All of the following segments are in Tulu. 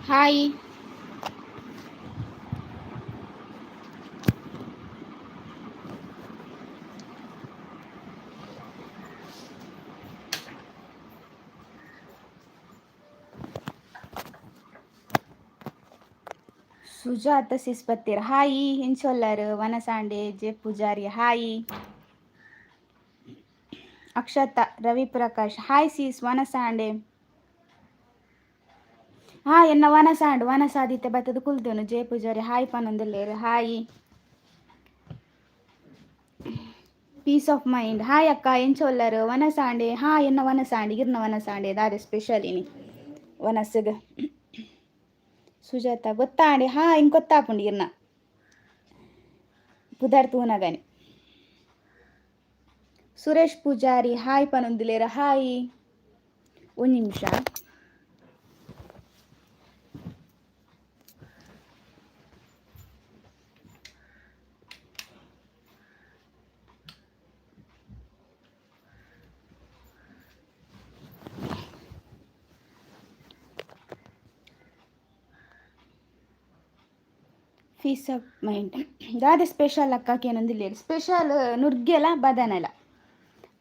Hi. Sujatha sis ಬತ್ತೀರ್. ಹಾಯ್, ಎಂಚೊಲ್ಲರ್? ವನಸಾಂಡೆ J Poojary hi. Akshata Ravi Prakash hi sis. ವನಸಾಂಡೆ. ಹಾ, ಎನ್ನ ವನಸಾಂಡ್ ವನಸಾದಿತ್ಯ ಬತ್ತದ ಕುಲ್ದನು. ಜೆ ಪೂಜಾರಿ ಹಾಯ್ ಪನೊಂದುಲ್ಲೇರು. Hi. Peace of mind hi ಅಕ್ಕ, ಎಂಚೊಲ್ಲರ್? ವನಸಾಂಡೆ. ಹಾ, ಎನ್ನ ವನಸಾಂಡೆ. ಇರ್ನ ವನಸಾಂಡೆ ದಾದೆ ಸ್ಪೆಷಲ್ ಇನಿ ವನಸ್ಗ್? ಸುಜಾತ ಗೊತ್ತಾಂಡೆ. ಹಾ, ಇಂಕ್ ಗೊತ್ತಾಪುಂಡು ಇರ್ನ ಪುದರ್ ತೂನಗನೆ. ಸುರೇಶ್ ಪೂಜಾರಿ ಹಾಯ್ ಪನೊಂದುಲ್ಲೇರ್. ಹಾಯ್. ಒಂಜಿ ನಿಮಿಷ. ಪೀಸ್ ಆಫ್ ಮೈಂಡ್ ದಾದೆ ಸ್ಪೆಷಲ್ ಅಕ್ಕ ಕೇನೊಂದುಲ್ಲೆರ್. ಸ್ಪೆಷಲ್ ನುರ್ಗೆಲ ಬದನೆಲ.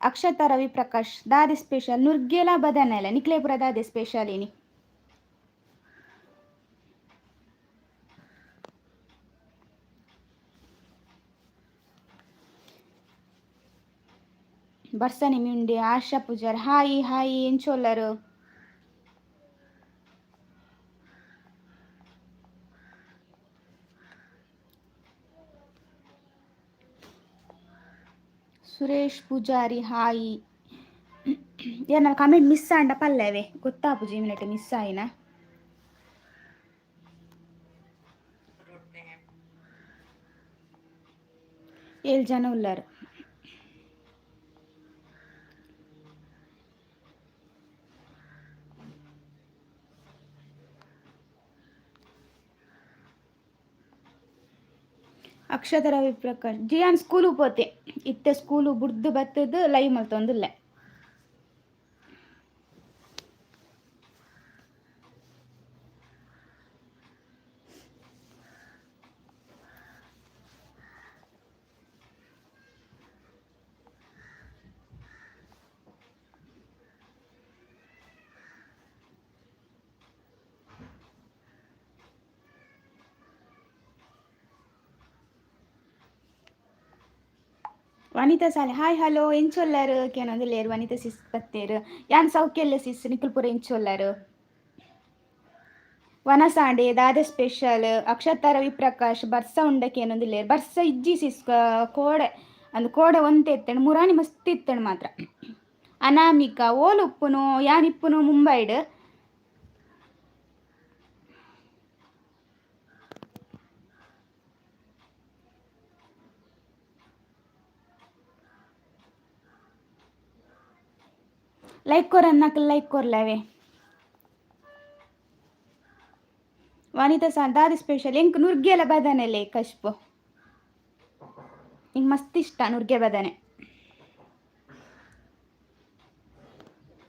ಅಕ್ಷತಾ ರವಿ ಪ್ರಕಾಶ್ ದಾದೆ ಸ್ಪೆಷಲ್? ನುರ್ಗೆಲ ಬದನೆಲ. ನಿಕ್ಲೆ ಪೂರ ದಾದೆ ಸ್ಪೆಷಲ್ ಇನಿ? ಬರ್ಸನಿ ಮಿಂಡಿ. ಆಶಾ ಪೂಜಾರಿ ಹಾಯ್. ಹಾಯ್, ಎಂಚೊಲ್ಲರು? ಸುರೇಶ್ ಪೂಜಾರಿ ಹಾಯ್. ಏನ ಕಮೆಂಟ್ ಮಿಸ್ ಆಂಡ ಪಲ್ಲವೆ, ಗೊತ್ತಾಪುಜಿ ಮಿನಿಟ್ ಮಿಸ್ ಆಯಿನ. ಏಳು ಜನ ಉಲ್ಲರು. ಅಕ್ಷತ ರವಿ ಪ್ರಕಾಶ್ ಜಿಯಾನ್ ಸ್ಕೂಲು ಪೋತೆ. ಇತ್ತೆ ಸ್ಕೂಲು ಬುಡ್ದು ಬತ್ತದು ಲೈವ್ ಮಲ್ತೊಂದುಲ್ಲೆ. ವನಿತಾ ಸಾಲೆ ಹಾಯ್, ಹಲೋ, ಎಂಚೊಲ್ಲರು ಕೇನೊಂದುಲ್ಲೇರು. ವನಿತಾ ಸಿಸ್ ಬತ್ತೇರು. ಯಾನ್ ಸೌಖ್ಯಲ್ಲ ಸಿಸ್, ನಿಕುಲ್ ಪೂರ ಎಂಚೊಲ್ಲರು? ವನಸಾಂಡೆ ದಾದೆ ಸ್ಪೆಷಲ್? ಅಕ್ಷತಾ ರವಿ ಪ್ರಕಾಶ್ ಬರ್ಸ ಉಂಡ ಕೇನೊಂದುಲ್ಲೇರು. ಬರ್ಸ ಇಜ್ಜಿ ಸಿಸ್, ಕೋಡೆ ಅಂದ್ ಕೋಡೆ ಒಂತೆ ಇತ್ತಂಡ್, ಮುರಾನಿ ಮಸ್ತ್ ಇತ್ತಂಡ್ ಮಾತ್ರ. ಅನಾಮಿಕಾ ಓಲು ಉಪ್ಪುನು? ಯಾನ್ ಇಪ್ಪುನು ಮುಂಬೈಡ್. ಲೈಕ್ ಕೊರನ್ನಕಲ್ ಲೈಕ್ ಕೊರ್ಲವೆ. ವನಿತಾ ಸಾ ದಾದಿ ಸ್ಪೆಷಲ್? ಎಂಕ್ ನುರ್ಗೆಲ ಬದನೆಲೆ ಕಶ್ಪು. ಎಂಕ್ ಮಸ್ತ್ ಇಷ್ಟ ನುರ್ಗೆ ಬದನೆ.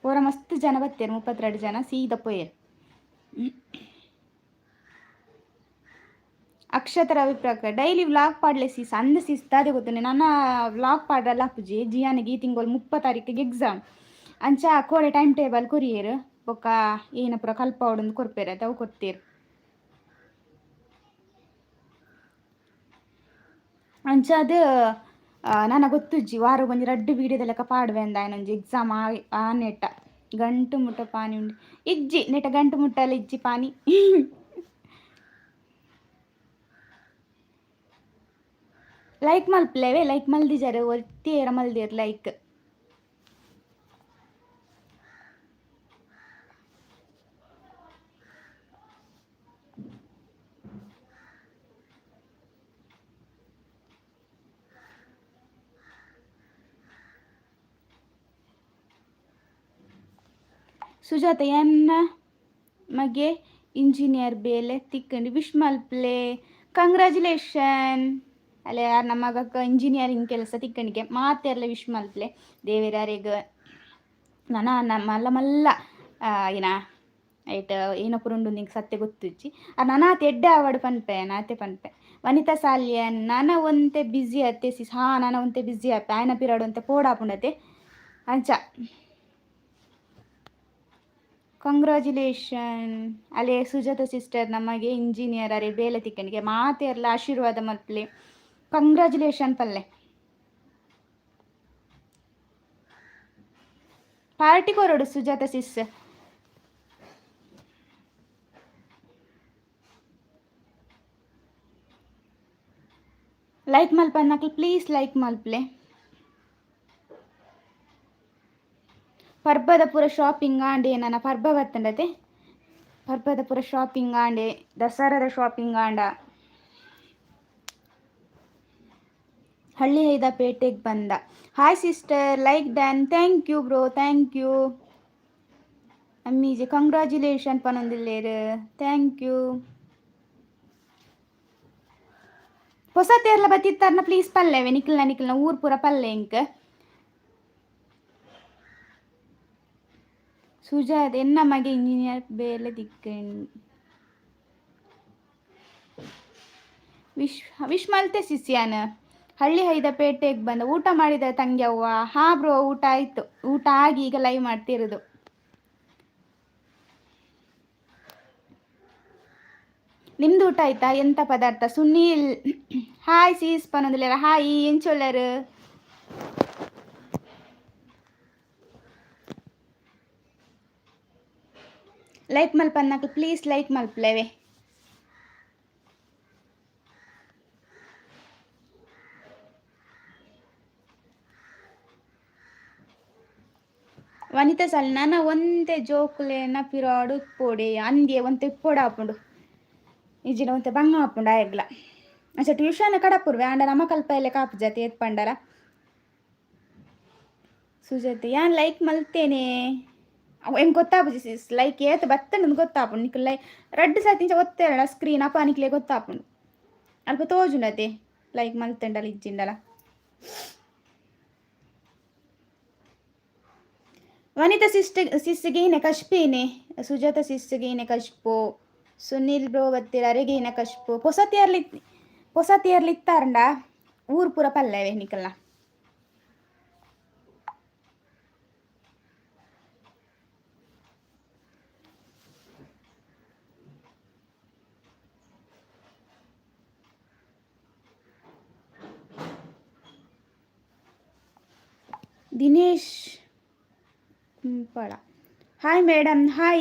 ಪೂರ ಮಸ್ತ್ ಜನ ಬತ್ತೇರು, 32 ಜನ ಸೀದಾ ಪೋಯೆರ್. ಅಕ್ಷತ ರವಿ ಪ್ರಕಾಶ್ ಡೈಲಿ ವ್ಲಾಗ್ ಪಾಡ್ಲೆ ಸೀಸ್. ಅಂದ್ ಸೀಸ್, ದಾದೆ ಗೊತ್ತುಂಡೆ, ನನ ವ್ಲಾಗ್ ಪಾಡ್ರಲ್ಲ ಆಪುಜಿ. ಜಿಯಾನಿಗೆ ಈ ತಿಂಗಳು 30 ತಾರೀಕಿಗೆ ಎಕ್ಸಾಮ್. ಅಂಚ ಕೋಡೆ ಟೈಮ್ ಟೇಬಲ್ ಕೊರಿಯೆರ್. ಬೊಕ್ಕ ಏನ ಪೂರ ಕಲ್ಪಾವೊಡುಂದು ಕೊರ್ಪೆರ್ ಅವು ಕೊರ್ತೆರ್. ಅಂಚಾದ್ ನನ ಗೊತ್ತುಜ್ಜಿ, ವಾರಗೊಂಜಿ ರಡ್ಡ್ ವೀಡಿಯೋದ ಲೆಕ್ಕ ಪಾಡುವೆ ಅಂದ್ ಆಯ್ನೊಂಜಿ ಎಕ್ಸಾಮ್ ಆನೆಟ. ಗಂಟು ಮುಟ್ಟ ಪಾನಿ ಉಂಡು ಇಜ್ಜಿ, ನೆಟ ಗಂಟು ಮುಟ್ಟಲ ಇಜ್ಜಿ ಪಾನಿ. ಲೈಕ್ ಮಲ್ಪುಲೆವೆ. ಲೈಕ್ ಮಲ್ದಿಜರ್, ಒರ್ತಿ ಮಲ್ದಿರ್ ಲೈಕ್. ಸುಜಾತ ಎನ್ನ ಮಗೆ ಇಂಜಿನಿಯರ್ ಬೇಲೆ ತಿಕ್ಕಂಡು, ವಿಶ್ ಮಲ್ಪ್ಲೆ. ಕಂಗ್ರ್ಯಾಚುಲೇಷನ್. ಅಲ್ಲ ಯಾರ್ ನಮ್ಮ ಮಗಕ್ಕ ಇಂಜಿನಿಯರಿಂಗ್ ಕೆಲಸ ತಿಕ್ಕಣಿಗೆ ಮಾತೆರ್ಲ ವಿಶ್ ಮಲ್ಪ್ಲೆ. ದೇವೆರಾರೆಗ್ ನನ ಮಲ್ಲ ಮಲ್ಲ ಏನ ಐಟ್ ಏನಪುರ ಉಂಡು ನಿಂಗೆ ಸತ್ಯ ಗೊತ್ತುಜ್ಜಿ. ಆ ನನಾತ್ ಎಡ್ಡೆ ಆವಡ್ ಪನ್ಪೆ, ನಾತೆ ಪನ್ಪೆ. ವನಿತಾ ಸಾಲ್ಯನ್ ನನ ಒಂತೆ ಬ್ಯುಸಿ ಅತ್ತೆ ಸಿಸ್. ಹಾ, ನನ ಒಂತೆ ಬ್ಯುಸಿ ಅಪ್ಪೆ, ಆಯನ ಪಿರಾಡ್ ಒಂತೆ ಪೋಡಾಪುಂಡತೆ ಅಂಚ. ಕಂಗ್ರ್ಯಾಚುಲೇಷನ್ ಅಲೆ ಸುಜಾತ ಸಿಸ್ಟರ್, ನಮಗೆ ಇಂಜಿನಿಯರ್ ಅರೆ ಬೇಲೆ ತಿಕ್ಕನಿಗೆ ಮಾತೆರ್ಲ ಆಶೀರ್ವಾದ ಮಲ್ಪಲೆ. ಕಂಗ್ರ್ಯಾಚುಲೇಷನ್ ಪಲ್ಲೆ. ಪಾರ್ಟಿ ಕೊರಡು ಸುಜಾತ ಸಿಸ್. ಲೈಕ್ ಮಲ್ಪನ್ನಕ್ಲು ಪ್ಲೀಸ್ ಲೈಕ್ ಮಲ್ಪಲೆ. ಪರ್ಬದ ಪೂರ ಶಾಪಿಂಗ್ ಆಂಡೆ, ನನ್ನ ಪರ್ಬ ಬತ್ತಂಡತೆ. ಪರ್ಬದ ಪೂರ ಶಾಪಿಂಗ್ ಆಂಡೆ, ದಸರಾದ ಶಾಪಿಂಗ್ ಆಂಡ. ಹಳ್ಳಿ ಹೈದ ಪೇಟೆಗೆ ಬಂದ. Hi sister, like done, thank you bro, thank you. ಅಮ್ಮೀಜಿ congratulation ಪನೊಂದಿಲ್ಲೇರು, thank you. ಹೊಸ ತೇರ್ಲ ಬತ್ತಿತ್ತಾರನ ಪ್ಲೀಸ್ ಪಲ್ಲೆವೆ. ನಿಕ್ಲ್ನ ನಿಕ್ಲ್ನ ಊರು ಪೂರ ಪಲ್ಲೆ ಇಂಕ್. ಸುಜಾತ ಎನ್ನ ಮಗೆ ಇಂಜಿನಿಯರ್ ಬೇಲೆ ದಿಕ್ಕನ್. ವಿಶ್ ವಿಶ್ ಮಲ್ತೆ ಸಿಸಿಯಾನ. ಹಳ್ಳಿ ಹೈದ ಪೇಟೆಗೆ ಬಂದ. ಊಟ ಮಾಡಿದ ತಂಗ್ಯವ್ವ? ಹಾ ಬ್ರೋ, ಊಟ ಆಯ್ತು. ಊಟ ಆಗಿ ಈಗ ಲೈವ್ ಮಾಡ್ತಿರೋದು. ನಿಮ್ದು ಊಟ ಆಯ್ತಾ? ಎಂತ ಪದಾರ್ಥ? ಸುನೀಲ್ ಹಾಯ್ ಸೀಸ್ ಪನೊಂದಿಲ್ಲ. ಹಾಯ್, ಎಂಚೊಲ್ಲರು? ಲೈಕ್ ಮಲ್ಪನ್ನಕ ಪ್ಲೀಸ್ ಲೈಕ್ ಮಲ್ಪಲೇವೆ. ವನಿತಾ ಸಾಲ್ ನನ ಒಂತೆ ಜೋಕುಲೆನ ಪಿರಾಡು ಪೋಡೆ ಅಂದ್ಯೆ ಒಂತೆ ಪೋಡ ಆಪುಂಡು ಇಜ್ಜಿಡ ಒಂತೆ ಬಂಗ ಆಪುಂಡು ಆಯಗ್ಲ. ಅಂಚ ಟ್ಯೂಷನ್ ಕಡಪುರ್ವೆ ಆಂಡ ನಮ ಕಲ್ಪ ಎಲ್ಲ ಕಾಪು ಜಾತಿ ಏತ್ ಪಂಡಲ. ಸುಜಾತೆ ಯಾನ್ ಲೈಕ್ ಮಲ್ತೇನೆ. ಎಂಕ್ ಗೊತ್ತಾಪುಜಿ ಸಿಸ್, ಲೈಕ್ ಏತ್ ಬತ್ತಂಡ್ ಗೊತ್ತಾಪುಂಡು. ನಿಕ್ಲ್ ಲೈಕ್ ರಡ್ಡ್ ಸರ್ತಿ ಇಂಚ ಒತ್ತೆರಡ ಸ್ಕ್ರೀನ್ ಅಪ ನಿಕ್ಲೆ ಗೊತ್ತಾಪುಂಡು. ಅಲ್ಪ ತೋಜುಂಡತೆ ಲೈಕ್ ಮಲ್ತಂಡಲ ಇಜ್ಜಿಂಡಲ. ವನಿತಾ ಸಿಸ್ಟರ್ ಸಿಸ್ಗೆ ಈನೆ ಕಶ್ಪೇನೆ, ಸುಜಾತ ಸಿಸ್ಗೆ ಈನೆ ಕಶ್ಪು, ಸುನೀಲ್ ಬ್ರೋ ಬತ್ತೀರ ಅರೆಗೆ ಈನೆ ಕಶ್ಪು. ಪೊಸ ತೇರ್ಲಿ ಪೊಸ ತೇರ್ಲಿ ಇತ್ತಾರಂಡ ಊರು ಪೂರ ಪಲ್ಲೆವೆ ನಿಕಲ್ನ. Dinesh Kumpala hi madam. Hi,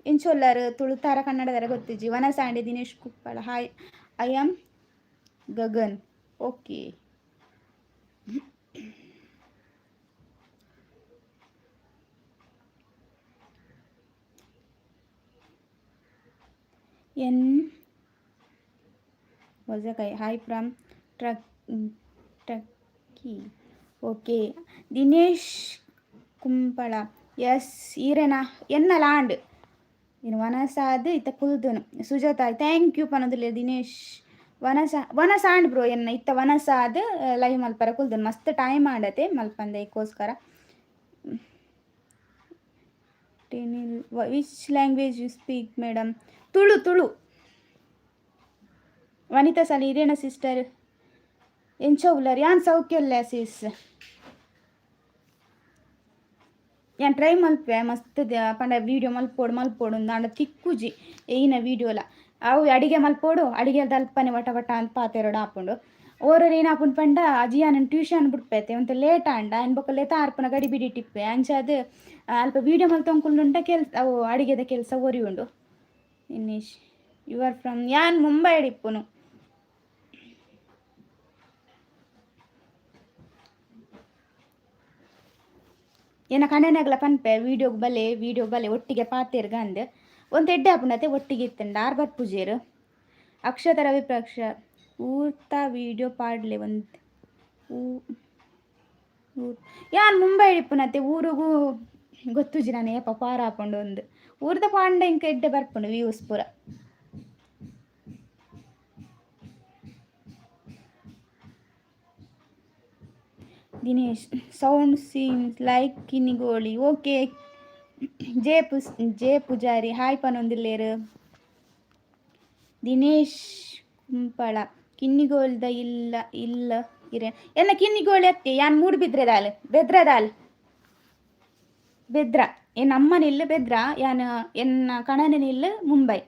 ಎಂಚೊಲ್ಲರು? ತುಳುತಾರ ಕನ್ನಡದರ ಗೊತ್ತಿಜ್ಜಿ. ವನಸಾಂಡೆ Dinesh Kuppala hi. I am Gagan. Okay. N Vajakai hi from truck Turkey. Okay. Dinesh Kumbala yes ಈರೆನಾ ಎನ್ನಲ ಆಂಡ್ ಇನ್ನು ವನಸಾದ್ ಇತ್ತ ಕುಲ್ದುನು. ಸುಜಾತ thank you ಪನೊಂದುಲ್ಲೆ ದಿನೇಶ್. ವನಸ ವನಸ ಆಂಡ್ ಬ್ರೋ ಎನ್ನ ಇತ್ತ ವನಸಾದ್ ಲೈವ್ ಮಲ್ಪರ ಕುಲ್ದುನು. ಮಸ್ತ್ ಟೈಮ್ ಆಂಡತೆ ಮಲ್ಪಂದೆ ಐಕೋಸ್ಕರ. Which language you speak madam? Tulu Tulu. Vanitha ಸಾಲಿ ಇರೇನ ಸಿಸ್ಟರ್? ಎಂಚ ಉಲ್ಲರ್? ಯಾನ್ ಸೌಖ್ಯ ಉಲ್ಲೆ ಸಿಸ್. ಯಾನ್ ಟ್ರೈ ಮಲ್ಪೆ ಮಸ್ತ್ ಪಂಡ ವೀಡಿಯೋ ಮಲ್ಪೋಡು ಮಲ್ಪೋಡು ಅಂದ್ ಆಂಡ ತಿಕ್ಕುಜಿ ಏಯ್ನ ವೀಡಿಯೋಲ. ಅವು ಅಡಿಗೆ ಮಲ್ಪೋಡು ಅಡಿಗೆ ಅಲ್ಪನೆ ವಟ ವಟ ಅಂತ ಪಾತೆರೊಡು ಆಪುಂಡು. ಓರೊರು ಏನಾಪುಂಡು ಪಂಡ ಅಜ್ಜಿ ಯಾನ್ ಟ್ಯೂಷನ್ ಬುಡ್ಪೆತೆ ಒಂತೆ ಲೇಟ್ ಆಂಡ ಐನ್ ಬೊಕ ಲೇತ ಆರ್ಪುನ ಗಡಿ ಬಿಡಿ ಟಿಪ್ಪೆ ಅಂಚಾದ್ ಅಲ್ಪ ವೀಡಿಯೋ ಮಲ್ತೊಂದು ಕೆಲ್ಸ ಅವು ಅಡಿಗೆದ ಕೆಲಸ ಒರಿಯುಂಡು. Dinesh you are from? ಯಾನ್ ಮುಂಬೈಡ್ ಇಪ್ಪುನು. ಏನ ಕಣ್ಣನಾಗ್ಲ ಪನ್ಪೆ ವೀಡಿಯೋಗ್ ಬಲೆ ವೀಡಿಯೋ ಬಲೆ ಒಟ್ಟಿಗೆ ಪಾತೆರ್ಗ ಅಂದ್. ಒಂತೆ ಎಡ್ಡೆ ಆಪುಂಡತೆ ಒಟ್ಟಿಗೆ ಇತ್ತಂಡ ಆರ್ ಬರ್ಪುಜೆರ್. ಅಕ್ಷತ ರವಿಪ್ರಕ್ಷ ಊರ್ತ ವೀಡಿಯೋ ಪಾಡ್ಲೆ ಒಂತೆ ಊ ಯಾನ್ ಮುಂಬೈಡ್ ಇಪ್ಪುನತೆ ಊರುಗು ಗೊತ್ತುಜಿ ನಾನು ಏಪ ಪಾರ ಆಪುಂಡು ಅಂದ್. ಊರ್ದ ಪಾಂಡ ಇಂಕ ಎಡ್ಡೆ ಬರ್ಪುಂಡು ವ್ಯೂಸ್ ಪೂರ. Dinesh sound seems like Kinnigoli. Okay. J ಪುಸ್ ಜೆ ಪೂಜಾರಿ ಹಾಯ್ ಪನೊಂದಿಲ್ಲೇರು. ದಿನೇಶ್ ಕುಂಪಳ ಕಿನ್ನಿಗೋಲ್ದ ಇಲ್ಲ ಇಲ್ಲ ಇರೆ ಎನ್ನ ಕಿನ್ನಿಗೋಳಿ ಅತ್ತೆ ಯಾನ್ ಮೂಡುಬಿದ್ರೆದಾಲ್ ಬೆದ್ರದಾಲ್ ಬೆದ್ರ ಎನ್ನ ಅಮ್ಮನಿಲ್ಲ ಬೆದ್ರ ಯಾನ್ ಎನ್ನ ಕಣನಿಲ್ಲ ಮುಂಬೈ.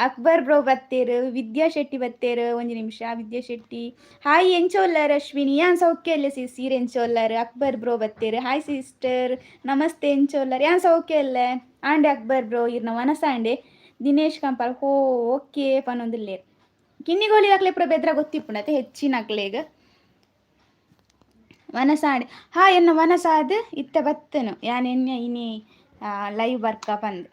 ಅಕ್ಬರ್ ಬ್ರೋ ಬತ್ತೇರು, ವಿದ್ಯಾ ಶೆಟ್ಟಿ ಬತ್ತೇರು. ಒಂಜಿ ನಿಮಿಷ, ವಿದ್ಯಾ ಶೆಟ್ಟಿ ಹಾಯ್. ಎಂಚೋಲ್ಲಾರ್ ಅಶ್ವಿನಿ? ಯಾನ್ ಸೌಖ್ಯ ಇಲ್ಲ ಸಿಸ್, ಈರ್ ಎಂಚೋಲ್ಲಾರ್? ಅಕ್ಬರ್ ಬ್ರೋ ಬತ್ತೇರು. ಹಾಯ್ ಸಿಸ್ಟರ್, ನಮಸ್ತೆ. ಎಂಚೋಲ್ಲಾರ್? ಯಾನ್ ಸೌಖ್ಯ ಇಲ್ಲ ಆಂಡೆ ಅಕ್ಬರ್ ಬ್ರೋ, ಇರ್ನ ವನಸಾಂಡೆ. ದಿನೇಶ್ ಕಂಪಾಲ್ ಹೋ ಓಕೆ ಪನೊಂದಿಲ್ಲೇರ್. ಕಿನ್ನಿಗೋಳಿ ದಾಕ್ಲೆ ಪೂರ ಬೆದ್ರ ಗೊತ್ತಿಪ್ಪುಂಡತೆ ಹೆಚ್ಚಿನಕ್ಲೆಗ್. ವನಸಾಂಡೆ ಹಾ ಎನ್ನ ವನಸಾದ್ ಇತ್ತೆ ಬತ್ತನು ಯಾನ್ ಎನ್ನ ಇನಿ ಲೈವ್ ಬರ್ಕ ಪಂದ್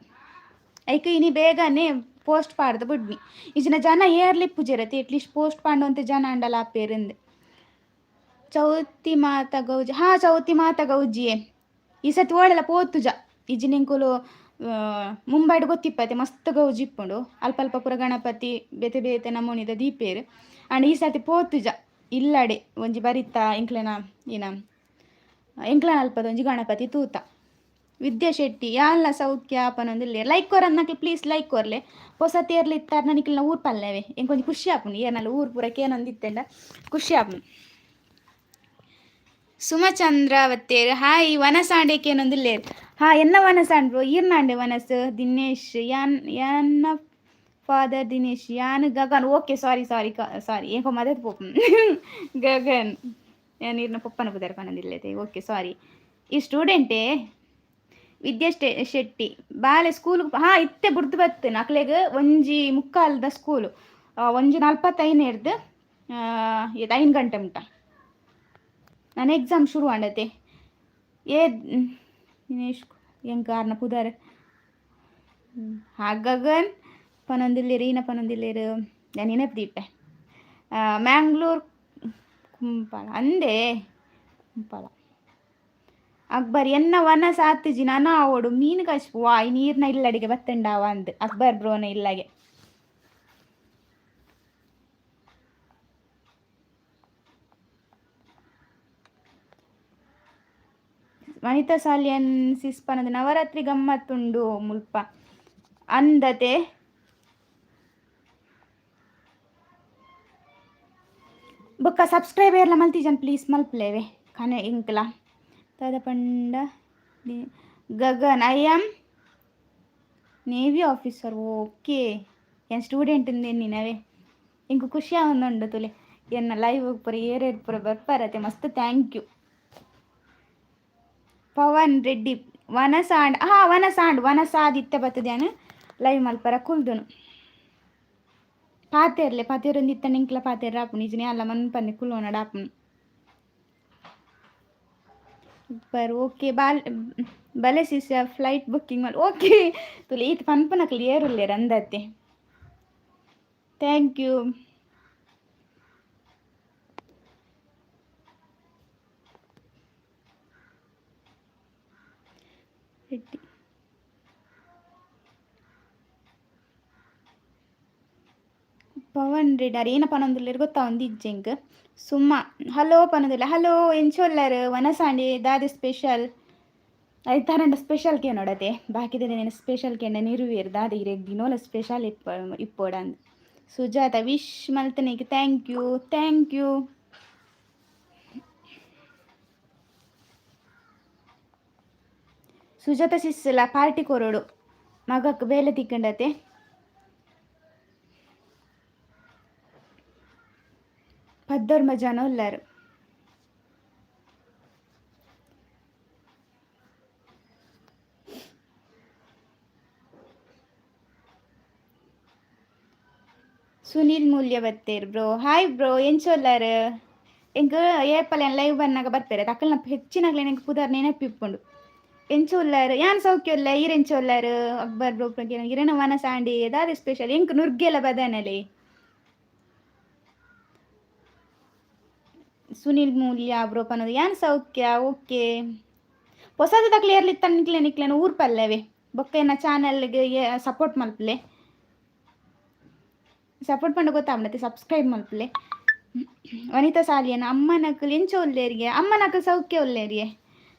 ಐಕ್ ಇನಿ ಬೇಗನೆ ಪೋಸ್ಟ್ ಪಾಡ್ದು ಬುಡ್ನಿ. ಇಜಿನ ಜನ ಏರ್ಲಿ ಪೂಜೆರತಿ ಅಟ್ಲೀಸ್ಟ್ ಪೋಸ್ಟ್ ಪಾಂಡುವಂತೆ ಜನ ಅಂಡಲ ಆಪೇರಿಂದ್. ಚೌತಿ ಮಾತ ಗೌಜಿ. ಹಾ ಚೌತಿ ಮಾತ ಗೌಜಿಯೇ. ಈ ಸತಿ ಓಳೆಲ ಪೋತುಜ. ಇಜ್ಜಿ ಮುಂಬೈಡ್ ಗೊತ್ತಿಪ್ಪತೆ ಮಸ್ತ್ ಗೌಜಿ ಇಪ್ಪುಂಡು. ಅಲ್ಪ ಅಲ್ಪ ಪೂರ ಗಣಪತಿ ಬೇತೆ ಬೇತೆ ನಮೂನಿದ ದೀಪೇರು. ಆಂಡ ಈ ಸರ್ತಿ ಪೋತುಜ. ಇಲ್ಲಡೆ ಒಂಜಿ ಬರಿತ ಎಂಕ್ಲೆನ ಏನ ಎಂಕ್ಲೆನ ಅಲ್ಪದ ಒಂಜಿ ಗಣಪತಿ ತೂತ. ವಿದ್ಯಾ ಶೆಟ್ಟಿ ಯಾನ್ಲ ಸೌಖ್ಯ ಪನೊಂದಿಲ್ಲೆ. ಲೈಕ್ ಕೊರಂದ್ನಕ್ಲು ಪ್ಲೀಸ್ ಲೈಕ್ ಕೊರ್ಲೆ. ಪೊಸ ತೇರ್ಲು ಇತ್ತಾರ್ ನಿಕ್ಲೆನ ಊರು ಪಲ್ಲೆವೆ ಎಂಕೊಂಜಿ ಖುಷಿ ಆಪುಂಡು. ಏರ್ನಲ್ಲ ಊರು ಪೂರ ಕೇನೊಂದಿತ್ತೆಂಡ ಖುಷಿ ಆಪುಂಡು. ಸುಮಚಂದ್ರ ಬತ್ತೇರು ಹಾಯ್. ವನಸಾಂಡೆ ಕೇನೊಂದಿಲ್ಲೇರು. ಹಾ ಎನ್ನ ವನಸಾಂಡ್ ಬ್ರೋ, ಈರ್ನಾಂಡೆ ವನಸ್. ದಿನೇಶ್ ಯಾನ್ ಯಾನ್ನ ಫಾದರ್ ದಿನೇಶ್ ಯಾನ್ ಗಗನ್. ಓಕೆ ಸಾರಿ ಸಾರಿ ಸಾರಿ, ಏಕೋ ಮದತ್ ಪೋಪು ಗಗನ್ ಯಾನ್ ಈರ್ನ ಪೊಪ್ಪನ ಪುದರ್ ಪನೊಂದಿಲ್ಲೇತೆ. Okay sorry. ಈ ಸ್ಟೂಡೆಂಟೇ ವಿದ್ಯಾ ಶೆಟ್ಟಿ ಬಾಲೆ ಸ್ಕೂಲ್. ಹಾ ಇತ್ತೆ ಬುಡ್ದು ಬತ್ತೇನೆ. ಅಕ್ಲೆಗ್ 1:45ದ ಸ್ಕೂಲು, 1:45 ಹಿಡ್ದು 5 ಗಂಟೆ ಮುಟ. ನನ್ನ ಎಕ್ಸಾಮ್ ಶುರು ಆಂಡತೆ. ಏ ದಿನೇಶ್ ಎಂಕ್ ಆರ್ನ ಪುದರ್. ಹಾ ಗಗನ್ ಪನೊಂದಿಲ್ಲೇರು, ಈನ ಪನೊಂದಿಲ್ಲೇರು, ಯಾನ್ ನೆನಪು ದೀಪೆ. ಮ್ಯಾಂಗ್ಳೂರ್ ಕುಂಪಾಲ ಅಂದೇ ಕುಂಪಾಲ. ಅಕ್ಬರ್ ಎನ್ನ ವನ ಸಾತಿಜಿ ನನ ಆವೊಡು ಮೀನು ಕಚ್ಪು ವಾ ಈ ನೀರ್ನ ಇಲ್ಲಡಿಗೆ ಬತ್ತಂಡಾವ ಅಂದ್ ಅಕ್ಬರ್ ಬ್ರೋನ ಇಲ್ಲಗೆ. ವನಿತಾ ಸಾಲಿಯನ್ ಸಿಸ್ ಪನೊಂದು ನವರಾತ್ರಿ ಗಮ್ಮತ್ತುಂಡು ಮುಲ್ಪ ಅಂದತೆ. ಬೊಕ್ಕ ಸಬ್ಸ್ಕ್ರೈಬ್ ಏರ್ಲ ಮಲ್ತಿಜನ್ ಪ್ಲೀಸ್ ಮಲ್ಪುಲೇವೆ ಕನೆ ಇಂಕ್ಲ ದಾದ ಪಂಡ. Gagan I am navy officer. Okay ಯಾನ್ ಸ್ಟೂಡೆಂಟ್ ಇಂದೆನ್ನಿನವೇ. ಎಂಕ್ ಖುಷಿ ಆವೊಂದುಂಡು ತುಲೆ ಎನ್ನ ಲೈವ್ ಪೂರ ಏರೇರ್ ಪೂರ ಬರ್ಪಾರತೆ. ಮಸ್ತ್ thank you. Pavan Reddy ವನಸಾಂಡ್. ಹಾ ವನಸಾಂಡ್ ವನಸಾದ್ ಇತ್ತೆ ಬತ್ತುದ್ಯಾನ್ ಲೈವ್ ಮಲ್ಪರ ಕುಲ್ದುನು. ಪಾತೆರ್ಲೆ ಪಾತೆರೊಂದು ಇತ್ತ ನಿಂಕ್ಲ ಪಾತೆರ ಆಪುಂಡು. ಇಜ್ಜಿನೆ ಅಲ್ಲ ಮನ್ಪಂದೆ ಕುಲ್ಲೋನಡ ಆಪುಂಡು. ಬರ್ ಓಕೆ ಬಾಲ್ ಬಲೆ ಸಿಸ್ ಫ್ಲೈಟ್ ಬುಕ್ಕಿಂಗ್ ಮಲ್. ಓಕೆ ತುಲೆ ಈತ್ ಪನ್ಪನಕ್ಲು ಏರುಲ್ಲೇರ್ ಅಂದತ್ತೆ. Thank you. Reddy Pavan Reddy ಅರ್ ಏನ ಪನೊಂದುಲ್ಲೆರ್ ಗೊತ್ತಾವೊಂದು ಇಜ್ಜಿ ಎಂಕ್. ಸುಮ್ಮ ಹಲೋ ಪನೊಂದುಲ್ಲೆ. ಹಲೋ ಎಂಚ ಉಲ್ಲಾರ್? ವನಸಾಂಡಿ ದಾದೆ ಸ್ಪೆಷಲ್? ಐತಾರಂಡ ಸ್ಪೆಷಲ್ ಕೇನೋಡತೆ. ಬಾಕಿದ ಸ್ಪೆಷಲ್ ಕೇಂಡ ನಿರುವೇರ್ ದಾದೆ ಇರೆಗ್ ದಿನೋಲ ಸ್ಪೆಷಲ್ ಇಪ್ಪ ಇಪ್ಪೊಡಂದ್. ಸುಜಾತ ವಿಶ್ ಮಲ್ತನೇಕ್ thank you thank you. Sujata ಸಿಸ್ಲ party ಕೊರೊಡು ಮಗಕ್ ಬೇಲೆ ತಿಕ್ಕಂಡತೆ. ಪದ್ದೊರ್ಂಬ ಜನ ಉಲ್ಲಾರ್. ಸುನೀಲ್ ಮೂಲ್ಯ ಬತ್ತೇರ್ ಬ್ರೋ. ಹಾಯ್ ಬ್ರೋ ಎಂಚ ಉಲ್ಲಾರ್? ಎಂಕ್ ಏಪಲ ಲೈವ್ ಬನ್ನಗ ಬರ್ಪೇರೆ ಅಕಲ್ನ ಹೆಚ್ಚಿನಕ್ಲೆನ ಎಂಕ್ ಪುದರ್ ನೆನಪಿಪ್ಪುಂಡು. ಎಂಚ ಉಲ್ಲಾರ್? ಯಾನ್ ಸೌಖ್ಯ ಉಲ್ಲೆ. ಈರ್ ಎಂಚ ಉಲ್ಲಾರ್? ಅಕ್ಬರ್ ಬ್ರೋ ಇರೆನ ವನಸಾಂಡಿ ದಾದ ಸ್ಪೆಷಲ್? ಎಂಕ್ ನುರ್ಗೆಲ ಬದನೆಲೆ. ಸುನೀಲ್ ಮೂಲ್ಯ ಬ್ರೋ ಪನೊಂದು ಯಾನ್ ಸೌಖ್ಯ. ಓಕೆ ಪೊಸದ ಏರ್ಲಿ ನಿಕ್ಲೆ ನಿಕ್ಲೆನ ಊರು ಪಲ್ಲೆವೆ. ಬೊಕ್ಕ ಎನ್ನ ಚಾನಲ್ಗೆ ಸಪೋರ್ಟ್ ಮಲ್ಪುಲೆ. ಸಪೋರ್ಟ್ ಪಂಡ ಗೊತ್ತಾಪುಂಡತೆ ಸಬ್ಸ್ಕ್ರೈಬ್ ಮಲ್ಪುಲೆ. ವನಿತಾ ಸಾಲಿಯನ ಅಮ್ಮನಕುಲು ಎಂಚ ಉಲ್ಲೇರಿಗೆ? ಅಮ್ಮನಕುಲು ಸೌಖ್ಯ ಉಲ್ಲೇರಿಗೆ.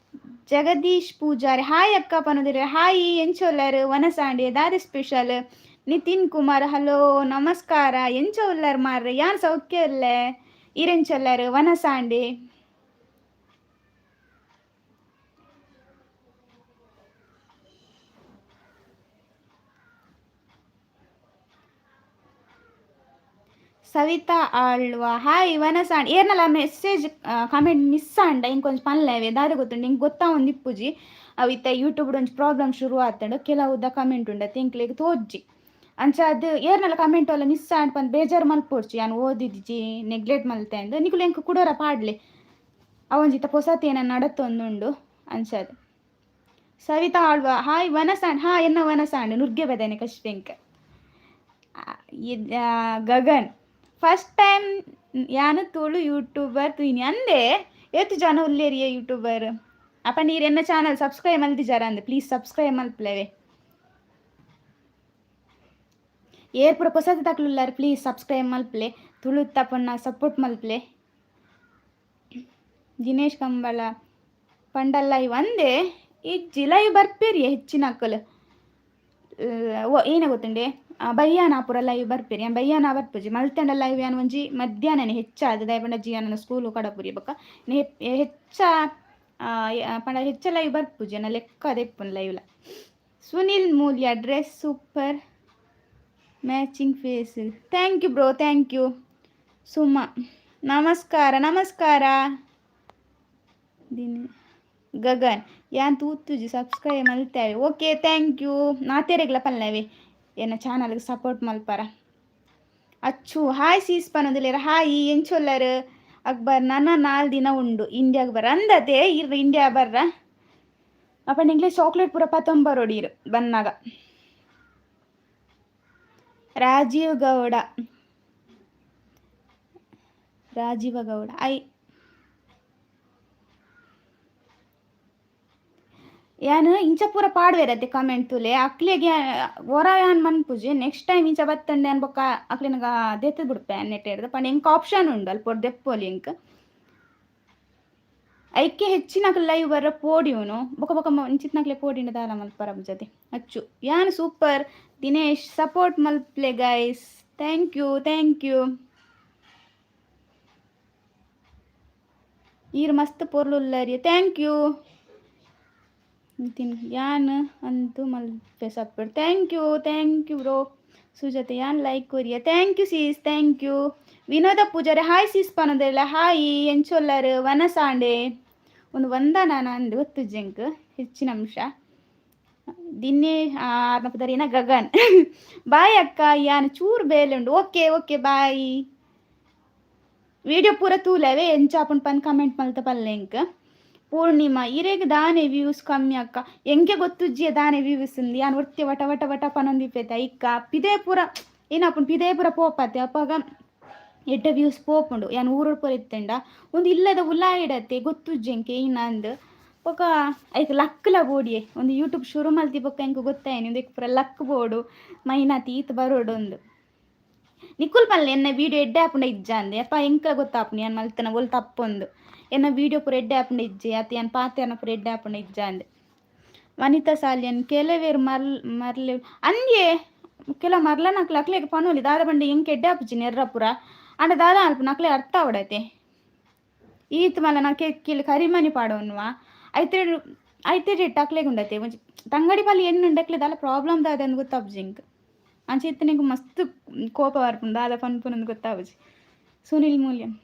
ಜಗದೀಶ್ ಪೂಜಾರಿ, ಹಾಯ್ ಅಕ್ಕ ಪನೊಂದುಲ್ಲೆರ್. ಹಾಯ್, ಎಂಚ ಉಲ್ಲರ್? ವನಸಾಂಡೆ ದಾದೆ ಸ್ಪೆಷಲ್? ನಿತಿನ್ ಕುಮಾರ್, ಹಲೋ, ನಮಸ್ಕಾರ. ಎಂಚ ಉಲ್ಲರ್ ಮಾರ್ರೆ? ಯಾನ್ ಸೌಖ್ಯ ಉಲ್ಲೆ. ಈರೆಂಚ ಉಲ್ಲರ್? ವನಸಾಂಡೆ. ಸವಿತಾ ಆಳ್ವ, ಹಾಯ್, ವನಸಾಂಡ್. ಏರ್ನಲ ಮೆಸೇಜ್ ಕಮೆಂಟ್ ಮಿಸ್ ಆಂಡ ಇಂಕೊಂಜಿ ಪನ್ಲೆವೆ. ದಾದ ಗೊತ್ತುಂಡು, ಇಂಕ್ ಗೊತ್ತಾವೊಂದು ಇಪ್ಪುಜಿ. ಅವು ಇತ್ತೆ ಯೂಟ್ಯೂಬ್ ಒಂಜಿ ಪ್ರಾಬ್ಲಮ್ ಶುರು ಆತಂಡು. ಕೆಲವುದ ಕಮೆಂಟ್ ಉಂಡತೆ ಎಂಕ್ಲೆಗ್ ತೋಜ್ಜಿ. ಅಂಚಾದ್ ಏರ್ನಲ ಕಮೆಂಟ್ ಒಲ್ಲ ಮಿಸ್ ಆಂಡ್ ಪಂದ್ ಬೇಜಾರು ಮಲ್ಪೊಡ್ಚಿ. ಯಾನ್ ಓದಿಜ್ಜಿ, ನೆಗ್ಲೆಕ್ಟ್ ಮಲ್ತೆ ಅಂದ್. ನಿಕುಲು ಎಂಕ್ ಕುಡೋರ ಪಾಡ್ಲೆ. ಅವೊಂಜಿ ಇತ್ತೆ ಪೊಸತ್ ಏನ ನಡತೊಂದುಂಡು ಅಂಚಾದ್. ಸವಿತಾ ಆಳ್ವ, ಹಾಯ್, ವನಸಾಂಡ್. ಹಾ, ಎನ್ನ ವನಸಾಂಡ್ ನುರ್ಗೆ ಬದನೆ ಕಶ್ಪೆಂಕ್. ಗಗನ್, ಫಸ್ಟ್ ಟೈಮ್ ಯಾನ್ ತುಳು ಯೂಟ್ಯೂಬರ್ ತೂಯಿನಿ ಅಂದೆ. ಏತ್ ಜನ ಉಲ್ಲೇರಿಯೇ ಯೂಟ್ಯೂಬರ್? ಅಪ್ಪ ನೀರ್ ಎನ್ನ ಚಾನಲ್ ಸಬ್ಸ್ಕ್ರೈಬ್ ಮಲ್ದಿಜಾರ ಅಂದೆ, ಪ್ಲೀಸ್ ಸಬ್ಸ್ಕ್ರೈಬ್ ಮಲ್ಪಲೆವೆ. ಏರ್ ಪೂರ ಪೊಸತ್ ತಕ್ಲುಲ್ಲಾರ್, ಪ್ಲೀಸ್ ಸಬ್ಸ್ಕ್ರೈಬ್ ಮಲ್ಪಲೆ. ತುಳುತ್ತ ಪೊಣ್ಣ ಸಪೋರ್ಟ್ ಮಲ್ಪಲೆ. ದಿನೇಶ್ ಕಂಬಳ ಪಂಡಲ್ಲ ಒಂದೇ ಇಜ್ಜಿ. ಲೈವ್ ಬರ್ಪೇರಿ ಹೆಚ್ಚಿನಕುಲು. ಏನ ಗೊತ್ತುಂಡೆ, ಬಯ್ಯಾನ ಪೂರ ಲೈವ್ ಬರ್ಪೇರಿ. ಯಾನ್ ಬಯ್ಯಾನ ಬರ್ಪುಜಿ. ಮಲ್ತಂಡ ಲೈವ್ ಯಾನ್ ಒಂಜಿ ಮಧ್ಯಾಹ್ನನೆ ಹೆಚ್ಚಾದ. ದಾಯೆ ಪಂಡ ಜಿಯಾನನ ಸ್ಕೂಲು ಕಡಪುರಿ ಬೊಕ್ಕ ಹೆಚ್ಚ ಪಂಡ ಹೆಚ್ಚ ಲೈವ್ ಬರ್ಪುಜಿ. ಎನ್ನ ಲೆಕ್ಕ ಇಪ್ಪುನು ಲೈವ್ಲ. Sunil Moolya, dress super, matching face. Thank you bro, thank you. Suma, ನಮಸ್ಕಾರ, ನಮಸ್ಕಾರ. ದಿನ ಗಗನ್, ಯಾನ್ ತೂತುಜಿ, ಸಬ್ಸ್ಕ್ರೈಬ್ ಮಲ್ತೇವೆ. Okay, thank you. ನಾತೆರೆಗ್ಲ ಪಲ್ಲೆವೆ ಎನ್ನ ಚಾನಲ್ಗೆ ಸಪೋರ್ಟ್ ಮಲ್ಪರ. ಅಚ್ಚು, ಹಾಯ್ ಸೀಸ್ ಪನೊಂದುಲ್ಲೆರ್. ಹಾಯ್, ಎಂಚೊಲ್ಲರ್? ಅಕ್ಬರ್, ನನ 4 ದಿನ ಉಂಡು ಇಂಡಿಯಾಗ್ ಬರ ಅಂದತೆ. ಇರ್ ಇಂಡಿಯಾ ಬರ್ರ ಅಪ್ಪ ನಿಂಗ್ಲೆ ಚಾಕ್ಲೇಟ್ ಪೂರ ಪತೊಂಬರೊಡೀರು ಬನ್ನಾಗ. ರಾಜೀವ್ ಗೌಡ, ರಾಜೀವ ಗೌಡ, I ಯಾನ್ ಇಂಚ ಪೂರ ಪಾಡ್ವೆರತ್ತೆ ಕಮೆಂಟ್ ತೂಲೆ. ಅಕ್ಲೆಗ್ ಒರ ಯಾನ್ ಮನ್ಪುಜಿ. ನೆಕ್ಸ್ಟ್ ಟೈಮ್ ಇಂಚ ಬತ್ತಂಡೆ ಯಾನ್ ಬೊಕ್ಕ ಅಕ್ಲೆನಗ ದೆತ್ತ್ ಬುಡ್ಪೆ ನೆಟ್ ಹಿಡ್ದು. ಪಂಡ ಎಂಕ್ ಆಪ್ಷನ್ ಉಂಡು ಅಲ್ಪ ದೆಪ್ಪೊಲಿ ಎಂಕ್. ಐಕೆ ಹೆಚ್ಚಿನಕುಲು ಲೈವ್ ಬರ್ರ ಪೋಡಿಯುನು. ಬೊಕ ಬೊಕ ಇಂಚಿತ್ನಕ್ಲೆ ಪೋಡಿಂಡ ದಾಲ ಮಲ್ಪರ ಜೊತೆ. ಅಚ್ಚು, ಯಾನ್ ಸೂಪರ್. ದಿನೇಶ್, ಸಪೋರ್ಟ್ ಮಲ್ಪ್ಲೆ guys. Thank you, thank you. ಈರ್ ಮಸ್ತ್ ಪೊರ್ಲುಲ್ಲರಿ. Thank you. Nitin, ಯಾನ್ ಅಂತೂ ಮಲ್ಪೆ support. Thank you, thank you bro. Sujatha, ಯಾನ್ like Korea. Thank you sis, thank you. Vinoda Pujari, hi sis ಪನೊಂದೆಲ್ಲ. Hi, ಎಂಚೊಲ್ಲರ್? ವನಸಾಂಡೆ ಒಂದು ವಂದನ ಅಂದ್ ಗೊತ್ತುಜ್ಜಿ ಎಂಕ್ ಹೆಚ್ಚಿನ ಅಂಶ. ದಿನೇ ಆರ್ನ ಗಗನ್, ಬಾಯ್ ಅಕ್ಕ, ಯಾನ್ ಚೂರು ಬೇಲೆ ಉಂಡು. Okay okay, boy. ವಿಡಿಯೋ ಪೂರ ತೂಲೆವೆ, ಎಂಚಾಪುಂಡು ಪಂದ್ ಕಮೆಂಟ್ ಮಲ್ತ ಪಲ್ಲೆ ಎಂಕ್. ಪೂರ್ಣಿಮಾ, ಇರೆಗ್ ದಾನೆ ವ್ಯೂಸ್ ಕಮ್ಮಿ ಅಕ್ಕ? ಎಂಕೆ ಗೊತ್ತುಜ್ಜಿಯ ದಾನೆ ವ್ಯೂಸ್ ಉಂದು. ಯಾನ್ ಒರ್ತಿ ವಟ ವಟ ವಟ ಪನೊಂದಿಪ್ಪೆತೆ. ಐಕ್ಕ ಪಿದೆ ಪೂರ ಏನಾಪುಂಡು, ಪಿದೆ ಪೂರ ಪೋಪತ್ತೆ. ಅಪಗ ಎಡ್ಡೆ ವ್ಯೂಸ್ ಪೋಪುಂಡು. ಯಾನ್ ಊರುಡು ಪೂರ ಇತ್ತೆಂಡ ಒಂದು ಇಲ್ಲದ ಉಲಾಯಿಡತ್ತೆ ಗೊತ್ತುಜ್ಜಿ ಎಂಕೆ ಏನಾಂದ್. ಬೊಕ ಐಕ್ ಲಕ್ಕ್ಲ ಬೋಡಿಯೆ. ಒಂದು ಯೂಟ್ಯೂಬ್ ಶುರು ಮಲ್ತಿ ಬೊಕ್ಕ ಎಂಕ್ ಗೊತ್ತಾಯಿನಿ ಉಂದೆಕ್ ಪೂರ ಲಕ್ ಬೋಡು, ಮೈನಾತಿ ಈತ್ ಬರೋಡು ಉಂದು. ನಿಕುಲ್ ಪನ್ಲೆ ಎನ್ನ ವಿಡಿಯೋ ಎಡ್ಡೆ ಆಪುಂಡ ಇಜ್ಜಾಂದೆ. ಅಪ್ಪ ಎಂಕ್ಲ ಗೊತ್ತಾಪುಂಡು ಯಾನ್ ಮಲ್ತನ ಒಲ್ ತಪ್ಪೊಂದು. ಎನ್ನ ವಿಡಿಯೋ ಪೂರ ಎಡ್ಡೆ ಆಪುಂಡ ಇಜ್ಜಿ ಅತ್ ಯಾನ್ ಪಾತೆರ್ನ ಪೂರ ಎಡ್ಡೆ ಆಪುಂಡ ಇಜ್ಜಾಂದೆ. ವನಿತಾ ಸಾಲಿಯನ್, ಕೆಲವೇರು ಮರ್ಲ್ ಮರ್ಲೆ ಅಂದ್ಯೆ. ಕೆಲವು ಮರ್ಲನಕ್ಲು ಅಕ್ಲೆಗ್ ಪನೊಲಿ ದಾದ ಪಂಡ ಎಂಕ್ ಎಡ್ಡೆ ಆಪುಜಿ ನೆರ್ರ ಪೂರ. ಆಂಡ ದಾದ ಮಲ್ಪುನು, ಅಕ್ಲೆ ಅರ್ಥ ಆವಡತೆ. ಈತ್ ಮಲ್ಲ ನಾ ಕೆಕ್ಕಿಲ್ ಕರಿಮಣಿ ಪಾಡೊನ್ನುವ ಐತೆ ಐತೆ ರೇಟ್ ಅಕ್ಲೆಗ್ ಉಂಡತೆ. ಒಂಜಿ ತಂಗಡಿ ಪಲ್ಲಿ ಎಣ್ಣುಂಡ ಅಕ್ಲೆ ದಾಲ ಪ್ರಾಬ್ಲಮ್ ದಾದ ಅಂದ್ ಗೊತ್ತಾಪುಜಿ ಎಂಕ್. ಅಂಚ ಇತ್ತೆ ಮಸ್ತ್ ಕೋಪ ಬರ್ಪುಂಡು, ದಾದ ಪನ್ಪುನಂದ್ ಗೊತ್ತಾಪುಜಿ. ಸುನಿಲ್ ಮೂಲ್ಯನ್,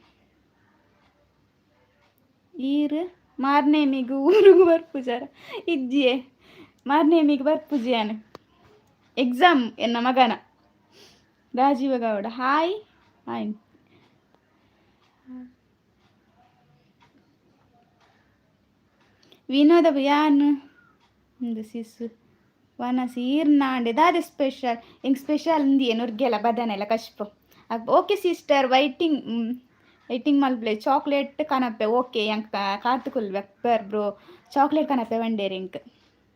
ಈರ್ ಮಾರ್ನೇಮಿಗ್ ಊರುಗು ಬರ್ಪುಜಾರ? ಇಜ್ಜಿಯೇ, ಮಾರ್ನೇಮಿಗ್ ಬರ್ಪುಜಿ ಯಾನ್. ಎಕ್ಸಾಮ್ ಎನ್ನ ಮಗನ. Rajeeva Gowda, hi hi. ವಿನೋದ, ಯಾನ್ ಒಂದು ಸಿಸು ವನಸ್ ಈರ್ನಾಂಡೆ ದಾದೆ ಸ್ಪೆಷಲ್? ಎಂಕ್ ಸ್ಪೆಷಲ್ ಇಂದಿಯೆ ನುರ್ಗೆಲ ಬದನೆಲ ಕಶ್ಪು. ಓಕೆ ಸಿಸ್ಟರ್, ವೈಟಿಂಗ್ ವೈಟಿಂಗ್ ಮಲ್ಪಲೆ. ಚಾಕ್ಲೇಟ್ ಕನಪೆ. ಓಕೆ, ಎಂಕ್ ಕಾತ್ ಕುಲ್ವೆ. ಅಕ್ಬರ್ ಬ್ರೋ, ಚಾಕ್ಲೇಟ್ ಕನಪೆ ವಂಡೇರ್ ಎಂಕ್.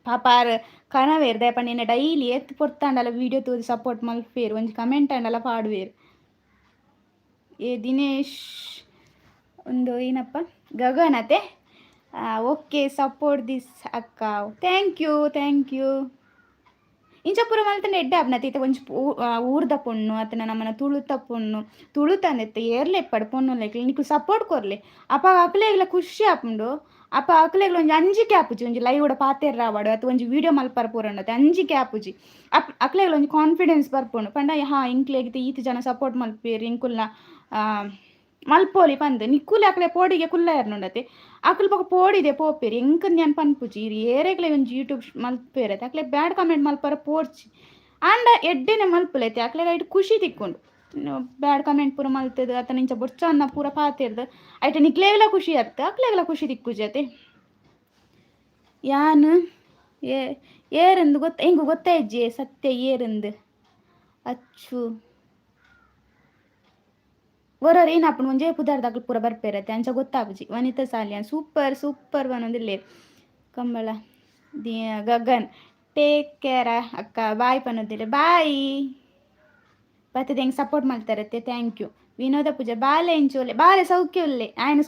ಪಾಪಾರ್ ಕನವೇರ್ ದಾಯೆ ಪಂಡ ಎನ್ನ ಡೈಲಿ ಏತ್ ಪೊರ್ತಾಂಡಲ ವಿಡಿಯೋ ತೂದು ಸಪೋರ್ಟ್ ಮಲ್ಪೇರ್, ಒಂಜಿ ಕಮೆಂಟ್ ಆಂಡಲ ಪಾಡುವೇರ್. ಏ ದಿನೇಶ್, ಒಂದು ಏನಪ್ಪ ಗಗನತೆ. ಓಕೆ, ಸಪೋರ್ಟ್ this ಅಕ್ಕ. Thank you, thank you. ಇಂಚ ಪೂರ ಮಲ್ತಂಡ ಎಡ್ಡೆ ಆಪುಂಡು ಇತ್ತೆ. ಒಂಜಿ ಊರ್ದ ಪೊಣ್ಣು ಅತ್ತಂಡ ನಮ್ಮನ ತುಳುತ ಪೊಣ್ಣು, ತುಳುತಂದೆತ್ತ ಏರ್ಲೆ ಇಪ್ಪಡ್ ಪೊಣ್ಣು ನಿಕ್ಲು ಸಪೋರ್ಟ್ ಕೊರ್ಲೆ. ಅಪಗ ಅಕ್ಲೆಗ್ಲ ಖುಷಿ ಆಪುಂಡು. ಅಪ ಅಕ್ಲೆಗ್ಲ ಒಂಜಿ ಅಂಜಿಕೆ ಆಪುಜಿ. ಒಂಜಿ ಲೈವ್ ಡ್ ಪಾತೆರ್ರ ಆವಡ್ ಅತ್ತ್ ಒಂಜಿ ವೀಡಿಯೋ ಮಲ್ಪರ ಪೂರ ಅಂಜಿಕೆ ಆಪುಜಿ. ಅಪ್ ಅಕ್ಲೆಗ್ಲ ಒಂಜಿ ಕಾನ್ಫಿಡೆನ್ಸ್ ಬರ್ಪುಂಡು. ಪಂಡ ಹಾ, ಇಂಕ್ಲೆಗ್ ಈತ್ ಜನ ಸಪೋರ್ಟ್ ಮಲ್ಪುವೆರ್, ಇಂಕುಲ್ನ ಮಲ್ಪೊಲಿ ಪಂದ್. ನಿಕ್ಕುಲೆ ಅಕ್ಲೆ ಪೋಡಿಗೆ ಕುಲ್ಲಯೆರ್ನುಂಡತೆ, ಅಕುಲು ಬೊಕ ಪೋಡಿದೆ ಪೋಪೆರ್. ಎಂಕ್ ಯಾನ್ ಪನ್ಪುಜಿ, ಇರ್ ಏರೆಗ್ಲ ಒಂಜಿ ಯೂಟ್ಯೂಬ್ ಮಲ್ಪುವೆರ್ ಅಕ್ಲೆ ಬ್ಯಾಡ್ ಕಮೆಂಟ್ ಮಲ್ಪರ ಪೋಡ್ಚಿ. ಆಂಡ ಎಡ್ಡೆನೆ ಮಲ್ಪುಲೈತೆ, ಅಕ್ಲೆಗ್ ಐಟ್ ಖುಷಿ ತಿಕ್ಕುಂಡು. ಬ್ಯಾಡ್ ಕಮೆಂಟ್ ಪೂರ ಮಲ್ತದ್ ಅತ್ತನ ಇಂಚ ಬೊಡ್ಚಾಂದ್ನ ಪೂರ ಪಾತೆರ್ದ್ ಐಟ್ ನಿಕ್ಲೆಗ್ಲ ಖುಷಿ ಅತ್ತ್, ಅಕ್ಲೆಗ್ಲ ಖುಷಿ ತಿಕ್ಕುಜಿ ಅತೆ. ಯಾನ್ ಏ ಏರೆಂದು ಗೊತ್ತ, ಎಂಕ್ ಗೊತ್ತಾಯಿಜ್ಜಿ ಸತ್ಯ ಏರೆಂದು. ಅಚ್ಚು ಒರೊರ ಏನಾಪುಂಡು, ಒಂಜೇ ಪುದರ್ದಕ್ಲು ಪೂರ ಬರ್ಪೆರತ್ತೆ, ಅಂಚ ಗೊತ್ತಾಪುಜಿ. ವನಿತಾ ಸಾಲಿಯಾನ್ ಸೂಪರ್ ಸೂಪರ್ ಪನೊಂದಿಲ್ಲೆರ್. Kambala the Gagan take care ಅಕ್ಕ, ಬಾಯ್ ಪನೊಂದಿಲ್ಲೆ. ಬಾಯ್. ಬತ್ತದ ಹೆಂಗೆ ಸಪೋರ್ಟ್ ಮಲ್ತಾರತ್ತೆ, thank you. ವಿನೋದ ಪೂಜಾ ಬಾಲೆ ಇಂಚೋಲೆ, ಬಾಲೆ ಸೌಖ್ಯ ಉಲ್ಲೆ. ಆಯನ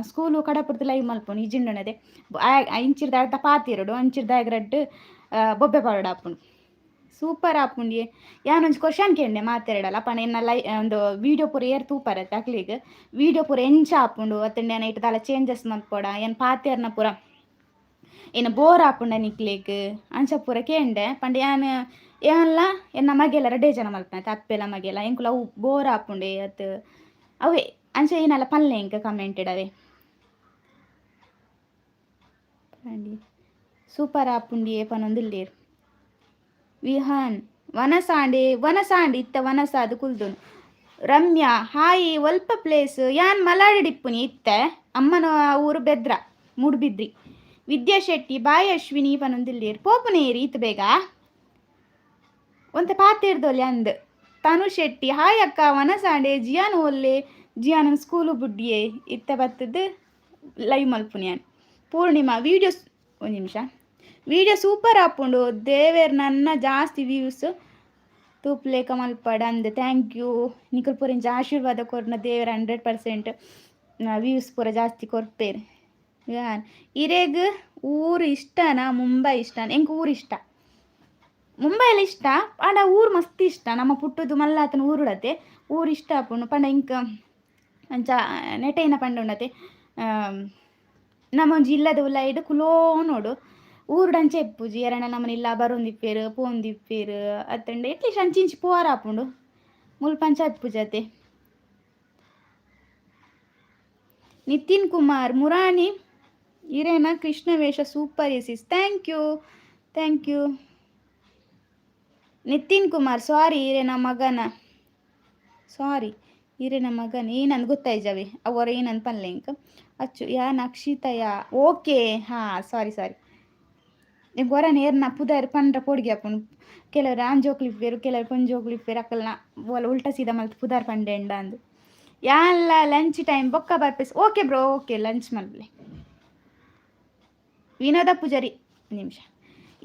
ಸ್ಕೂಲು ಕಡಪುರ್ದು ಲೈವ್ ಮಲ್ಪುನು ಇಜಿಂಡನದೆ. ಇಂಚಿರ್ದ ಅರ್ಧ ಪಾತಿರಡು, ಅಂಚಿರ್ದ ರಡ್ಡ್ ಬೊಬ್ಬೆ ಪಾಡೋಡು ಆಪುಂಡು. ಸೂಪರ್ ಆಪುಂಡಿಯೆ. ಯಾನೊಂಜಿ ಕ್ವಶನ್ ಕೇಂಡೆ ಮಾತೆರಡಲ ಪಂಡ ಎನ್ನ ಲೈ ಒಂದು ವೀಡಿಯೋ ಪೂರ ಏರ್ ತೂಪರತ್ತೆ, ಅಕ್ಲೆಗ್ ವೀಡಿಯೋ ಪೂರ ಎಂಚ ಆಪುಂಡು, ಅತ್ತಂಡ ಯಾನ್ ಐಟ್ ದಾಲ ಚೇಂಜಸ್ ಮಲ್ಪೊಡ, ಏನ್ ಪಾತೆರ್ನ ಪೂರ ಏನ ಬೋರ್ ಆಪುಂಡ ನಿಕ್ಲೆಗ್, ಅಂಚ ಪೂರ ಕೇಂಡೆ. ಪಂಡ ಯಾನ್ ಯಾನ್ಲ ಎನ್ನ ಮಗೆಲ ರಡ್ಡೇ ಜನ ಮಲ್ಪುನ, ಅಪ್ಪೆಲ ಮಗೆಲ. ಎಂಕುಲು ಅವು ಬೋರ್ ಆಪುಂಡೆ ಅತ್ ಅವೇ ಅಂಚ ಏನಲ್ಲ ಪಲ್ಲೆ ಎಂಕ್ ಕಮೆಂಟೆಡ್ ಅವೇ. ಸೂಪರ್ ಆಪುಂಡಿಯೇ ಪನೊಂದುಲ್ಲೆರ್. ವಿಹಾನ್ ವನಸಾಂಡೆ, ವನಸಾಂಡ್ ಇತ್ತ ವನಸಾದ್ ಕುಲ್ದುನು. ರಮ್ಯಾ ಹಾಯ್, ಒಲ್ಪ ಪ್ಲೇಸ್? ಯಾನ್ ಮಲಾಡಿಡಿಪ್ಪುನಿ ಇತ್ತೆ. ಅಮ್ಮನ ಊರು ಬೆದ್ರ ಮೂಡುಬಿದ್ರಿ. ವಿದ್ಯಾ ಶೆಟ್ಟಿ ಬಾಯ್ ಅಶ್ವಿನಿ ಪನೊಂದುಲ್ಲೆರ್. ಪೋಪುನೇರಿ ಈತ್ ಬೇಗ? ಒಂತೆ ಪಾತೆರ್ದೊಲಿ ಅಂದ್. ತನು ಶೆಟ್ಟಿ ಹಾಯ್ ಅಕ್ಕ, ವನಸಾಂಡೆ. ಜಿಯಾನ್ ಒಲ್ಲೆ? ಜಿಯಾನ್ ಸ್ಕೂಲು ಬುಡ್ಡಿಯೇ, ಇತ್ತೆ ಬತ್ತದ್ ಲೈವ್ ಮಲ್ಪುನಿ ಯಾನ್. ಪೂರ್ಣಿಮಾ ವೀಡಿಯೋಸ್, ಒಂದು ನಿಮಿಷ, ವೀಡಿಯೋ ಸೂಪರ್ ಆಪುಂಡು, ದೇವೆರ್ ನನ್ನ ಜಾಸ್ತಿ ವ್ಯೂಸ್ ತೂಪ್ಲೇಕ ಮಲ್ಪಡ್ ಅಂದ್. Thank you. ನಿಕುಲು ಪೂರ ಇಂಚ ಆಶೀರ್ವಾದ ಕೊರ್ನ ದೇವೆರ್ 100% ವ್ಯೂಸ್ ಪೂರ ಜಾಸ್ತಿ ಕೊರ್ಪೇರ್. ಯಾನ್ ಇರೆಗ್ ಊರು ಇಷ್ಟನಾ, ಮುಂಬೈ ಇಷ್ಟನಾ? ಎಂಕ್ ಊರು ಇಷ್ಟ, ಮುಂಬೈಲ ಇಷ್ಟ, ಆಂಡ ಊರು ಮಸ್ತ್ ಇಷ್ಟ. ನಮ್ಮ ಪುಟ್ಟುದು ಮಲ್ಲಾತನ ಊರುಡತೆ, ಊರು ಇಷ್ಟ ಆಪುಂಡು. ಪಂಡ ಇಂಕ್ ಅಂಚ ನೆಟೈನ ಪಂಡ ಉಂಡತೆ, ನಮ್ಮ ಒಂಜಿ ಇಲ್ಲದ ಉಲಾಯಿಡ್ ಕುಲೋ ನೋಡು. ಊರುಡು ಅಂಚ ಇಪ್ಪುಜಿ. ಏರನ ನಮ್ಮನ ಇಲ್ಲ ಬರೊಂದಿಪ್ಪೆರ್, ಪೋಂದಿಪ್ಪೆರ್, ಅತ್ತಂಡ ಎಟ್ಲೀಸ್ಟ್ ಅಂಚಿ ಇಂಚಿ ಪೋವರ ಆಪುಂಡು. ಮುಲ್ಪ ಅಂಚ ಇಪ್ಪುಜತೆ. ನಿತಿನ್ ಕುಮಾರ್ ಮುರಾಣಿ ಇರೇನ ಕೃಷ್ಣ ವೇಷ ಸೂಪರ್ ಎಸಿಸ್. Thank you, thank you. Nitin Kumar sorry ಇರೇನ ಮಗನ, ಸಾರಿ ಇರೇನ ಮಗನ ಏನಂದ್ ಗೊತ್ತಾಯ್ಜವೆ ಅವರ ಏನಂದ್ ಪನ್ಲೆ ಇಂಕ್. ಅಚ್ಚು ಯಾನ್ ಅಕ್ಷಿತಯ ಓಕೆ. ಹಾಂ, ಸಾರಿ ಸಾರಿ. ಗೊರನ ಏರ್ನ ಪುದರ್ ಪಂಡ್ರ ಪೋಡಿಗೆ ಆಪುಂಡು. ಕೆಲವರು ಆಣ್ ಜೋಕುಲು ಇಪ್ಪೆರ್, ಕೆಲವರು ಪೊಣ್ಣು ಜೋಕುಲು ಇಪ್ಪೆರ್. ಅಕಲ್ನ ಓಲ ಉಲ್ಟಾ ಸೀದಾ ಮಲ್ತ್ ಪುದರ್ ಪಂಡೆಂಡ ಅಂದ್. ಯಾನ್ಲ ಲಂಚ್ ಟೈಮ್ ಬೊಕ್ಕ ಬರ್ಪೆ. ಓಕೆ ಬ್ರೋ, ಓಕೆ, ಲಂಚ್ ಮಲ್ಪುಲೆ. ವಿನೋದ ಪೂಜಾರಿ ನಿಮಿಷ,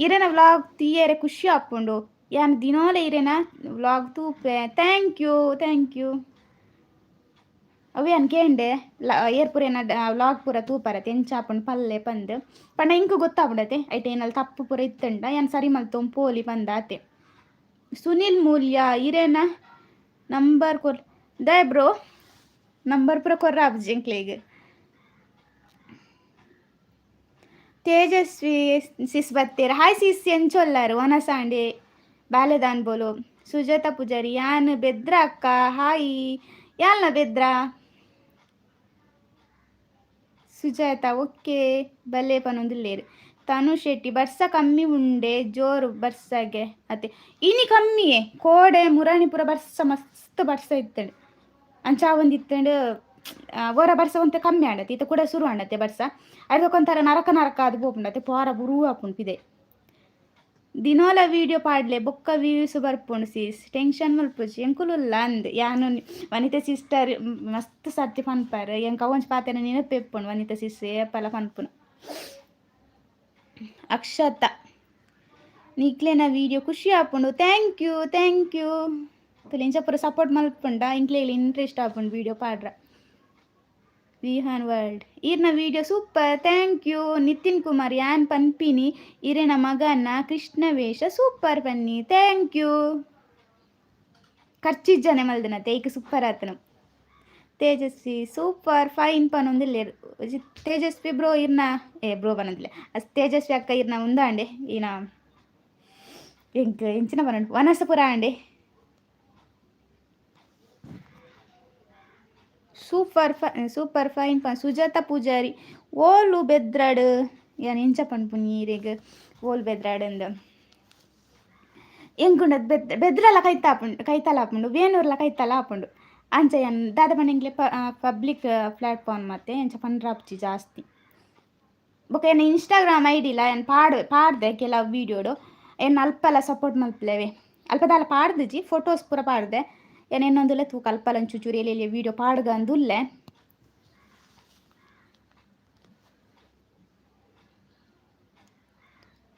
ಇರೆನ ವ್ಲಾಗ್ ತೂಯೆರೆ ಖುಷಿ ಆಪುಂಡು, ಯಾನ್ ದಿನೋಲ ಇರೆನ vlog ತೂಪೆ. Thank you, thank you. ಅವು ಯಾನ್ ಕೇಂಡೆ ಏರ್ ಪೂರ ಎನ್ನ ವ್ಲಾಗ್ ಪೂರ ತೂಪರತೆ, ಎಂಚ ಆಪುಂಡು ಪಲ್ಲೆ ಪಂದ್. ಪಂಡ ಇಂಕ್ ಗೊತ್ತಾಪುಂಡತೆ, ಐಟ್ ಏನಲ್ಲಿ ತಪ್ಪು ಪೂರ ಇತ್ತಂಡ ಯಾನ್ ಸರಿ ಮಲ್ತೊಂದು ಪೋಲಿ ಪಂದಾತೆ. ಸುನಿಲ್ ಮೂಲ್ಯ ಇರೆನ ನಂಬರ್ ಕೊರ್ ದಾಯೆ ಬ್ರೋ? ನಂಬರ್ ಪೂರ ಕೊರ್ರ ಆಪುಜಿ ಎಂಕ್ಲೆಗ್. ತೇಜಸ್ವಿ ಸಿಸ್ ಬತ್ತೇರ್. ಹಾಯ್ ಸಿಸ್, ಎಂಚೊಲ್ಲಾರು? ವನಸಾಂಡೆ ಬಾಲೆದಾನ್ ಬೋಲು. ಸುಜಾತ ಪೂಜಾರಿ ಯಾನ್ ಬೆದ್ರ ಅಕ್ಕ. ಹಾಯ್, ಯಾನ್ಲ ಬೆದ್ರ. ಸುಜಾತ ಓಕೆ, ಬಲ್ಲೆ ಪನೊಂದುಲ್ಲೆರ್. ತನು ಶೆಟ್ಟಿ ಬರ್ಸ ಕಮ್ಮಿ ಉಂಡೆ, ಜೋರು ಬರ್ಸಗೆ ಅತೆ. ಇನಿ ಕಮ್ಮಿಯೇ, ಕೋಡೆ ಮುರಾಣಿ ಪೂರ ಬರ್ಸ ಮಸ್ತ್ ಬರ್ಸ ಇತ್ತಂಡ್. ಅಂಚ ಆವೊಂದಿತ್ತಂಡ್. ಒರ ಬರ್ಸ ಒಂತೆ ಕಮ್ಮಿ ಆಂಡತೆ, ಇತ್ತೆ ಕುಡ ಶುರು ಆಂಡತೆ ಬರ್ಸ. ಅರ್ಧಕ್ಕೊಂಥರ ನರಕ ನರಕ ಆದ್ ಪೋಪುಂಡತೆ, ಪೋರ ಬುರು ಆಪುಂಡು ಪಿದೆ. ದಿನೋಲ ವೀಡಿಯೋ ಪಾಡ್ಲೆ, ಬೊಕ್ಕ ವ್ಯೂಸ್ ಬರ್ಪುಂಡು ಸಿಸ್, ಟೆನ್ಷನ್ ಮಲ್ಪುಜಿ, ಎಂಕುಲುಲ್ಲ ಅಂದ್. ಯಾನು ವನಿತಾ ಸಿಸ್ಟರ್ ಮಸ್ತ್ ಸರ್ತಿ ಪನ್ಪರ್. ಎಂಕ್ ಅವೊಂಜಿ ಪಾತೆರ ನೆನಪು ಇಪ್ಪುಂಡು, ವನಿತಾ ಸಿಸ್ ಏಪಲ ಪನ್ಪುನು. ಅಕ್ಷತಾ ನಿಕ್ಲೆನ ವೀಡಿಯೋ ಖುಷಿ ಆಪುಂಡು. Thank you, thank you. ತೂಲೆ ಇಂಚ ಪೂರ ಸಪೋರ್ಟ್ ಮಲ್ಪುಂಡ ಇಂಕ್ಲೆಗ್ ಇಂಟ್ರೆಸ್ಟ್ ಆಪುಂಡು ವೀಡಿಯೋ ಪಾಡ್ರ. ವಿಹಾನ್ ವರ್ಲ್ಡ್ ಈರ್ನ video super, thank you. Nitin Kumar ಯಾನ್ ಪನ್ಪಿನಿ ಇರೆನ ಮಗನ ಕೃಷ್ಣ ವೇಷ ಸೂಪರ್ ಪನ್ನಿ, thank you. ಖರ್ಚಿಜ್ಜನೆ ಮಲ್ದನತೆ ಏಕ ಸೂಪರ್ ಆತನು. ತೇಜಸ್ವಿ ಸೂಪರ್ ಫೈನ್ ಪನೊಂದಿಲ್ಲೇರು. ತೇಜಸ್ವಿ ಬ್ರೋ ಇರ್ನ, ಏ ಬ್ರೋ ಪನೊಂದಿಲ್ಲ, ತೇಜಸ್ವಿ ಅಕ್ಕ ಇರ್ನ ಉಂದಾಂಡೆ ಈನ ಎಂಕ್ ಎಂಚಿನ ಪನೊಂಡು ವನಸಪುರ ಆಂಡೆ. ಸೂಪರ್ ಸೂಪರ್ ಫೈನ್ ಪನ್ ಸುಜಾತ ಪೂಜಾರಿ. ಓಲು ಬೆದ್ರಾಡ್ ಯಾನ್ ಎಂಚ ಪನ್ಪುನಿ ಈರೆಗ್ ಓಲು ಬೆದ್ರಾಡ್ ಅಂದ್. ಎಂಕುಂಡದ್ ಬೆದ್ರಲ ಕೈತಾಪುಂಡು, ಕೈತಲ ಆಪುಂಡು, ವೇಣೂರ್ಲ ಕೈತಲ ಆಪುಂಡು. ಅಂಚ ಯಾನ್ ದಾದ ಪಂಡ ಎಂಕ್ಲೆ ಪಬ್ಲಿಕ್ ಪ್ಲಾಟ್ಫಾರ್ಮ್ ಮತ್ತೆ ಎಂಚ ಪಂಡ್ರಾಪ್ಚಿ ಜಾಸ್ತಿ. ಬೊಕ ಎನ್ನ ಇನ್ಸ್ಟಾಗ್ರಾಮ್ ಐಡಿಲ ಯಾನ್ ಪಾಡ್ದೆ ಕೆಲವು ವೀಡಿಯೋಡು, ಎನ್ನ ಅಲ್ಪಲ ಸಪೋರ್ಟ್ ಮಲ್ಪುಲೆವೆ. ಅಲ್ಪ ದಾಲ ಪಾಡ್ದಿಜಿ, ಫೋಟೋಸ್ ಪೂರ ಪಾಡ್ದೆ. ಯಾನ್ ಎನ್ನೊಂದುಲ್ಲೆ ತೂಕ ಅಲ್ಪಲ ಒಂಚೂರು ಎಲ್ಯ ಎಲ್ಯ ವೀಡಿಯೋ ಪಾಡ್ಗ ಅಂದುಲ್ಲೆ.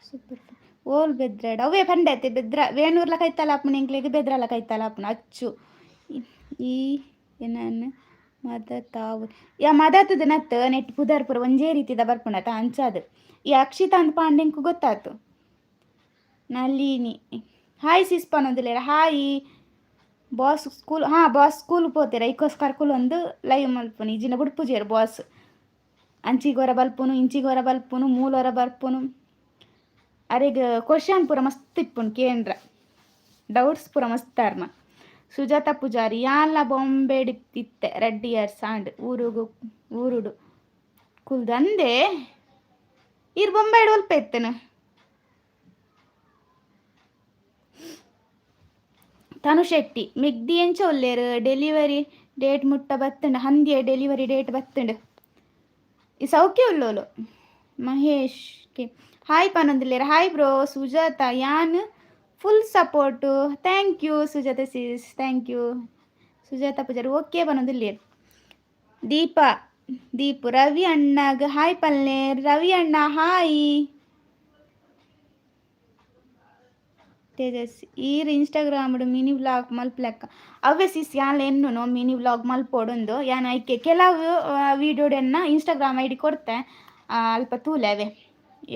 ಸೂಪರ್ ಓಲ್ ಬೆದ್ರಾಡ್ ಅವೇ ಪಂಡೈತೆ ಬೆದ್ರ ವೇಣೂರ್ಲ ಕೈತಲ ಆಪುಂಡು ಎಂಕ್ಲೆಗ್, ಬೆದ್ರಲ ಕೈತಲ ಆಪುಂಡು ಅಚ್ಚು. ಈ ಏನಾನ್ ಮದತಾವು ಯಾ ಮದತದ ನತ್ ನೆಟ್ ಪುದರ್ ಪೂರ ಒಂಜೇ ರೀತಿದ ಬರ್ಪುಂಡತ ಅಂಚಾದ್. ಈ ಅಕ್ಷಿತಾ ಅಂದ್ ಪಾಂಡೆ ಎಂಕ್ ಗೊತ್ತಾತು. ನಳಿನಿ ಹಾಯ್ ಸಿಸ್ ಪನೊಂದುಲ್ಲೆರ್, ಹಾಯ್. ಬಾಸ್ ಸ್ಕೂಲ್, ಹಾಂ ಬಾಸ್ ಸ್ಕೂಲ್ ಪೋತೆರ್, ಐಕೋಸ್ಕರ ಕುಲೊಂದು ಲೈವ್ ಮಲ್ಪುನು, ಇಜ್ಜಿಂಡ ಬುಡ್ಪುಜೆರ್ ಬಾಸ್. ಅಂಚಿಗೊರ ಬಲ್ಪುನು, ಇಂಚಿಗೊರ ಬಲ್ಪುನು, ಮೂಲೊರ ಬರ್ಪುನು. ಅರೆಗ್ ಕ್ವಶನ್ ಪೂರ ಮಸ್ತ್ ಇಪ್ಪುನು ಕೇಂದ್ರ, ಡೌಟ್ಸ್ ಪೂರ ಮಸ್ತ್ ಆರ್ನ. ಸುಜಾತ ಪೂಜಾರಿ ಯಾನ್ಲ ಬೊಂಬೆಡ್ ಇತ್ತೆ 2 ಇಯರ್ಸ್ ಆಂಡ್ ಊರುಗು ಊರುಡು ಕುಲ್ದು ಅಂದೆ. ಈರ್ ಬೊಂಬೆಡ್ ಒಲ್ಪ ಇತ್ತೇನ? ತನು ಶೆಟ್ಟಿ ಮಿಗ್ದಿ ಎಂಚ ಉಲ್ಲೇರ್? ಡೆಲಿವರಿ ಡೇಟ್ ಮುಟ್ಟ ಬತ್ತುಂಡು, ಹಂದಿಯ ಡೆಲಿವರಿ ಡೇಟ್ ಬತ್ತುಂಡು. ಈ ಸೌಖ್ಯ ಉಲ್ಲೋಲು. ಮಹೇಶ್ ಕೆ ಹಾಯ್ ಪನೊಂದುಲ್ಲೆರ್, ಹಾಯ್ ಬ್ರೋ. ಸುಜಾತ ಯಾನ್ full support, thank you Sujatha sis, thank you. Sujatha Pujari okay ಪನೊಂದುಲ್ಲೆರ್. ದೀಪಾ ದೀಪು ರವಿ ಅಣ್ಣಗ್ ಹಾಯ್ ಪಲ್ಲೆ, ರವಿ ಅಣ್ಣ ಹಾಯ್. ತೇಜಸ್ ಈರ್ ಇನ್ಸ್ಟಾಗ್ರಾಮ್ಡ್ ಮಿನಿ ವ್ಲಾಗ್ ಮಲ್ಪಲೆಕ್ಕ ಅವೇ ಸಿಸ್ ಯಾನ್ಲ ಎನ್ನುನು ಮಿನಿ ವ್ಲಾಗ್ ಮಲ್ಪೊಡುಂದು. ಯಾನ್ ಐಕೆ ಕೆಲವು ವೀಡಿಯೋಡೆನ್ನ ಇನ್ಸ್ಟಾಗ್ರಾಮ್ ಐಡಿ ಕೊರ್ತೆ, ಅಲ್ಪ ತೂಲೆ ಅವೇ.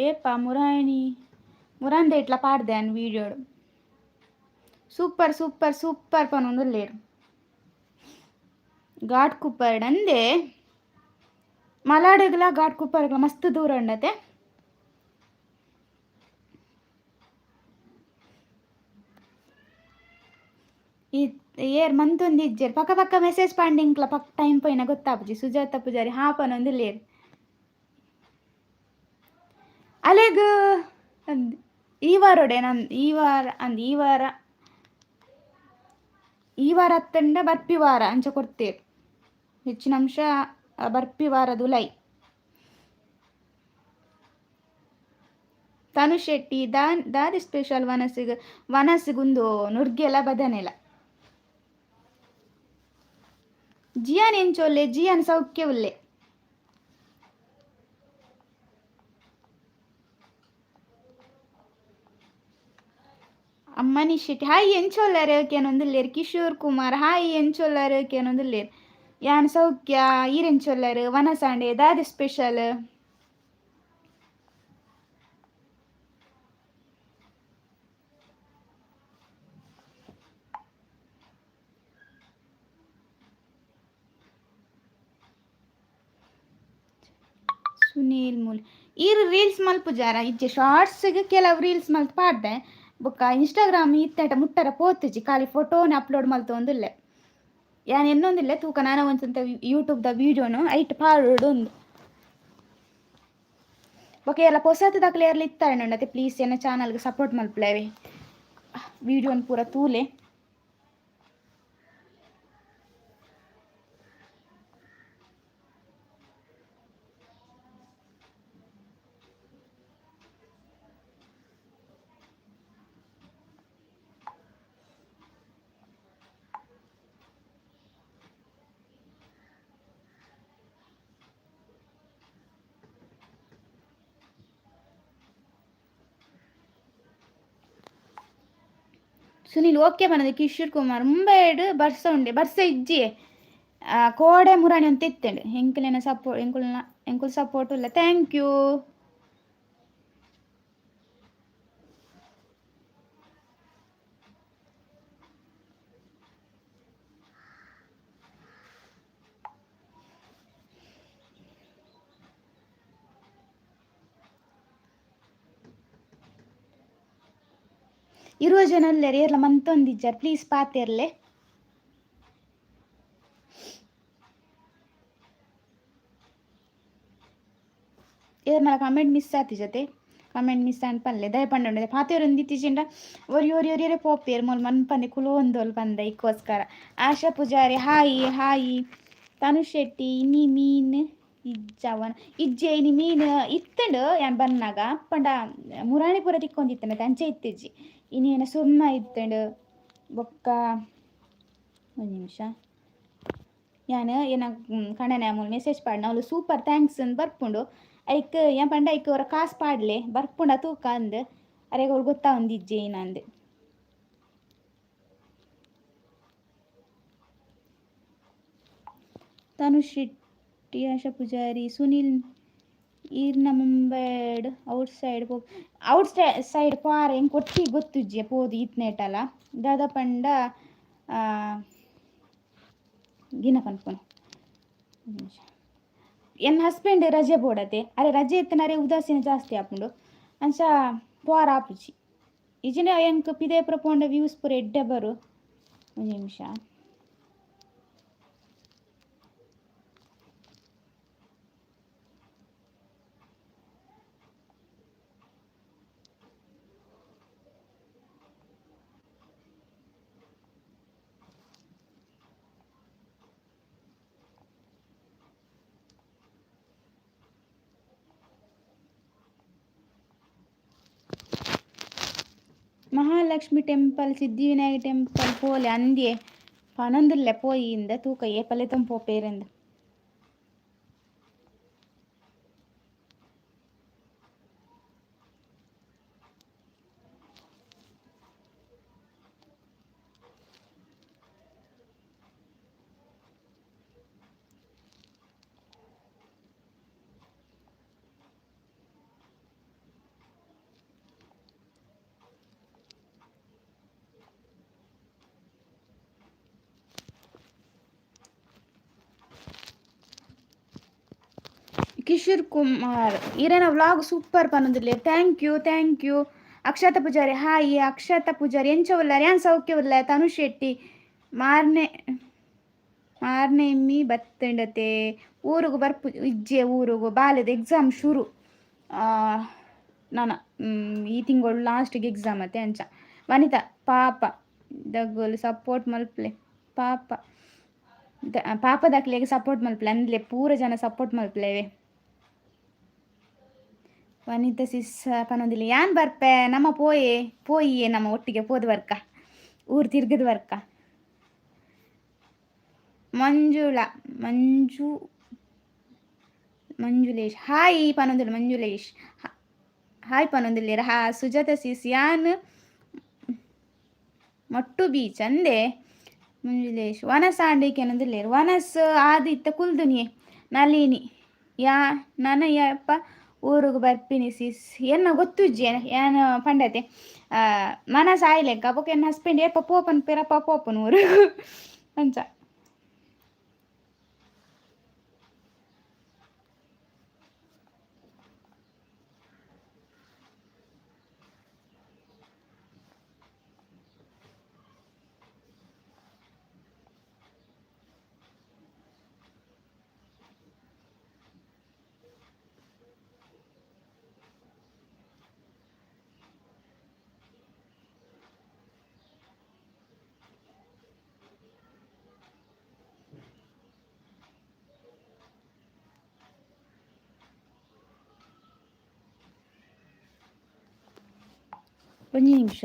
ಏಪ ಮುರಾಣಿ ಮುರಾಂದೆ ಇಟ್ಲ ಪಾಡ್ದೆ ಯಾನ್ ವೀಡಿಯೋಡು. ಸೂಪರ್ ಸೂಪರ್ ಸೂಪರ್ ಪನೊಂದುಲ್ಲೆರ್. ಘಾಟ್ ಕುಪ್ಪರ್ಡ್ ಅಂದೆ ಮಲಾಡುಗ್ಲ ಘಾಟ್ ಕುಪ್ಪರ್ಗ್ಲ ಮಸ್ತ್ ದೂರ ಉಂಡತೆ. ಈ ಏರ್ ಮಂತೊಂದು ಇಜ್ಜೆರ್ ಪಕ್ಕ ಪಕ್ಕ ಮೆಸೇಜ್ ಪಾಂಡಿಂಕ್ಲ ಪಕ್ಕ ಟೈಮ್ ಪೋಯಿನ ಗೊತ್ತಾಪುಜಿ. ಸುಜಾತ ಪೂಜಾರಿ ಹಾ ಪನೊಂದುಲ್ಲೆರ್. ಅಲೆಗ್ ಅಂದ್ ಈ ವಾರೊಡೆ ನನ್ ಈ ವಾರ ಅಂದ್ ಈ ವಾರ ಈ ವಾರ ಅತ್ತಂಡ ಬರ್ಪಿ ವಾರ ಅಂಚ ಕೊಡ್ತೇವೆ ಹೆಚ್ಚಿನ ಅಂಶ ಬರ್ಪಿ ವಾರದ ಉಲೈ. ತನು ಶೆಟ್ಟಿ ದಾದಿ ಸ್ಪೆಷಲ್ ವನಸಿಗ್ ವನಸಿಗುಂದು ನುರ್ಗೆಲ ಬದನೆಲ. ಜಿಯಾನ್ ಎಂಚೊಲ್ಲೆ? ಜಿಯಾನ್ ಸೌಖ್ಯ ಉಲ್ಲೆ. ಅಮ್ಮನಿ ಶೆಟ್ಟಿ ಹಾಯ್ ಎಂಚೊಲ್ಲಾರ್ ಕೇನೊಂದುಲ್ಲೆರ್. ಕಿಶೋರ್ ಕುಮಾರ್ ಹಾಯ್ ಎಂಚೊಲ್ಲಾರ್ ಕೇನೊಂದುಲ್ಲೆರ್. ಯಾನ್ ಸೌಖ್ಯ, ಈರ್ ಎಂಚೊಲ್ಲಾರ್? ವನಸಾಂಡೆ ದಾದಿ ಸ್ಪೆಷಲ್? ಸುನೀಲ್ ಮೂಲ್ ಈರ್ ರೀಲ್ಸ್ ಮಲ್ಪುಜಾರ? ಇಜ್ಜೆ ಶಾರ್ಟ್ಸ್ಗ್ ಕೆಲವು ರೀಲ್ಸ್ ಮಲ್ತ್ ಪಾಡ್ದೆ. ಬೊಕ್ಕ ಇನ್ಸ್ಟಾಗ್ರಾಮ್ ಇತ್ತೇಟ ಮುಟ್ಟರ ಪೋತುಜಿ, ಖಾಲಿ ಫೋಟೋನ ಅಪ್ಲೋಡ್ ಮಲ್ತೊಂದುಲ್ಲೆ. ಯಾನ್ ಎನ್ನೊಂದಿಲ್ಲೆ ತೂಕ ನಾನ ಒಂಚಂತ ಯೂಟ್ಯೂಬ್ದ ವೀಡಿಯೋನು ಐಟ್ ಪಾಡೊಡು ಉಂದು. ಬೊಕ ಏರ್ಲ ಪೊಸತ್ ಏರ್ಲ ಇತ್ತಾರೆ ಪ್ಲೀಸ್ ಎನ್ನ ಚಾನಲ್ಗೆ ಸಪೋರ್ಟ್ ಮಲ್ಪುಲೆ, ವೀಡಿಯೋನ್ ಪೂರ ತೂಲೆ. ಸುನೀಲ್ ಓಕೆ ಪನದು. ಕಿಶೋರ್ ಕುಮಾರ್ ಮುಂಬೈಡ್ ಬರ್ಸ ಉಂಡೆ, ಬರ್ಸ ಇಜ್ಜಿ. ಕೋಡೆ ಮುರಾಣಿ ಅಂತ ಇತ್ತಂಡು. ಎಂಕುಲೆನ ಸಪೋರ್ಟ್, ಎಂಕುಲ್ನ ಎಂಕುಲು ಸಪೋರ್ಟ್ ಉಲ್ಲ. Thank you. 20 ಜನ ಉಲ್ಲೆರ್, ಏರ್ಲ ಮಂತೊಂದಿಜ್ಜಾರ್, ಪ್ಲೀಸ್ ಪಾತೆರ್ಲೆ. ಏರ್ನಲ ಕಮೆಂಟ್ ಮಿಸ್ ಆತಿಜತೆ, ಕಮೆಂಟ್ ಮಿಸ್ ಆಂಡ್ ಪನ್ಲೆ. ದಯ ಪಂಡ ಪಾತೆರೊಂದಿತ್ತಿಜಿಂಡ ಒರಿ ಒರಿ ಒರಿಯರೆ ಪೋಪೇರ್ ಮೊಲ್ ಮನ್ಪಂದೆ ಕುಲೋಂದೊಲ್ ಪಂದ ಇಕ್ಕೋಸ್ಕರ. Asha Poojary hi hi. ತನುಷ್ ಶೆಟ್ಟಿ ಇನಿ ಮೀನ್ ಇಜ್ಜವನ ಇಜ್ಜೆ? ಇನಿ ಮೀನ್ ಇತ್ತಂಡು ಯಾನ್ ಬನ್ನಾಗ, ಪಂಡ ಮುರಾಣಿ ಪೂರ ತಿಕ್ಕೊಂದಿತ್ತಂಡ ಅಂಚೆ ಇತ್ತಿಜ್ಜಿ. ಇನಿ ಏನ ಸುಮ್ಮ ಇತ್ತಂಡು. ಬೊಕ್ಕ ಒಂದು ನಿಮಿಷ, ಯಾನ್ ಏನ ಕಣನೆ ಮೂಲು ಮೆಸೇಜ್ ಪಾಡ್ನ, ಅವಳು ಸೂಪರ್ thanks ಅಂದ್ ಬರ್ಪುಂಡು. ಐಕ್ ಯಾನ್ ಪಂಡ ಐಕ್ ಒರ ಕಾಸ್ ಪಾಡ್ಲೆ, ಬರ್ಪುಂಡ ತೂಕ ಅಂದ್. ಅರೆಗ್ ಅವ್ಳು ಗೊತ್ತಾವೊಂದಿಜ್ಜೆ ಏನಂದ್. ತನುಷ್ ಶೆಟ್ಟಿ, ಆಶಾ ಪೂಜಾರಿ, ಸುನಿಲ್ ಈರ್ನ ಮುಂಬೈಡ್ ಔಟ್ ಸೈಡ್ ಪೋ, ಔಟ್ ಸೈಡ್ ಪಾರ ಎಂಕ್ ಒಟ್ಟಿಗೆ ಗೊತ್ತುಜ್ಜಿ ಪೋದು ಈತ್ನೇಟಲ. ದಾದ ಪಂಡ ಗಿನ ಪನ್ಪುನು ನಿಮಿಷ. ಎನ್ನ ಹಸ್ಬೆಂಡ್ ರಜೆ ಬೋಡತೆ, ಅರೆ ರಜೆ ಇತ್ತನರೆ ಉದಾಸೀನ ಜಾಸ್ತಿ ಆಪುಂಡು, ಅಂಚ ಪೋರ ಆಪುಜಿ. ಇಜಿನ ಎಂಕ್ ಪಿದಯಪುರ ಪೋಂಡ ವ್ಯೂಸ್ ಪೂರ ಎಡ್ಡೆ ಬರು. ಒಂಜಿ ನಿಮಿಷ. ಮಹಾಲಕ್ಷ್ಮಿ ಟೆಂಪಲ್, ಸಿದ್ಧಿವಿನಾಯಕ ಟೆಂಪಲ್ ಪೋಲೆ ಅಂದ್ಯೆ ಪನೊಂದುಲ್ಲೆ ಪೋಯಿ ಇಂದ ತೂಕ ಏಪಲೆತೊಂದು ಪೋಪೇರಂದ್. ಕಿಶೋರ್ ಕುಮಾರ್ ಈರೆನ ವ್ಲಾಗ್ ಸೂಪರ್ ಪನೊಂದುಲ್ಲೆರ್. Thank you thank you. Akshata Poojary hi. Akshata Poojary ಎಂಚ ಉಲ್ಲಾರ್? ಯಾನ್ ಸೌಖ್ಯ ಉಲ್ಲೆ. ತನುಷ್ ಶೆಟ್ಟಿ ಮಾರ್ನೆ ಮಾರ್ನೆ ಎಮ್ಮಿ ಬತ್ತಂಡತೆ ಊರುಗು ಬರ್ಪು ಇಜ್ಜೆ? ಊರುಗು ಬಾಲೆದ ಎಕ್ಸಾಮ್ ಶುರು ನನ ಈ ತಿಂಗಳು ಲಾಸ್ಟಿಗೆ ಎಕ್ಸಾಮ್ ಅತ್ತೆ ಅಂಚ. ವನಿತಾ ಪಾಪ ದಗುಲು ಸಪೋರ್ಟ್ ಮಲ್ಪಲೆ, ಪಾಪ ಪಾಪದಕ್ಲೆಗ್ ಸಪೋರ್ಟ್ ಮಲ್ಪಲೆ ಅಂದ್ಲೆ, ಪೂರ ಜನ ಸಪೋರ್ಟ್ ಮಲ್ಪಲೆವೆ. ವನಿತಾ ಸಿಸ್ ಪನೊಂದಿಲ್ಲ ಯಾನ್ ಬರ್ಪೆ, ನಮ್ಮ ಪೋಯೆ ಪೋಯಿಯೇ, ನಮ್ಮ ಒಟ್ಟಿಗೆ ಪೋದು ಬರ್ಕ, ಊರು ತಿರ್ಗದ ಬರ್ಕ. ಮಂಜುಳಾ ಮಂಜು ಮಂಜುಲೇಶ್ ಹಾಯ್ ಪನೊಂದುಲ್ಲ. ಮಂಜುಲೇಶ್ ಹಾಯ್ ಪನೊಂದುಲ್ಲೆರ್. ಹಾ ಸುಜಾತ ಸಿಸ್ ಯಾನ್ ಮೊಟ್ಟು ಬೀಚ್ ಅಂದೆ. ಮಂಜುಲೇಶ್ ವನಸ್ ಆಂಡೇಕೆನೊಂದುಲ್ಲೆರ್. ವನಸ್ ಆದ್ ಇತ್ತ ಕುಲ್ದುನಿಯೆ. ನಳಿನಿ ಯಾ ನನ ಯಪ್ಪ ಊರುಗು ಬರ್ಪಿನಿ ಸಿಸ್? ಎನ್ನ ಗೊತ್ತುಜ್ಜಿ, ಯಾನ್ ಪಂಡತೆ ಮನಸ್ ಆಯ್ಲೆಕ್ಕ ಬೊಕ ಎನ್ನ ಹಸ್ಬೆಂಡ್ ಏಪ ಪೋ ಪನ್ಪೆರ್ ಅಪ ಪೋಪುನು ಊರುಗು ಅಂಚ. ಒಂಜಿ ನಿಮಿಷ.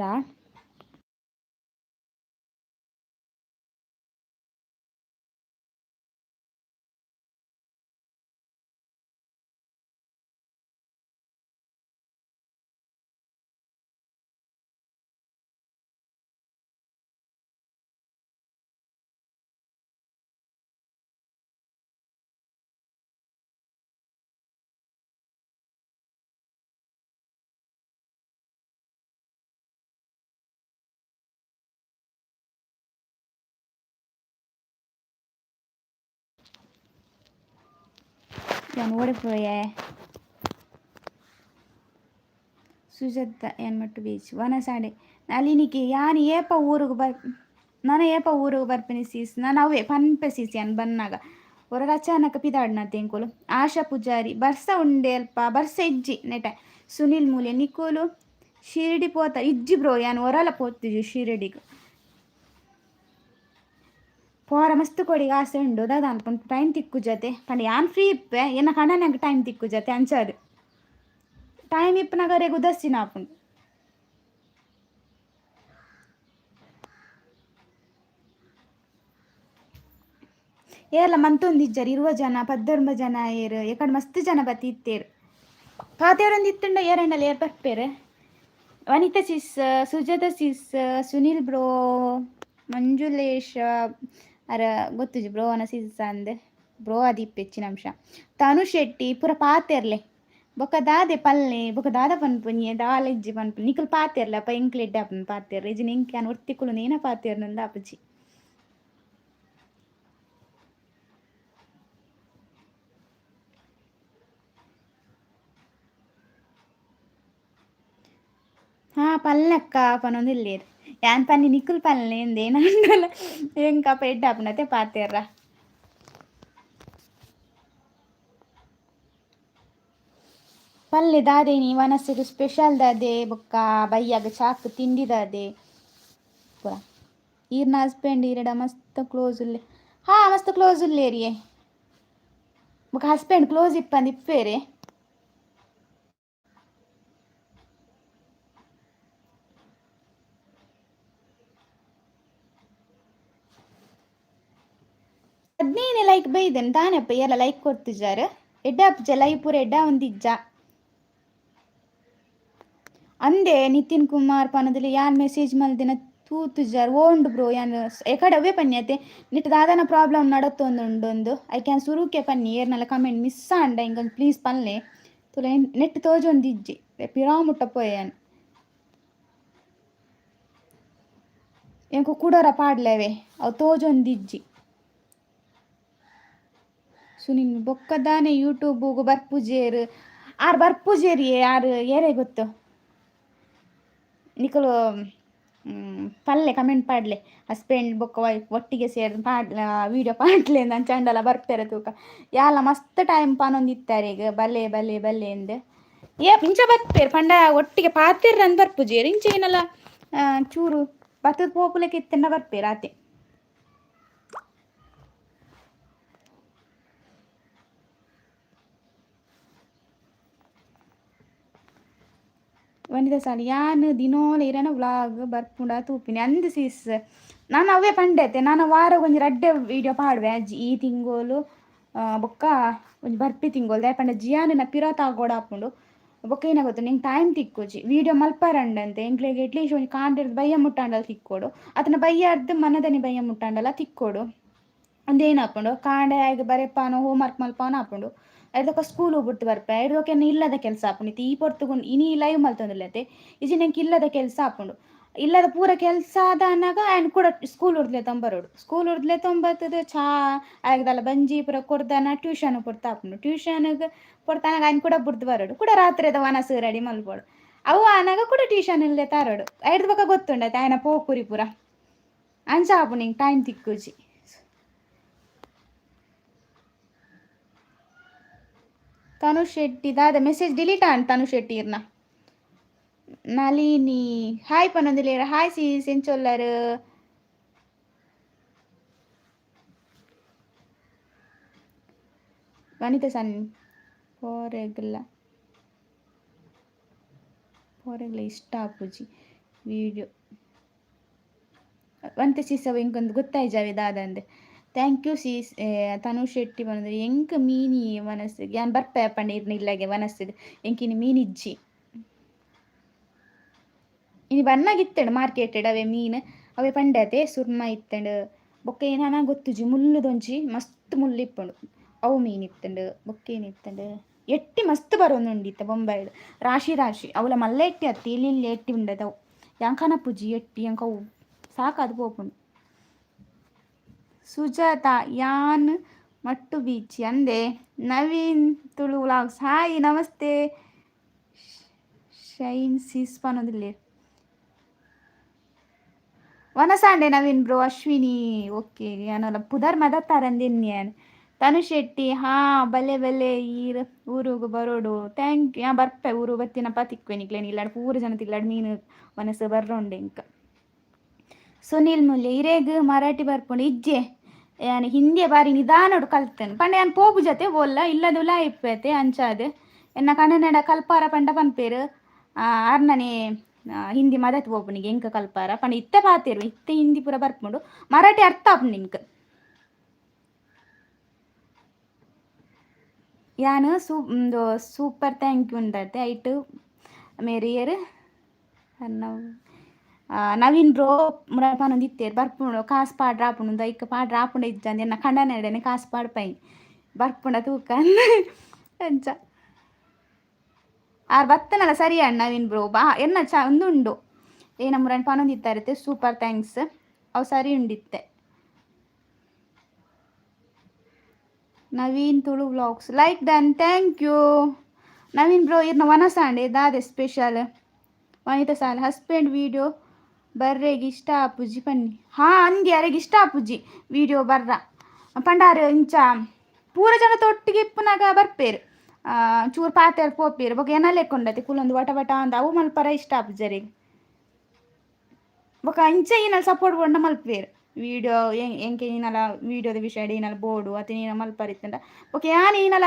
ಯಾನ್ ಓಡೆ ಪೋಯೆ? ಸುಜಾತ ಏನ್ ಮಟ್ಟು ಬೀಚ್ ವನಸಾಡೆ ನಳಿನಿಗೆ. ಯಾನ್ ಏಪ ಊರುಗು ಬರ್, ನನ ಏಪ ಊರುಗು ಬರ್ಪಿನಿ ಸೀಸ್? ನಾನು ಅವೇ ಪನ್ಪೆ ಸೀಸ್, ಯಾನ್ ಬನ್ನಾಗ ಒರ ಅಚಾನಕ ಪಿದಾಡ್ನತೆ ಎಂಕುಲು. ಆಶಾ ಪೂಜಾರಿ, ಬರ್ಸ ಉಂಡೆ ಅಲ್ಪ? ಬರ್ಸ ಇಜ್ಜಿ ನೆಟ. ಸುನಿಲ್ ಮೂಲ್ಯ, ನಿಕುಲು ಶಿರಡಿ ಪೋತ? ಇಜ್ಜಿ ಬ್ರೋ, ಯಾನ್ ಒರಲ ಪೋತಿಜಿ ಶಿರಡಿಗ್. ಪೋರ ಮಸ್ತ್ ಕೊಡಿಗೆ ಆಸೆ ಉಂಡು, ದಾದ ಅನ್ಪುಂಡು, ಟೈಮ್ ತಿಕ್ಕುಜತೆ. ಪಂಡ ಯಾನ್ ಫ್ರೀ ಇಪ್ಪೆ, ಎನ್ನ ಕಣ್ಣನಂಗೆ ಟೈಮ್ ತಿಕ್ಕುಜತೆ. ಅಂಚಾದ್ ಟೈಮ್ ಇಪ್ಪುನಗ ಅರೆಗ್ ಉದಾಸೀನ ಆಪುಂಡು. ಏರ್ಲ ಮಂತೊಂದಿಜ್ಜರ್. 20 ಜನ, 19 ಜನ ಏರ್. ಎಕಡೆ ಮಸ್ತ್ ಜನ ಬತ್ತಿ ಇತ್ತೇರ್. ಪಾತೆರೊಂದು ಇತ್ತುಂಡ ಏರಂಡಲ ಏರ್ ಬರ್ಪೇರು. ವನಿತಾ ಸಿಸ್, ಸುಜಾತ ಸಿಸ್, ಸುನಿಲ್ ಬ್ರೋ, ಮಂಜುಲೇಶ್ ಅರ ಗೊತ್ತುಜಿ ಬ್ರೋ ಅನ ಸಿಸ್ ಅಂದ್. ಬ್ರೋ ಅದಿಪ್ಪು ಹೆಚ್ಚಿನ ಅಂಶ. ತನು ಶೆಟ್ಟಿ, ಪೂರ ಪಾತೆರ್ಲೆ. ಬೊಕ ದಾದೆ ಪಲ್ಲೆ, ಬೊಕ ದಾದ ಪನ್ಪುನಿ? ದಾಲ ಇಜ್ಜಿ ಪನ್ಪುನಿ. ನಿಕುಲು ಪಾತೆರ್ಲೆ ಅಪ್ಪ, ಎಂಕ್ಲು ಎಡ್ಡೆ ಆಪುಂಡು ಪಾತೆರ್ರೆ. ಇಜ್ಜಿಂಡ ಎಂಕ್ ಯಾನ್ ಒರ್ತಿ ಕುಲ್ಲುಂದು ಏನ ಪಾತೆರ್ನಂದ್ ಆಪುಜಿ. ಹಾ ಪಲ್ಲೆಕ್ಕ ಪನೊಂದಿಲ್ಲೇರ್. ಯಾನ್ ಪನ್ನಿ ನಿಕುಲು ಪಲ್ಲೆ ಇಂದ್ ಏನಾಂಡಲ. ಎಂಕ್ ಅಪ ಎಡ್ಡೆ ಆಪುಂಡತೆ ಪಾತೆರ್ರ. ಪಲ್ಲೆ ದಾದೇನಿ ವನಸುಗು ಸ್ಪೆಷಲ್ ದಾದೆ? ಬೊಕ್ಕ ಬಯ್ಯಗ್ ಚಾಕ್ ತಿಂಡಿ ದಾದೆ ಪೂರ? ಈರ್ನ ಹಸ್ಬೆಂಡ್ ಈರೆಡ ಮಸ್ತ್ ಕ್ಲೋಸ್ ಉಲ್ಲೆ? ಹಾ, ಮಸ್ತ್ ಕ್ಲೋಸ್ ಉಲ್ಲೇರಿಯೇ. ಬೊಕ ಹಸ್ಬೆಂಡ್ ಕ್ಲೋಸ್ ಇಪ್ಪಂದ್ ಇಪ್ಪೇರೆ. 15 ಲೈಕ್ ಬೈದೆನ್ ದಾನೆಪ್ಪ, ಏರ್ಲ ಲೈಕ್ ಕೊರ್ತುಜಾರ್? ಎಡ್ಡೆ ಆಪುಜ ಲೈವ್ ಪೂರ ಎಡ್ಡೆ ಆವೊಂದಿಜ್ಜ. ಅಂದೆ ನಿತಿನ್ ಕುಮಾರ್ ಪನೊಂದುಲ್ಲೆ, ಯಾನ್ ಮೆಸೇಜ್ ಮಲ್ದಿನ ತೂತುಜಾರ್. ಓಂಡು ಬ್ರೋ, ಯಾನ್ ಎಕಡೆ ಅವೇ ಪನ್ನಿ ಅತೆ, ನೆಟ್ ದಾದನ ಪ್ರಾಬ್ಲಮ್ ನಡತೊಂದುಂಡು. ಐಕ್ ಯಾನ್ ಸುರುಕೆ ಪನ್ನಿ, ಏರ್ನಲ ಕಮೆಂಟ್ ಮಿಸ್ ಆಂಡ ಇಂಕೊಂಜಿ ಪ್ಲೀಸ್ ಪನ್ಲೆ. ತೂಲೆ, ನೆಟ್ ತೋಜೊಂದಿಜ್ಜಿ, ಪಿರಾ ಮುಟ್ಟ ಪೋಯೆ ಯಾನ್. ಎಂಕ್ ಕುಡೊರ ಪಾಡ್ಲೆವೆ, ಅವು ತೋಜೊಂದಿಜ್ಜಿ. ಸುನಿಲ್, ಬೊಕ್ಕ ದಾನೆ ಯೂಟ್ಯೂಬುಗು ಬರ್ಪುಜೇರ್? ಆರ್ ಬರ್ಪುಜೇರಿಯೇ, ಆರ್ ಏರೇ ಗೊತ್ತು. ನಿಕುಲು ಪಲ್ಲೆ, ಕಮೆಂಟ್ ಪಾಡ್ಲೆ, ಹಸ್ಬೆಂಡ್ ಬೊಕ್ಕ ವೈಫ್ ಒಟ್ಟಿಗೆ ಸೇರ್ದ್ ಪಾಡ್ ವೀಡಿಯೋ ಪಾಡ್ಲೆ ಅಂಚಾಂಡಲ ಬರ್ಪೆರ ತೂಕ. ಯಾಲ ಮಸ್ತ್ ಟೈಮ್ ಪನೊಂದಿತ್ತಾರೆಗ್, ಬಲೆ ಬಲೆ ಬಲೆ ಇಂದ್. ಏ ಇಂಚ ಬರ್ಪೇರ್ ಪಂಡ ಒಟ್ಟಿಗೆ ಪಾತೆರ್ರಂದ್ ಬರ್ಪುಜೆರ್. ಇಂಚ ಏನಲ ಚೂರು ಬತ್ತದ್ ಪೋಪುಲೆಕ ಇತ್ತ್ಂಡ ಬರ್ಪೇರ್ ಆತೆ. ವನಿತಾ ಸಾಲಿ, ಯಾನ್ ದಿನೋಲ ಇರೆನ ವ್ಲಾಗ್ ಬರ್ಪುಂಡ ತೂಪಿನಿ. ಅಂದ್ ಸೀಸ್, ನಾನು ಅವೇ ಪಂಡೆತೆ, ನಾನು ವಾರ ಒಂಜಿ ರಡ್ಡೆ ವೀಡಿಯೋ ಪಾಡುವೆ. ಈ ತಿಂಗೋಲು ಬೊಕ್ಕ ಒಂಜಿ ಬರ್ಪಿ ತಿಂಗೋಲು. ದಾಯೆ ಪಂಡ ಜಿಯಾನನ ಪಿರ ತಾಗೋಡು ಆಪುಂಡು. ಬೊಕ್ಕ ಏನ ಗೊತ್ತು, ನಿಂಗೆ ಟೈಮ್ ತಿಕ್ಕುಜಿ ವೀಡಿಯೋ ಮಲ್ಪರಂಡಂತೆ. ಎಂಕ್ಲೆಗ್ ಎಟ್ಲೀಸ್ಟ್ ಒಂಜಿ ಕಾಂಡೆರ್ದ್ ಬಯ್ಯ ಮುಟ್ಟಾಂಡಲ ತಿಕ್ಕೋಡು, ಅತನ ಬಯ್ಯರ್ದ್ ಮನದನಿ ಬಯ್ಯ ಮುಟ್ಟಾಂಡಲ ತಿಕ್ಕೋಡು. ಒಂದೇನಾಪುಂಡು, ಕಾಂಡೆ ಆಯ್ಗ್ ಬರೆಪಾನೋ ಹೋಮ್ ವರ್ಕ್ ಮಲ್ಪಾನ ಆಪುಂಡು. ಐಡ್ದೊಕ ಸ್ಕೂಲ್ ಬುಡ್ದು ಬರ್ಪೆ, ಐಡ್ದೊಕ ಎನ್ನ ಇಲ್ಲದ ಕೆಲಸ ಆಪುಂಡು. ಇತ್ತೆ ಈ ಪೊರ್ತುಗು ಇನಿ ಲೈವ್ ಮಲ್ತೊಂದುಲ್ಲೆತೆ, ಇಜ್ಜಿಂಡ ಎಂಕ್ ಇಲ್ಲದ ಕೆಲಸ ಆಪುಂಡು. ಇಲ್ಲದ ಪೂರ ಕೆಲಸ ಆದಾನಾಗ ಆಯ್ನ್ ಕೂಡ ಸ್ಕೂಲ್ ಉರ್ದ್ಲೆ ತೊಂಬರೋಡು. ಸ್ಕೂಲ್ ಉರ್ದ್ಲೆ ತೊಂಬತ್ತದ ಚಾ ಆಯ್ಗ್ ಬಂಜಿ ಪೂರ ಕೊರ್ದನ ಟ್ಯೂಷನ್ ಪೊರ್ತು ಆಪುಂಡು. ಟ್ಯೂಷನ್ಗ್ ಪೊರ್ತಾನಾಗ ಆಯ್ನ್ ಕೂಡ ಬುಡ್ದು ಬರೋಡು. ಕೂಡ ರಾತ್ರಿದ ವನಸು ರೆಡಿ ಮಲ್ಪೊಡು. ಅವು ಆನಾಗ ಕೂಡ ಟ್ಯೂಷನ್ ಇಲ್ಲೇ ತರೋಡು. ಐಡ್ದ್ ಬೊಕ ಗೊತ್ತುಂಡತೆ ಆಯ್ನ ಪೋಕುರಿ ಪೂರ. ಅಂಚ ಆಪುಂಡು, ಎಂಕ್ ಟೈಮ್ ತಿಕ್ಕುಜಿ. ತನು ಶೆಟ್ಟಿ, ದಾದ ಮೆಸೇಜ್ ಡಿಲೀಟ್ ಆಂಡ್ ತನು ಶೆಟ್ಟಿ ಇರ್ನ. ನಳಿನಿ ಹಾಯ್ ಪನೊಂದುಲ್ಲೆರ್. ಹಾಯ್ ಸೀಸ್, ಎಂಚೊಲ್ಲರ್? ವನಿತಾ ಸನ್, ಪೋರೆಗ್ಲ ಪೋರೆಗ್ಲ ಇಷ್ಟ ಆಪುಜಿ ವೀಡಿಯೋ. ವನಿತಾ ಸೀಸ್, ಅವು ಎಂಕೊಂದು ಗೊತ್ತಾಯ್ಜಾವೆ ದಾದಂದ್. Thank you sis. Tanu Shetty ಪನೊಂದು, ಎಂಕ್ ಮೀನಿ ವನಸ್? ಯಾನ್ ಬರ್ಪೆ ಪಂಡ ಇರ್ನ ಇಲ್ಲಗೆ ವನಸ್ಗ್. ಎಂಕಿನಿ ಮೀನ್ ಇಜ್ಜಿ. ಇನಿ ಬನ್ನಾಗ ಇತ್ತಂಡ್ ಮಾರ್ಕೆಟೆಡ್ ಅವೇ ಮೀನ್. ಅವೇ ಪಂಡತೆ ಸುರ್ಮ ಇತ್ತಂಡ್, ಬೊಕ್ಕ ಏನಾನ ಗೊತ್ತುಜಿ, ಮುಲ್ಲುದೊಂಜಿ ಮಸ್ತ್ ಮುಲ್ಲು ಇಪ್ಪುಂಡು, ಅವು ಮೀನ್ ಇತ್ತಂಡ್. ಬೊಕ್ಕ ಏನಿತ್ತಂಡ್, ಎಟ್ಟಿ ಮಸ್ತ್ ಬರೊಂದುಂಡು ಇತ್ತೆ ಬೊಂಬಾಯಿಡ್, ರಾಶಿ ರಾಶಿ. ಅವುಲ ಮಲ್ಲ ಎಟ್ಟಿ ಅತ್ತ್, ಎಲ್ಯ ಎಲ್ಯ ಎಟ್ಟಿ ಉಂಡತೆ ಅವು. ಯಾನ್ ಕನಪುಜಿ ಎಟ್ಟಿ, ಎಂಕ್ ಅವು ಸಾಕಾದ್ ಪೋಪುಂಡು. ಸುಜಾತ, ಯಾನ್ ಮಟ್ಟು ಬೀಚ್ ಅಂದೆ. ನವೀನ್ ತುಳು ವ್ಲಾಗ್ಸ್, ಹಾಯ್, ನಮಸ್ತೆ. ಶೈನ್ ಸಿಸ್ ಪನೊಂದಿಲ್ಲೆ. ವನಸಾಂಡೆ ನವೀನ್ ಬ್ರೋ. ಅಶ್ವಿನಿ, ಓಕೆ. ಯಾನಲ ಪುದರ್ ಮದತ್ತಾರಂದಿನ್ಯಾನ್. ತನು ಶೆಟ್ಟಿ, ಹಾ, ಬಲೆ ಬಲೆ, ಈರ್ ಊರುಗು ಬರೋಡು. Thank you. ಬರ್ಪೆ, ಊರು ಬತ್ತಿನಪ್ಪ ತಿಕ್ವೆ ನಿಕ್ಲೇನು. ಇಲ್ಲಾಡ್ ಪೂರ ಜನ ತಿಲ್ಲಾಡ್ ಮೀನು ಮನಸ್ಸು ಬರ್ರೋಂಡೆ ಇಂಕ. ಸುನಿಲ್ ಮುಲ್ಯ, ಇರೇಗ್ ಮರಾಠಿ ಬರ್ಪುಂಡು? ಇಜ್ಜೆ, ಯಾನ್ ಹಿಂದಿಯ ಬಾರಿ ನಿಧಾನಡು ಕಲ್ತೇನೆ. ಪಂಡ ಯಾನ್ ಪೋಪು ಜತೆ ಬೋಲ್ಲ ಇಲ್ಲದುಲ ಇಪ್ಪತೆ. ಅಂಚಾದ್ ಎನ್ನ ಕನ್ನಡ ಕಲ್ಪಾರ ಪಂಡ ಪನ್ಪೇರು. ಆರ್ನನೆ ಹಿಂದಿ ಮದತ್ ಪೋಪುನಿಗೆ ಎಂಕ ಕಲ್ಪಾರ ಪಂಡ. ಇತ್ತೆ ಪಾತೆರು, ಇತ್ತೆ ಹಿಂದಿ ಪೂರ ಬರ್ಪುಂಡು. ಮರಾಠಿ ಅರ್ಥ ಆಪುಂಡು ನಿಂಕ್. ಯಾನ್ ಉಂದು ಸೂಪರ್, thank you ಉಂದತೆ. ಐಟ್ ಮೇರಿಯರ್ ನವೀನ್ ಬ್ರೋ ಮುರ ಪನೊಂದಿತ್ತೆರ್, ಬರ್ಪುಂಡು, ಕಾಸ್ ಪಾಡ್ರ ಆಪುಂಡು. ಐಕ್ ಪಾಡ್ರ ಆಪುಂಡು ಇಜ್ಜಂದೆ ಎನ್ನ ಕಂಡನೆಡೆನೆ ಕಾಸ್ ಪಾಡ್ಪೈ, ಬರ್ಪುಂಡ ತೂಕ ಅಂಚ. ಆರ್ ಬತ್ತನಲ್ಲ, ಸರಿ ಅಣ್ಣ. ನವೀನ್ ಬ್ರೋ ಬಾ, ಎನ್ನ ಚ ಉಂದು ಏನ ಮುರನ್ ಪನೊಂದಿತ್ತಾರೆ. Super, thanks. ಅವು ಸರಿ ಉಂಡಿತ್ತೆ. Naveen Tulu vlogs, like done, thank you. Naveen bro, ಇರ್ನ ವನಸಾಂಡೆ ದಾದೆ ಸ್ಪೆಷಲ್? ವನಿತಾ ಸಾಲ್, ಹಸ್ಬೆಂಡ್ ವೀಡಿಯೋ ಬರ್ರೆಗ್ ಇಷ್ಟ ಆಪುಜಿ ಪನ್ನಿ. ಹಾ, ಅಂದಿ, ಅರೆಗ್ ಇಷ್ಟ ಆಪುಜಿ ವೀಡಿಯೋ ಬರ್ರ ಪಂಡಾರು. ಇಂಚ ಪೂರ ಜನ ತೊಟ್ಟಿಗೆ ಇಪ್ಪುನಾಗ ಬರ್ಪೇರು, ಚೂರು ಪಾತೆರ್ ಪೋಪೇರು. ಬೊಕ ಎನಲೆಕ್ಕೊಂಡತಿ ಕುಲೊಂದು ವಟ ವಟ ಅಂದ್ ಅವು ಮಲ್ಪರ ಇಷ್ಟ ಆಪುಜರಿಗೆ. ಬೊಕ ಇಂಚ ಈನಲ್ ಸಪೋರ್ಟ್ ಬೋಂಡ ಮಲ್ಪೇರು ವೀಡಿಯೋ. ಎಂಕೆ ಈನಲ ವೀಡಿಯೋದ ವಿಷಯ ಈನಲ ಬೋಡು ಅತಿ ನೀನ ಮಲ್ಪರಿತ್ತಂಡ. ಬೊಕ ಯಾನ್ ಈನಲ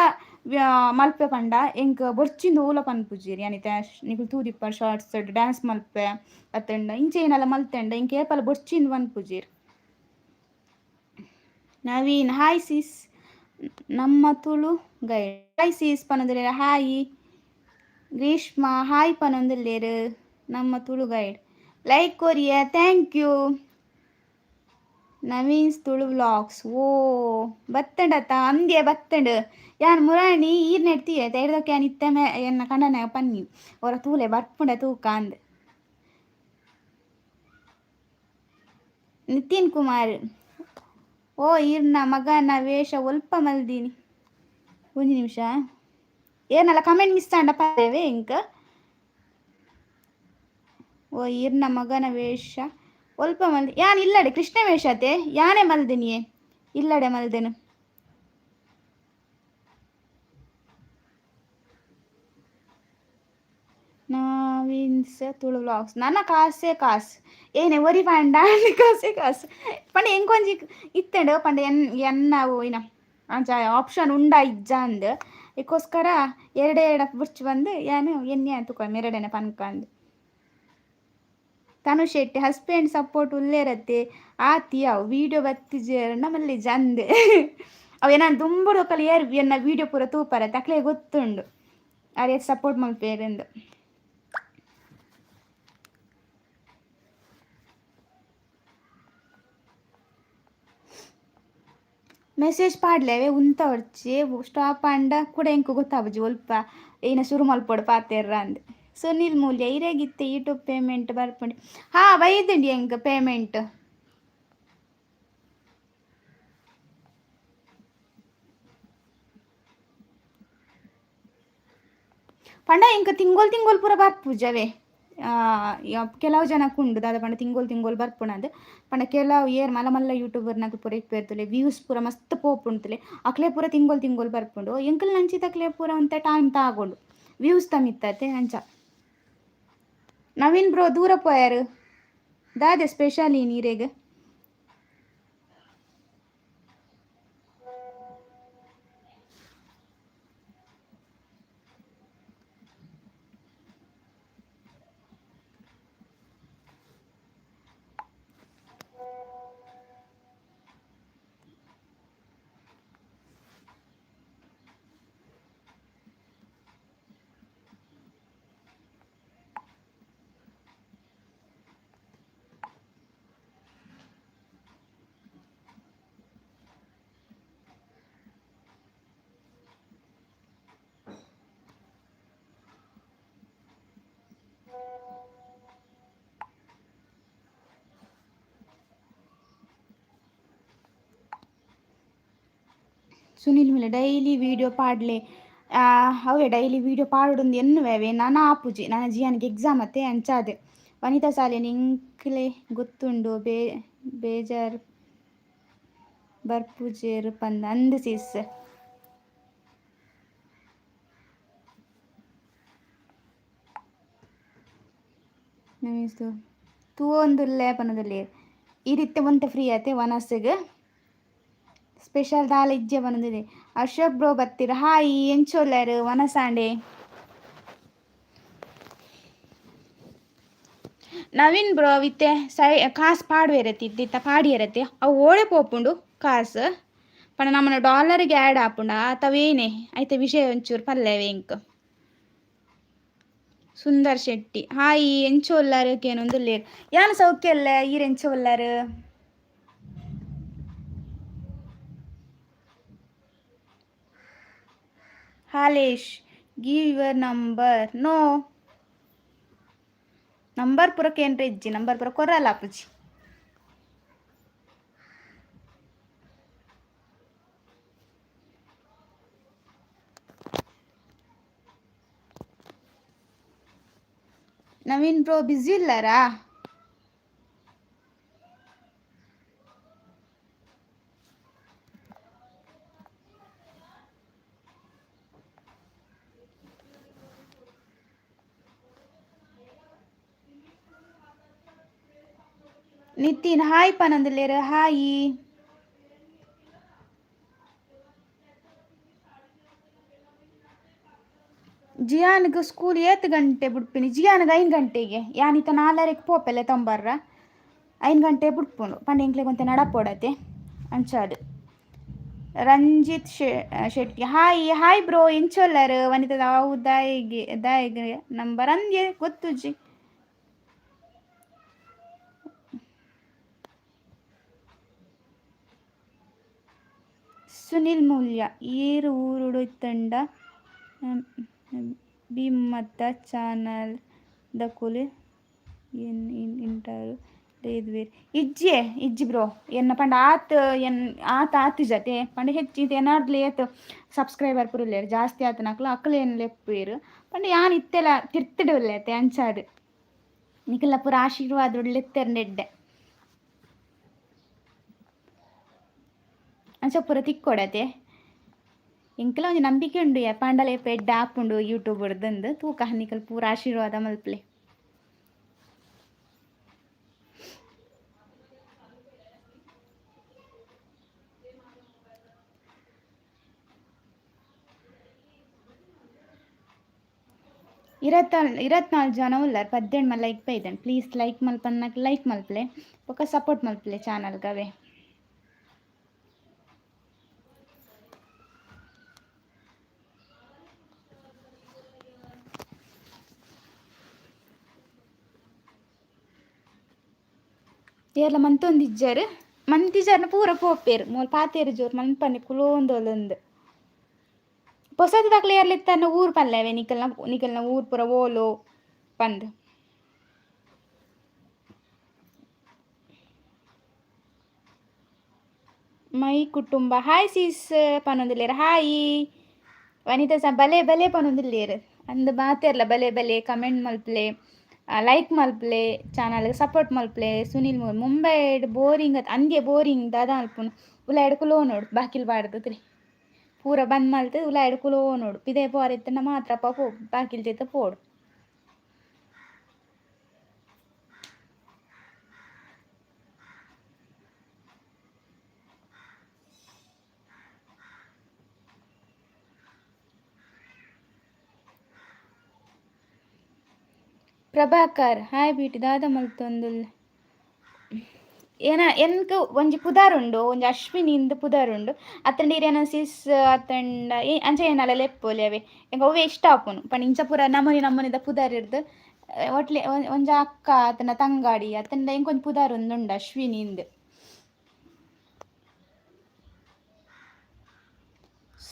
ಮಲ್ಪೆ ಪಂಡ ಎಂಕ್ ಬೊರ್ಚಿಂದು ಓಲ ಪನ್ಪುಜೆರ್. ಯಾನಿತ್ತೆ ನಿಕುಲು ತೂದಿಪ್ಪರ್, ಶಾರ್ಟ್ಸ್ ಡ್ಯಾನ್ಸ್ ಮಲ್ಪೆ ಅತ್ತಂಡ ಇಂಚ ಏನಲ ಮಲ್ತೆಂಡ ಎಂಕ್ ಏಪಲ ಬೊರ್ಚಿಂದು ಪನ್ಪುಜೆರ್. Naveen, hi sis. ನಮ್ಮ ತುಳು ಗೈಡ್, ಹಾಯ್ ಸಿಸ್ ಪನೊಂದುಲ್ಲೆರ್. ಹಾಯ್. ಗ್ರೀಷ್ಮ, ಹಾಯ್ ಪನೊಂದುಲ್ಲೆರ್. ನಮ್ಮ ತುಳು ಗೈಡ್ ಲೈಕ್ ಕೊರಿಯ, thank you. Naveen's Tulu vlogs, ಓ ಬತ್ತಂಡತ್ತ? ಅಂದ್ಯ, ಬತ್ತಂಡ್. ಯಾನ್ ಮುರಾಣಿ ಈರ್ ನೆಡ್ತೀಯ ತೈಡ್ದಕ್ಕೆ ಯಾನ್ ಇತ್ತೆ ಮೇ ಎನ್ನ ಕಂಡನೆ ಪನ್ನಿ, ಒರ ತೂಲೆ ಬರ್ಪುಂಡ ತೂಕ ಅಂದ್. ನಿತಿನ್ ಕುಮಾರ್, ಓ ಈರ್ನ ಮಗನ ವೇಷ ಒಲ್ಪ ಮಲ್ದೀನಿ. ಒಂಜಿ ನಿಮಿಷ, ಏನಲ್ಲ ಕಮೆಂಟ್ ಮಿಸ್ ಆಂಡ ಪದೇವೆ ಇಂಕ. ಓ ಈರ್ನ ಮಗನ ವೇಷ ಒಲ್ಪ ಮಲ್ದಿ. ಯಾನ್ ಇಲ್ಲಡೆ ಕೃಷ್ಣ ವೇಷ ಅತೆ, ಯಾನೇ ಮಲ್ದಿನಿಯೇ, ಇಲ್ಲಡೆ ಮಲ್ದೆನು. ನಾವಿನ್ಸ್ ತುಳು ವ್ಲಾಗ್ಸ್, ನನ್ನ ಕಾಸೇ ಕಾಸು ಏನೆ ಒರಿ ಪಂಡ ಕಾಸೇ ಕಾಸು ಪಂಡ. ಎಂಕೊಂಜಿ ಇತ್ತೆಂಡು ಪಂಡ ಎನ್ ಎನ್ನ ಇನ ಅಂಚ ಆಪ್ಷನ್ ಉಂಡ ಇಜ್ಜ ಅಂದ್. ಇಕ್ಕೋಸ್ಕರ ಎರಡೇ ಎರಡ ಬುರ್ಚ್ ಬಂದು ಯಾನು ಎಣ್ಣೆ ತೂಕ ಮೆರಡನೆ ಪನ್ಕಂದು. ತನು ಶೆಟ್ಟಿ, ಹಸ್ಬೆಂಡ್ ಸಪೋರ್ಟ್ ಉಲ್ಲೇರತ್ತೆ ಆತಿ ಅವು ವೀಡಿಯೋ ಬತ್ತಿಜೇರನ್ನ ಮಲ್ಲಿ ಜಂದೆ. ಅವು ಏನಾನು ದುಂಬುಡು ಕಲಿ ಏರ್ ಎನ್ನ ವೀಡಿಯೋ ಪೂರ ತೂಪರತ್ತೆ, ಅಕ್ಲೆ ಗೊತ್ತುಂಡು ಅರೆ ಸಪೋರ್ಟ್ ಮಲ್ಪೇರೆಂದು. ಮೆಸೇಜ್ ಪಾಡ್ಲೆವೆ ಉಂತ ಒರ್ಚಿ, ಸ್ಟಾಪ್ ಆಂಡ ಕೂಡ ಎಂಕು ಗೊತ್ತಾಪುಜಿ ಒಲ್ಪ ಏನ ಶುರು ಮಲ್ಪೊಡು ಪಾತೆರ್ರ ಅಂದ್. ಸುನಿಲ್ ಮೂಲ್ಯ, ಇರೆಗಿತ್ತೆ ಯೂಟ್ಯೂಬ್ ಪೇಮೆಂಟ್ ಬರ್ಪುಂಡು? ಹಾ, ಬೈದುಂಡು ಎಂಕ್ ಪೇಮೆಂಟ್. ಪಂಡ ಎಂಕ್ ತಿಂಗೊಲ್ ತಿಂಗೊಲ್ ಪೂರ ಬರ್ಪುಜವೇ. ಕೆಲವು ಜನಕ್ಕೆ ಉಂಡು ದಾದ ಪಂಡ ತಿಂಗೊಲ್ ತಿಂಗೊಲ್ ಬರ್ಪುನಂದ್. ಪಂಡ ಕೆಲವು ಏರ್ ಮಲ್ಲ ಮಲ್ಲ ಯೂಟ್ಯೂಬರ್ನಕುಲು ಪೂರ ಇಪ್ಪೆರ್ತುಲೆ, ವ್ಯೂಸ್ ಪೂರ ಮಸ್ತ್ ಪೋಪುಂಡುತುಲೆ, ಅಕ್ಲೆ ಪೂರ ತಿಂಗೊಲ್ ತಿಂಗೊಲ್ ಬರ್ಪುಂಡು. ಎಂಕಲ್ ನಂಚಿತಕ್ಲೆ ಪೂರ ಒಂತೆ ಟೈಮ್ ತಾಗೊಂಡು, ವ್ಯೂಸ್ ತಮಿತ್ತತೆ ಅಂಚ. ನವೀನ್ ಬ್ರೋ ದೂರ ಪೋಯಾರು, ದಾದೆ ಸ್ಪೆಷಲ್ ಈ ನೀರೆಗ್? ಸುನಿಲ್ ಮೇಲೆ ಡೈಲಿ ವಿಡಿಯೋ ಪಾಡ್ಲೆ. ಅವೇ ಡೈಲಿ ವಿಡಿಯೋ ಪಾಡೋದು ಎನ್ನುವೆ ಅವೇ ನಾನು ಆಪುಜಿ ನನ್ನ ಜಿಯಾನಿಗೆ ಎಕ್ಸಾಮ್ ಅತ್ತೆ ಅಂಚಾದೆ. ವನಿತಾ ಸಾಲಿಯನ್ ಇಂಕ್ಲೆ ಗೊತ್ತುಂಡು ಬೇಜಾರ್ ಬರ್ಪುಜೇರು ಪಂದ್ ಅಂದ್ ಸಿಸ್. ನಮೀಸ್ತು ತೂವೊಂದುಲ್ಲೆ ಪನೊಂದುಲ್ಲೆರ್ ಈ ರೀತಿ ಒಂತೆ ಫ್ರೀ ಆತೆ ವನಸ್ಗ್ ಸ್ಪೆಷಲ್ ದಾಲ ಇಜ್ಜೆ ಪನೊಂದಿದೆ. ಅಶೋಕ್ ಬ್ರೋ ಬತ್ತೀರ ಹಾಯ್ ಎಂಚೊಲ್ಲೆರ್ ವನಸಾಂಡೆ. ನವೀನ್ ಬ್ರೋ ಇತ್ತೆ ಸೈ ಕಾಸ್ ಪಾಡುವೆರತ್ತೆ ಇತ್ತ ಪಾಡಿಯರತ್ತೆ ಅವು ಓಡೆ ಪೋಪುಂಡು ಕಾಸ್ ಪಂಡ ನಮ್ಮನ ಡಾಲರ್ಗೆ ಆ್ಯಡ್ ಆಪುಂಡ ಅತವೇನೆ ಐತೆ ವಿಷಯ ಒಂಚೂರು ಪಲ್ಲೆವೆ ಇಂಕ್. ಸುಂದರ್ ಶೆಟ್ಟಿ ಹಾಯ್ ಎಂಚೊಲ್ಲಾರ್ ಕೇನೊಂದುಲ್ಲೆರ್ ಯಾನ್ ಸೌಖ್ಯ ಉಲ್ಲೆ ಈರ್ ಎಂಚ ಉಲ್ಲರ್. Halesh give your number. No number ಪೂರ ಕೇಂದ್ರ ಇಜ್ಜಿ ನಂಬರ್ ಪೂರ ಕೊರಲ ಆಪುಜಿ. ನವೀನ್ ಬ್ರೋ ಬ್ಯುಸಿ ಇಲ್ಲಾರಾ? ನಿತಿನ್ ಹಾಯ್ ಪನೊಂದುಲ್ಲೆರ್ ಹಾಯ್. ಜಿಯಾನ್ಗ್ ಸ್ಕೂಲ್ ಏತ್ ಗಂಟೆ ಬುಡ್ಪಿನಿ? ಜಿಯಾನ್ಗ್ 5 ಗಂಟೆಗೆ. ಯಾನ್ ಇತ್ತ ನಾಲರೆಗ್ ಪೋಪೆಲೆ ತೊಂಬರ್ರ 5 ಗಂಟೆ ಬುಡ್ಪುಂಡು ಪಂಡ ಎಂಕ್ಲೆಗ್ ಒಂತೆ ನಡಪೊಡತೆ ಅಂಚಾದ್. Ranjith Shetty hi hi bro ಎಂಚೊಲ್ಲರ್ ವನಿತದ ಅವು ದಾಯೆಗೆ ದಾಯೆಗ್ ನಂಬರ್ ಅಂದ್ಯೆ ಗೊತ್ತುಜ್ಜಿ. ಸುನಿಲ್ ಮೂಲ್ಯ ಏರ್ ಊರುಡು ಇತ್ತಂಡ ಬಿಮ್ಮತ್ತ ಚಾನಲ್ ದಕುಲು ಇಂಟರ್ ಲೇದ್ವೆರ್ ಇಜ್ಜೆ ಇಜ್ಜಿ ಬ್ರೋ ಎನ್ನ ಪಂಡ ಆತ್ ಎನ್ ಆತ್ ಆತಿಜತೆ ಪಂಡ ಹೆಚ್ಚು ಏನಾರ್ದ್ಲ ಏತ್ ಸಬ್ಸ್ಕ್ರೈಬರ್ ಪೂರ ಉಲ್ಲೆರ್ ಜಾಸ್ತಿ ಆತನಕ್ಲು ಅಕ್ಲು ಏನ್ ಲೆಪ್ಪುವೆರ್ ಪಂಡ ಯಾನ್ ಇತ್ತೆಲ ತಿರ್ತ್ಡ್ ಉಲ್ಲೆ ಅತೆ ಅಂಚಾದ್ ನಿಕಲ್ನ ಪೂರ ಆಶೀರ್ವಾದ ಲೆತ್ತೆರ್ಂಡ ಎಡ್ಡೆ ಅಂಚ ಪೂರ ತಿಕ್ಕೊಡತೆ. ಎಂಕಲ ಒಂಜಿ ನಂಬಿಕೆ ಉಂಡು ಏಪಾಂಡಲ ಏಪ ಎಡ್ಡೆ ಆಪುಂಡು ಯೂಟ್ಯೂಬ್ ಡ್ದು ತೂಕ ನಿಕಲ್ ಪೂರ ಆಶೀರ್ವಾದ ಮಲ್ಪಲೆ. 24 ಜನ ಉಲ್ಲರ್ 18 ಲೈಕ್ ಬೈದನ್ ಪ್ಲೀಸ್ ಲೈಕ್ ಮಲ್ಪನ್ನಕ್ ಲೈಕ್ ಮಲ್ಪಲೆ ಬೊಕ ಸಪೋರ್ಟ್ ಮಲ್ಪಲೆ ಚಾನಲ್ಗ್ ಅವೇ. ಏರ್ಲ ಮಂತೊಂದಿಜ್ಜೆರ್ ಮಂತಿಜಾರ್ನ ಪೂರ ಪೋಪೆರ್ ಮೂಲು ಪಾತೆರ್ ಜೋರು ಮನ್ಪಂದೆ ಕುಲೋಂದೊಲುಂದು ಪೊಸತ್ ದಕ್ಲು ಏರ್ಲ ಇತ್ತರ್ನ ಊರು ಪಲ್ಲೆವೆ ನಿಕಲ್ನ ನಿಕಲ್ನ ಊರು ಪೂರ ಓಲು ಪಂದ್. ಮೈ ಕುಟುಂಬ ಹಾಯ್ ಸಿಸ್ ಪನೊಂದುಲ್ಲೆರ್ ಹಾಯ್ ವನಿತಾ ಸ ಬಲೆ ಬಲೆ ಪನೊಂದುಲ್ಲೆರ್ ಅಂದ್ ಮಾತೆರ್ಲ ಬಲೆ ಬಲೆ ಕಮೆಂಟ್ ಮಲ್ಪುಲೆ ಲೈಕ್ ಮಲ್ಪುಲೆ ಚಾನಲ್ ಸಪೋರ್ಟ್ ಮಲ್ಪುಲೆ. ಸುನಿಲ್ ಮುಂಬೈಡ್ ಬೋರಿಂಗ್ ಅಂದ್ಯೆ ಬೋರಿಂಗ್ ದಾದ ಮಲ್ಪುನು ಉಲಾಯ್ಡ್ ಕುಲೋನೋಡು ಬಾಕಿಲ್ ಪಾಡ್ದ್ ತೂಲೆ ಪೂರ ಬಂದ್ ಮಲ್ತ್ ಉಲಾಯ್ಡ್ ಕುಲೋನೋಡು ಪಿದಯಿ ಪೋರೆ ಇತ್ತ್ಂಡ ಮಾತ್ರ ಅಪ ಪೋ ಬಾಕಿಲ್ ದೆತ್ತ್ ಪೋಡು. ಪ್ರಭಾಕರ್ ಹಾಯ್ ಬ್ಯೂಟಿ ದಾದ ಮಲ್ತೊಂದುಲ್ಲೆ ಏನ ಎನ್ಕ್ ಒಂಜಿ ಪುದರ್ ಉಂಡು ಒಂಜಿ ಅಶ್ವಿನಿ ಇಂದ್ ಪುದರ್ ಉಂಡು ಅತ್ತಂಡ ಇರೇನ ಸಿಸ್ ಅತ್ತಂಡ ಅಂಚ ಏನಾಲ ಲೆಪ್ಪೊಲಿ ಅವೆ ಎಂಕ್ ಅವ್ವೆ ಇಷ್ಟ ಆಪುಂಡು ಪಂಡ ಇಂಚ ಪೂರ ನಮೂನಿ ನಮೂನಿದ ಪುದರ್ ಇರ್ದ್ ಒಟ್ಲೆ ಒಂಜಿ ಅಕ್ಕ ಅತ್ತಂಡ ತಂಗಾಡಿ ಅತ್ತಂಡ ಎಂಕ್ ಒಂಜಿ ಪುದರ್ ಉಂಡು ಅಶ್ವಿನಿ ಇಂದ್.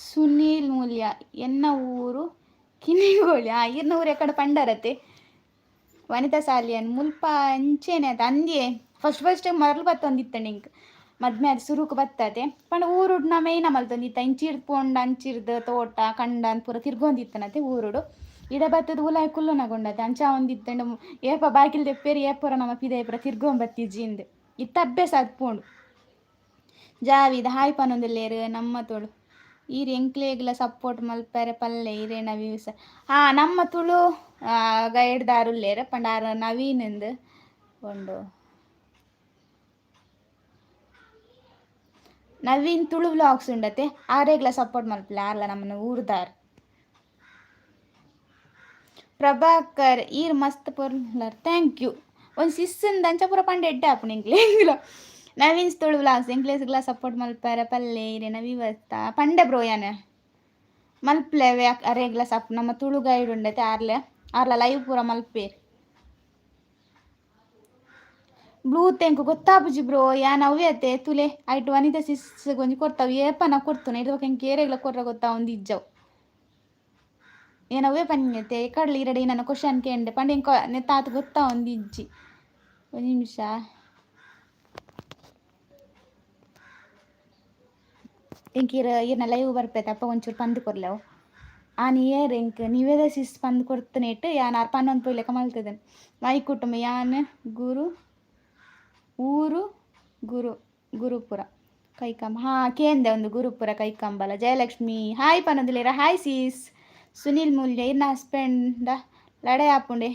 ಸುನೀಲ್ ಮೂಲ್ಯ ಎನ್ನ ಊರು ಕಿನ್ನಿಗೋಳಿ ಈರ್ನ ಊರು ಎಕಡೆ ಪಂಡರತೆ. ವನಿತಾ ಸಾಲಿಯನ್ ಮುಲ್ಪ ಅಂಚೆನೆ ಅತ ಅಂದ್ಯೆ ಫಸ್ಟ್ ಫಸ್ಟ್ ಮರ್ಲ್ ಬತ್ತೊಂದಿತ್ತಂಡ ಇಂಕ್ ಮದ್ಮೆ ಆದ್ ಸುರುಕು ಬತ್ತದೆ. ಪಂಡ ಊರುಡು ನಮ ಏನ ಮಲ್ತೊಂದಿತ್ತ, ಇಂಚಿರ್ದ್ ಪೋಂಡ ಅಂಚಿರ್ದ್ ತೋಟ ಕಂಡನ್ ಪೂರ ತಿರ್ಗೊಂದಿತ್ತನತೆ ಊರುಡು. ಇಡ ಬತ್ತದ ಉಲಾಯಿ ಕುಲ್ಲುನಗುಂಡತೆ ಅಂಚ ಒಂದಿತ್ತಂಡ ಏಪ ಬಾಕಿಲ್ ದೆಪ್ಪೇರು ಏಪೊರ ನಮ್ಮ ಪಿದಯಿ ಪೂರ ತಿರ್ಗೊಂಬತ್ತಿಜಿ ಇಂದ್. ಇತ್ತ ಅಭ್ಯಾಸ ಆದ್ ಪೋಂಡು. ಜಾವಿದ ಹಾಯ್ ಪನೊಂದುಲ್ಲೆರ್ ನಮ್ಮ ತುಳು. ಈರ್ ಎಂಕ್ಲೆಗ್ಲ ಸಪೋರ್ಟ್ ಮಲ್ಪೆರೆ ಪಲ್ಲೆ ಇರೇನ ವ್ಯೂಸ್. ಹಾ, ನಮ್ಮ ತುಳು ಗೈಡ್ದಾರ್ ಉಲ್ಲೆರ್, ಪಂಡ ಆರ್ ನವೀನ್ ಇಂದ್ ಉಂಡು. ನವೀನ್ ತುಳು ವ್ಲಾಗ್ಸ್ ಉಂಡತೆ, ಆರೆಗ್ಲ ಸಪೋರ್ಟ್ ಮಲ್ಪಲೆ, ಆರ್ಲ ನಮ್ಮನ ಊರ್ದಾರ್. ಪ್ರಭಾಕರ್ ಈರ್ ಮಸ್ತ್ ಪೊರ್ಲರ್, thank you. ಒಂಜಿ ಸಿಸ್ಸಿಂದ ಅಂಚ ಪೂರ ಪಂಡ ಎಡ್ಡೆ ಆಪುಂಡು ಎಂಕ್ಲೆಗ್ಲ. ನವೀನ್ಸ್ ತುಳು ವ್ಲಾಗ್ಸ್, ಎಂಕ್ಲೆಗ್ಲ ಸಪೋರ್ಟ್ ಮಲ್ಪೆರೆ ಪಲ್ಲೆ ಇರೇನ ವಿವಸ್ತ ಪಂಡೆ ಬ್ರೋ. ಯಾನ್ ಮಲ್ಪ್ಲೆವೆ ಅರೆಗ್ಲ ಸಪ್. ನಮ್ಮ ತುಳು ಗೈಡ್ ಉಂಡತೆ, ಆರ್ಲೆ ಆರ್ಲ ಲೈವ್ ಪೂರ ಮಲ್ಪೇರ್. ಬ್ಲೂ ಎಂಕ್ ಗೊತ್ತಾಪುಜಿ ಬ್ರೋ, ಯಾನ್ ಅವ್ವೆ ಅತ್ತೆ ತುಲೆ ಐಟ್ ವನಿತಾ ಸಿಸ್ ಒಂಜಿ ಕೊರ್ತಾವ್ ಏಪನ ಕೊರ್ತುನ. ಇರ್ದ್ ಬೊಕ ಎಂಕ್ ಏರೆಗ್ಲ ಕೊರ್ರ ಗೊತ್ತಾವೊಂದು ಇಜ್ಜವು. ಏನ್ ಅವೇ ಪನ್ಯತೆ ಕಡಲ ಇರಡೆ ನನ್ನ ಕ್ವಶನ್ ಕೇಂಡೆ ಪಂಡ ಎಂಕ್ ನೆತ್ತಾತ್ ಗೊತ್ತಾವೊಂದು ಇಜ್ಜಿ. ಒಂಜಿ ನಿಮಿಷ. ಎಂಕ್ ಇರ್ ಇರ್ನ ಲೈವ್ ಬರ್ಪೇತೆ, ಅಪ್ಪ ಒಂಚೂರು ಪಂದ್ ಕೊರ್ಲೆವು. ಆನಿ ಏರ್ ಎಂಕ್ ನಿವೇದ ಸಿಸ್ ಪಂದ್ ಕೊರ್ತನೇಟ್ ಯಾನ್ ಆರ್ ಪನ್ನೊಂದು ಪೋಯ್ಲೆಕ ಮಲ್ತದನ್. ಮೈ ಕುಟುಂಬ ಯಾನ್ ಗುರು ಊರು ಗುರು ಗುರುಪುರ ಕೈಕಂಬ. ಹಾ, ಕೇಂದೆ ಒಂದು ಗುರುಪುರ ಕೈಕಂಬಲ. ಜಯಲಕ್ಷ್ಮಿ ಹಾಯ್ ಪನ್ನೊಂದುಲ್ಲೆರ, ಹಾಯ್ ಸೀಸ್. ಸುನಿಲ್ ಮೂಲ್ಯ ಇರ್ನ ಹಸ್ಬೆಂಡ ಲಡಾಯಿ ಆಪುಂಡೆ?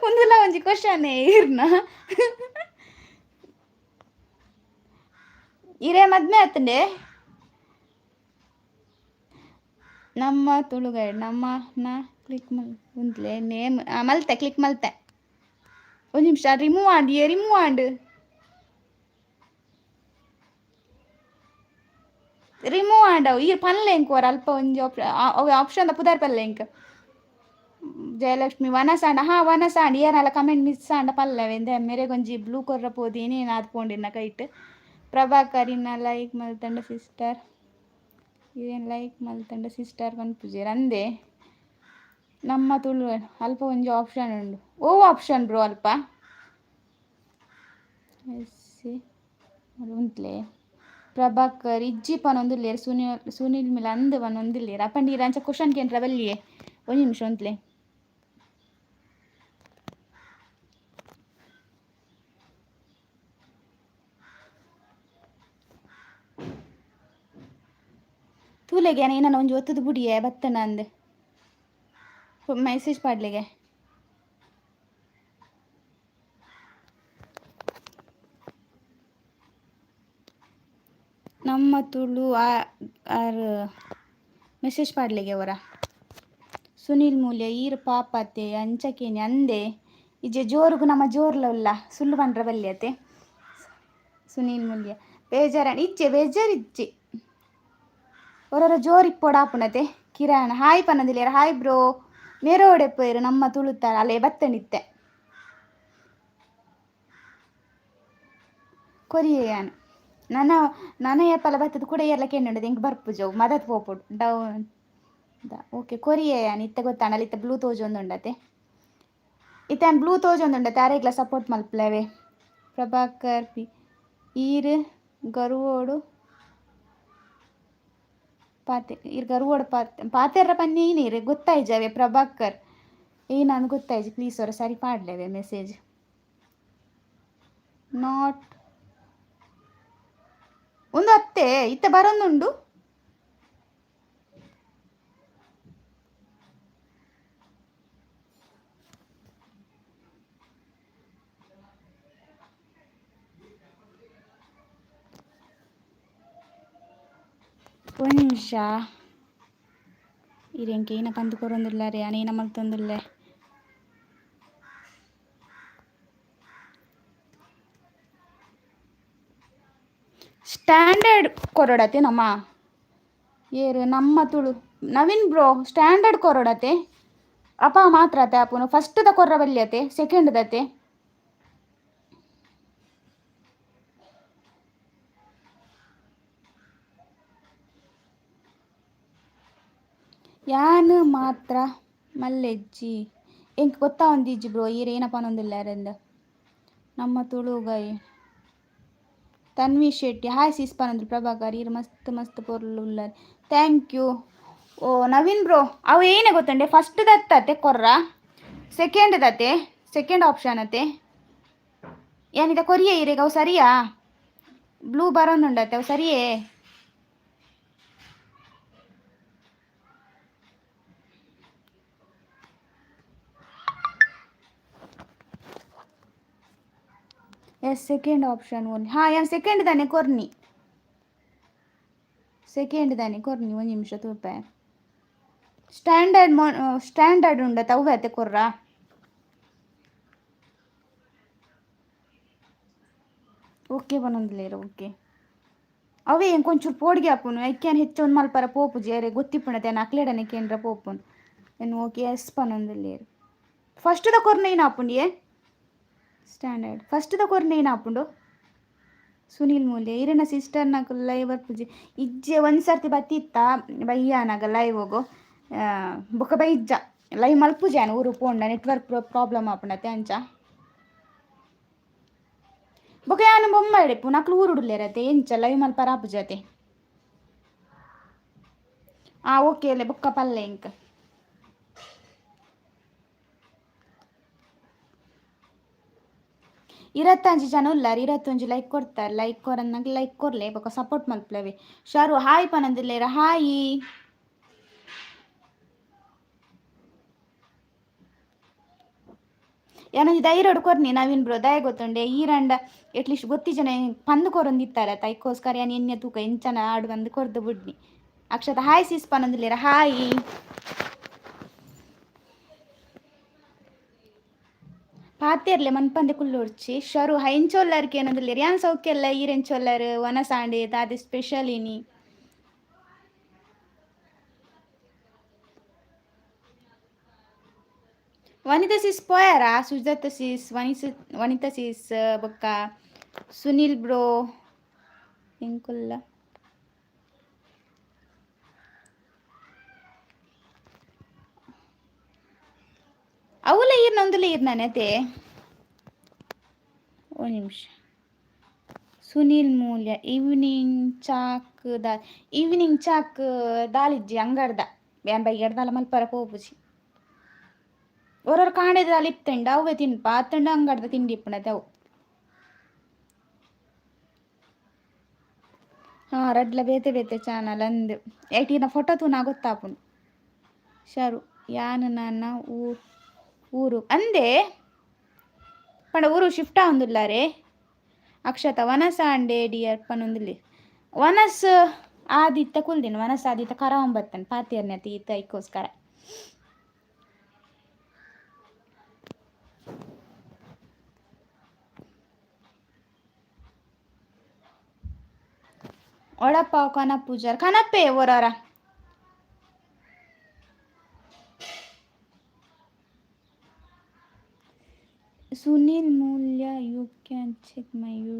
ಉಂದುಲ ಒಂಜಿ ಕ್ವಶನ್ ಇರ್ನ. ಇರೇ ಮದ್ಮೆ ಆತಂಡೆ? ನಮ್ಮ ತುಳು ಗೈಡ್ ನಮ್ಮ ನ ಕ್ಲಿಕ್ ಮಲ್ ಉಂತ್ಲೆ ನೇಮ್ ಮಲ್ತೆ, ಕ್ಲಿಕ್ ಮಲ್ತೆ. ಒಂದು ನಿಮಿಷ, ರಿಮೂವ್ ಆಂಡ್ ಏ, ರಿಮೂವ್ ಆಂಡ್, ರಿಮೂವ್ ಆಂಡ್ ಅವು. ಈರ್ ಪನ್ಲೆ ಎಂಕ್ ಒರ ಅಲ್ಪ ಒಂಜಿ ಅವು ಆಪ್ಷನ್ ದ ಪುದರ್ ಪಲ್ಲೆ ಎಂಕ್. ಜಯಲಕ್ಷ್ಮಿ ವನಸಾಂಡ, ಹಾ ವನಸಾಂಡ್. ಏನಾಲ ಕಮೆಂಟ್ ಮಿಸ್ ಆಂಡ ಪಲ್ಲವೆ ಇಂದೆ. ಮೆರೆಗೊಂಜಿ ಬ್ಲೂ ಕೊರ್ರ ಪೋದೀನಿ ಆದ್ ಪೋಂಡಿನ ಕೈಟ್. ಪ್ರಭಾಕರ್ ಇನ್ನ ಲೈಕ್ ಮಲ್ತಂಡ ಸಿಸ್ಟರ್, ಇರೇನ್ ಲೈಕ್ ಮಲ್ತಂಡ ಸಿಸ್ಟರ್ ಪನ್ಪುಜೆರ್ ಅಂದೆ. ನಮ್ಮ ತುಳು ಅಲ್ಪ ಒಂಜಿ ಆಪ್ಷನ್ ಉಂಡು. ಓ ಆಪ್ಷನ್ ಬ್ರೋ ಅಲ್ಪ? ಎಸ್ ಸಿ ಉಂತ್ಲೆ. ಪ್ರಭಾಕರ್ ಇಜ್ಜಿ ಪನೊಂದುಲ್ಲೆರ್. ಸುನಿಲ್ ಸುನಿಲ್ ಮಿಲ ಅಂದ್ ಪನೊಂದುಲ್ಲೆರ್. ಅಪಂಡ ಈರ್ ಅಂಚ ಕ್ವಶನ್ ಕೇಂದ್ರ ಬಲ್ಲಿಯೇ. ಒಂಜಿ ನಿಮಿಷ ಉಂತ್ಲೆ. ತೂಲೆಗೆ ಏನಾನ ಒಂಜಿ ಒತ್ತುದು ಬುಡಿಯೆ ಬತ್ತನ ಅಂದ್ ಮೆಸೇಜ್ ಪಾಡ್ಲೆಗೆ. ನಮ್ಮ ತುಳು ಆರ್ ಮೆಸೇಜ್ ಪಾಡ್ಲೆಗೆ ಅವರ. ಸುನಿಲ್ ಮೂಲ್ಯ ಈರ್ ಪಾಪತೆ ಅಂಚಕೇನಿ ಅಂದೆ ಇಜ್ಜೆ? ಜೋರುಗು ನಮ್ಮ ಜೋರ್ಲ ಉಲ್ಲ, ಸುಳ್ಳು ಪಂಡ್ರ ಬಲ್ಯತೆ. ಸುನೀಲ್ ಮೂಲ್ಯ ಬೇಜಾರ ಇಜ್ಜೆ? ಬೇಜಾರ್ ಇಜ್ಜಿ, ಒರೊರ ಜೋರ್ ಇಪ್ಪೊಡಾಪುಣತೆ. ಕಿರಾಣ ಹಾಯ್ ಪನ್ನೊಂದಿಲ್ಲೆರ್, ಹಾಯ್ ಬ್ರೋ. ಮೇರೋಡೆ ಪೋಯೆರ್ ನಮ್ಮ ತುಳುತ್ತಾರ ಅಲ್ಲೇ ಬತ್ತಂಡಿತ್ತೆ ಕೊರಿಯೆ. ಯಾನ್ ನನ ನನ ಏಪಲ ಬತ್ತದ ಕೂಡ ಏರ್ಲ ಕೆಂಡುಂಡದು ಎಂಕ್ ಬರ್ಪುಜವು ಮದತ್ ಪೋಪುಡು ಡೌನ್ the. Okay, ಕೊರಿಯೆ ಯಾನ್ ಇತ್ತೆ. ಗೊತ್ತಾಂಡಲ್ಲ ಇತ್ತೆ ಬ್ಲೂ ತೋಜೊಂದುಂಡತೆ. ಇತ್ತೆ ಯಾನ್ ಬ್ಲೂ ತೋಜೊಂದುಂಡತೆ, ಅರೆಗ್ಲ ಸಪೋರ್ಟ್ ಮಲ್ಪುಲವೆ. ಪ್ರಭಾಕರ್ ಪಿ ಈರ್ ಗರುವೋಡು ಪಾತೆ, ಈರ್ ಗರುವೋಡು ಪಾತೆ ಪಾತೆರ್ರ ಪನ್ನಿ ನೀರು ಗೊತ್ತಾಯ್ಜವೆ. ಪ್ರಭಾಕರ್ ಏನಾನು ಗೊತ್ತಾಯ್ಜಿ, ಪ್ಲೀಸ್ ಅವರ ಸರಿ ಪಾಡ್ಲೆವೆ ಮೆಸೇಜ್. Not ಒಂದು ಅತ್ತೆ ಇತ್ತೆ ಬರೊಂದುಂಡು. ಒಂಜಿ ನಿಮಿಷ ಈರ್ ಎಂಕ್ ಏನ ಪಂದ್ ಕೊರೊಂದುಲ್ಲಾರೆ, ಯಾನ್ ಏನ ಮಲ್ತೊಂದುಲ್ಲೆ. ಸ್ಟ್ಯಾಂಡರ್ಡ್ ಕೊರೊಡತೆ ನಮ್ಮ ಏರು ನಮ್ಮ ತುಳು ನವೀನ್ ಬ್ರೋ? ಸ್ಟ್ಯಾಂಡರ್ಡ್ ಕೊರೊಡತೆ ಅಪ ಮಾತ್ರ ಅತೆ ಆಪುನು. ಫಸ್ಟ್ ದ ಕೊರ್ರ ಬಲ್ಯತೆ, ಸೆಕೆಂಡ್ ದತೆ. ಯಾನ್ ಮಾತ್ರ ಮಲ್ಲೆಜ್ಜಿ, ಎಂಕ್ ಗೊತ್ತಾವೊಂದಿಜ್ಜಿ ಬ್ರೋ, ಈರ್ ಏನ ಪನೊಂದುಲ್ಲಾರಂದ್. ನಮ್ಮ ತುಳು ಗೈ ತನ್ವಿ ಶೆಟ್ಟಿ ಹಾಯ್ ಸಿಸ್ ಪನಂದ್ರು. ಪ್ರಭಾಕರ್ ಇರು ಮಸ್ತ್ ಮಸ್ತ್ ಪೊರ್ಲು ಉಲ್ಲರ್, thank you. O Naveen bro, ಅವು ಏನೇ ಗೊತ್ತುಂಡೆ? ಫಸ್ಟ್ ದತ್ತತೆ ಕೊರ್ರ, ಸೆಕೆಂಡ್ ದತ್ತೆ, ಸೆಕೆಂಡ್ ಆಪ್ಷನ್ ಅತ್ತೆ. ಏನಿದೆ ಕೊರಿಯೇ ಇರೇಗ? ಅವು ಸರಿಯಾ? ಬ್ಲೂ ಬರೋಂದುಂಡತ್ತೆ, ಅವು ಸರಿಯೇ? Yes, second option one. ಹಾಂ, ಯಾನ್ ಸೆಕೆಂಡ್ ದಾನೆ ಕೊರ್ನಿ, ಸೆಕೆಂಡ್ ದಾನೆ ಕೊರ್ನಿ. ಒಂದು ನಿಮಿಷ ತೂಪೆ. ಸ್ಟ್ಯಾಂಡರ್ಡ್ ಮೊ ಸ್ಟ್ಯಾಂಡರ್ಡ್ ಉಂಡತ್ತೆ, ಅವು ಅತ್ತೆ ಕೊರ್ರಾ? ಓಕೆ ಪನೊಂದುಲ್ಲೆರ್. ಓಕೆ, ಅವೇ ಎಂಕೊಂಚೂರು ಪೋಡಿಗೆ ಆಪುನು. ಐಕ್ಯಾನ್ ಹೆಚ್ಚು ಒಂದು ಮಲ್ಪರ ಪೋಪುಜಿ ಅರೆ ಗೊತ್ತಿಪ್ಪುಂಡತೆ. ಅಕ್ಲೆಡನೆ ಕೇಂದ್ರ ಪೋಪುನು ಎನ್. Okay, S ಪನೊಂದುಲ್ಲೆರ್. ಫಸ್ಟ್ದ ಕೊರ್ನ ಏನಾಪುಂಡು? ಏ ಸ್ಟ್ಯಾಂಡರ್ಡ್ ಫಸ್ಟ್ದ ಕೊರ್ನ ಏನಾಪುಂಡು? ಸುನೀಲ್ ಮೂಲ್ಯ, ಇರೆನ ಸಿಸ್ಟರ್ ನಕುಲು ಲೈವ್ ಬರ್ಪುಜಿ. ಇಜ್ಜೆ, ಒಂದು ಸರ್ತಿ ಬತ್ತಿತ್ತ ಬಯ್ಯಾನಾಗ ಲೈವ್ ಹೋಗು. ಬೊಕ ಬೈಜ್ಜ, ಲೈವ್ ಮಲ್ಪುಜಿ ಊರು ಪೋಂಡ ನೆಟ್ವರ್ಕ್ ಪ್ರಾಬ್ಲಮ್ ಆಪುಂಡತೆ ಅಂಚ. ಬೊಕ ಯಾನ್ ಬೊಂಬಾಯಿಡ್ ನಕ್ಲು ಊರುಡುಲ್ಲೆರತೆ, ಎಂಚ ಲೈವ್ ಮಲ್ಪರ ಆಪುಜತೆ. ಆ ಓಕೆ ಅಲ್ಲೇ ಬೊಕ್ಕ ಪಲ್ಲೆ ಇಂಕ್. 25 ಜನ ಉಲ್ಲಾರ್, 21 ಲೈಕ್ ಕೊಡ್ತಾರೆ. ಲೈಕ್ ಕೊರನ್ನಾಗ ಲೈಕ್ ಕೊರ್ಲೆ, ಬೊಕ ಸಪೋರ್ಟ್ ಮಲ್ಪುಲವೆ. ಶಾರು ಹಾಯ್ ಪನಂದಿಲ್ಲೇರ, ಹಾಯ್. ಯಾನೊಂಜಿ ಧೈರ್ಯಡ್ ಕೊರ್ನಿ ನವೀನ್ ಬ್ರೋ. ದಾಯೆ ಗೊತ್ತುಂಡೆ? ಈರಂಡ ಎಟ್ಲೀಸ್ಟ್ ಗೊತ್ತಿಜನ ಪಂದ್ ಕೊರೊಂದಿತ್ತಾರೆ ಐಕ್ಕೋಸ್ಕರ ಯಾನ್ ಎನ್ನೆ ತೂಕ ಎಂಚನ ಆಡು ಬಂದು ಕೊರ್ದು ಬುಡ್ನಿ. ಅಕ್ಷತ ಹಾಯ್ ಸಿಸ್ ಪನೊಂದುಲ್ಲೆರ್, ಹಾಯ್. ಪಾತೆರ್ಲೆ ಮನ್ಪಂದೆ ಕುಲ್ಲೊಡ್ಚಿ. ಶರು ಎಂಚೊಲ್ಲರ್ ಕೇನೊಂದುಲ್ಲೆರ್. ಯಾನ್ ಸೌಖ್ಯಲ್ಲ, ಈರ್ ಎಂಚೊಲ್ಲರ್? ವನಸಾಂಡೆ ದಾದೆ ಸ್ಪೆಷಲ್ ಇನಿ? ವನಿತಾ ಸಿಸ್ ಪೋಯಾರಾ? ಸುಜಾತ ಸಿಸ್, ವನಿತಾ ಸಿಸ್, ಬೊಕ್ಕ ಸುನಿಲ್ ಬ್ರೋ, ಎಂಕುಲ್ಲ. ಅವುಲ ಈರ್ನ ಈರ್ನಾನೆ ಅತೆ. ಒಂದು ನಿಮಿಷ. ಸುನೀಲ್ ಮೂಲ್ಯ, ಈವ್ನಿಂಗ್ ಚಾಕ್ ದಾ? ಈವ್ನಿಂಗ್ ಚಾಕ್ ದಾಲಿಜ್ಜಿ ಅಂಗಡ್ದ. ಯಾನ್ ಬೈಯಡ್ದಾಲ ಮಲ್ಪರ ಪೋಪುಜಿ. ಒರೊರ ಕಾಂಡೆದ ಇತ್ತಂಡ ಅವೇ ತಿನ್ಪ, ಅತ್ತಂಡ ಅಂಗಡ್ದ ತಿಂಡಿ ಇಪ್ಪುಂಡತೆ ಅವು. ಹಾಂ, ರಡ್ಲ ಬೇತೆ ಬೇತೆ ಚಾನಲ್ ಅಂದ್ ಏಟೀನ ಫೋಟೋ ತೂನ ಗೊತ್ತಾಪುಂಡು. ಶರು ಯಾನ್ ನನ್ನ ಊರು ಅಂದೆ ಪಂಡ ಊರು ಶಿಫ್ಟ್ ಆವೊಂದುಲ್ಲಾರೆ. ಅಕ್ಷತ ವನಸಾಂಡೆ ಡಿಯರ್ ಪನೊಂದುಲ್ಲೆ. ವನಸ್ ಆದಿತ್ತ ಕುಲ್ದಿನ, ವನಸ್ ಆದಿತ್ತ ಕರವಂಬತ್ತನ್ ಪಾತೆರ್ನೆ ಈತ ಐಕ್ಕೋಸ್ಕರ. Vada pav ಕನಪುಜಾರ್ ಕನಪೆ ಒರಾರ. Sunil Mulya, you can check my you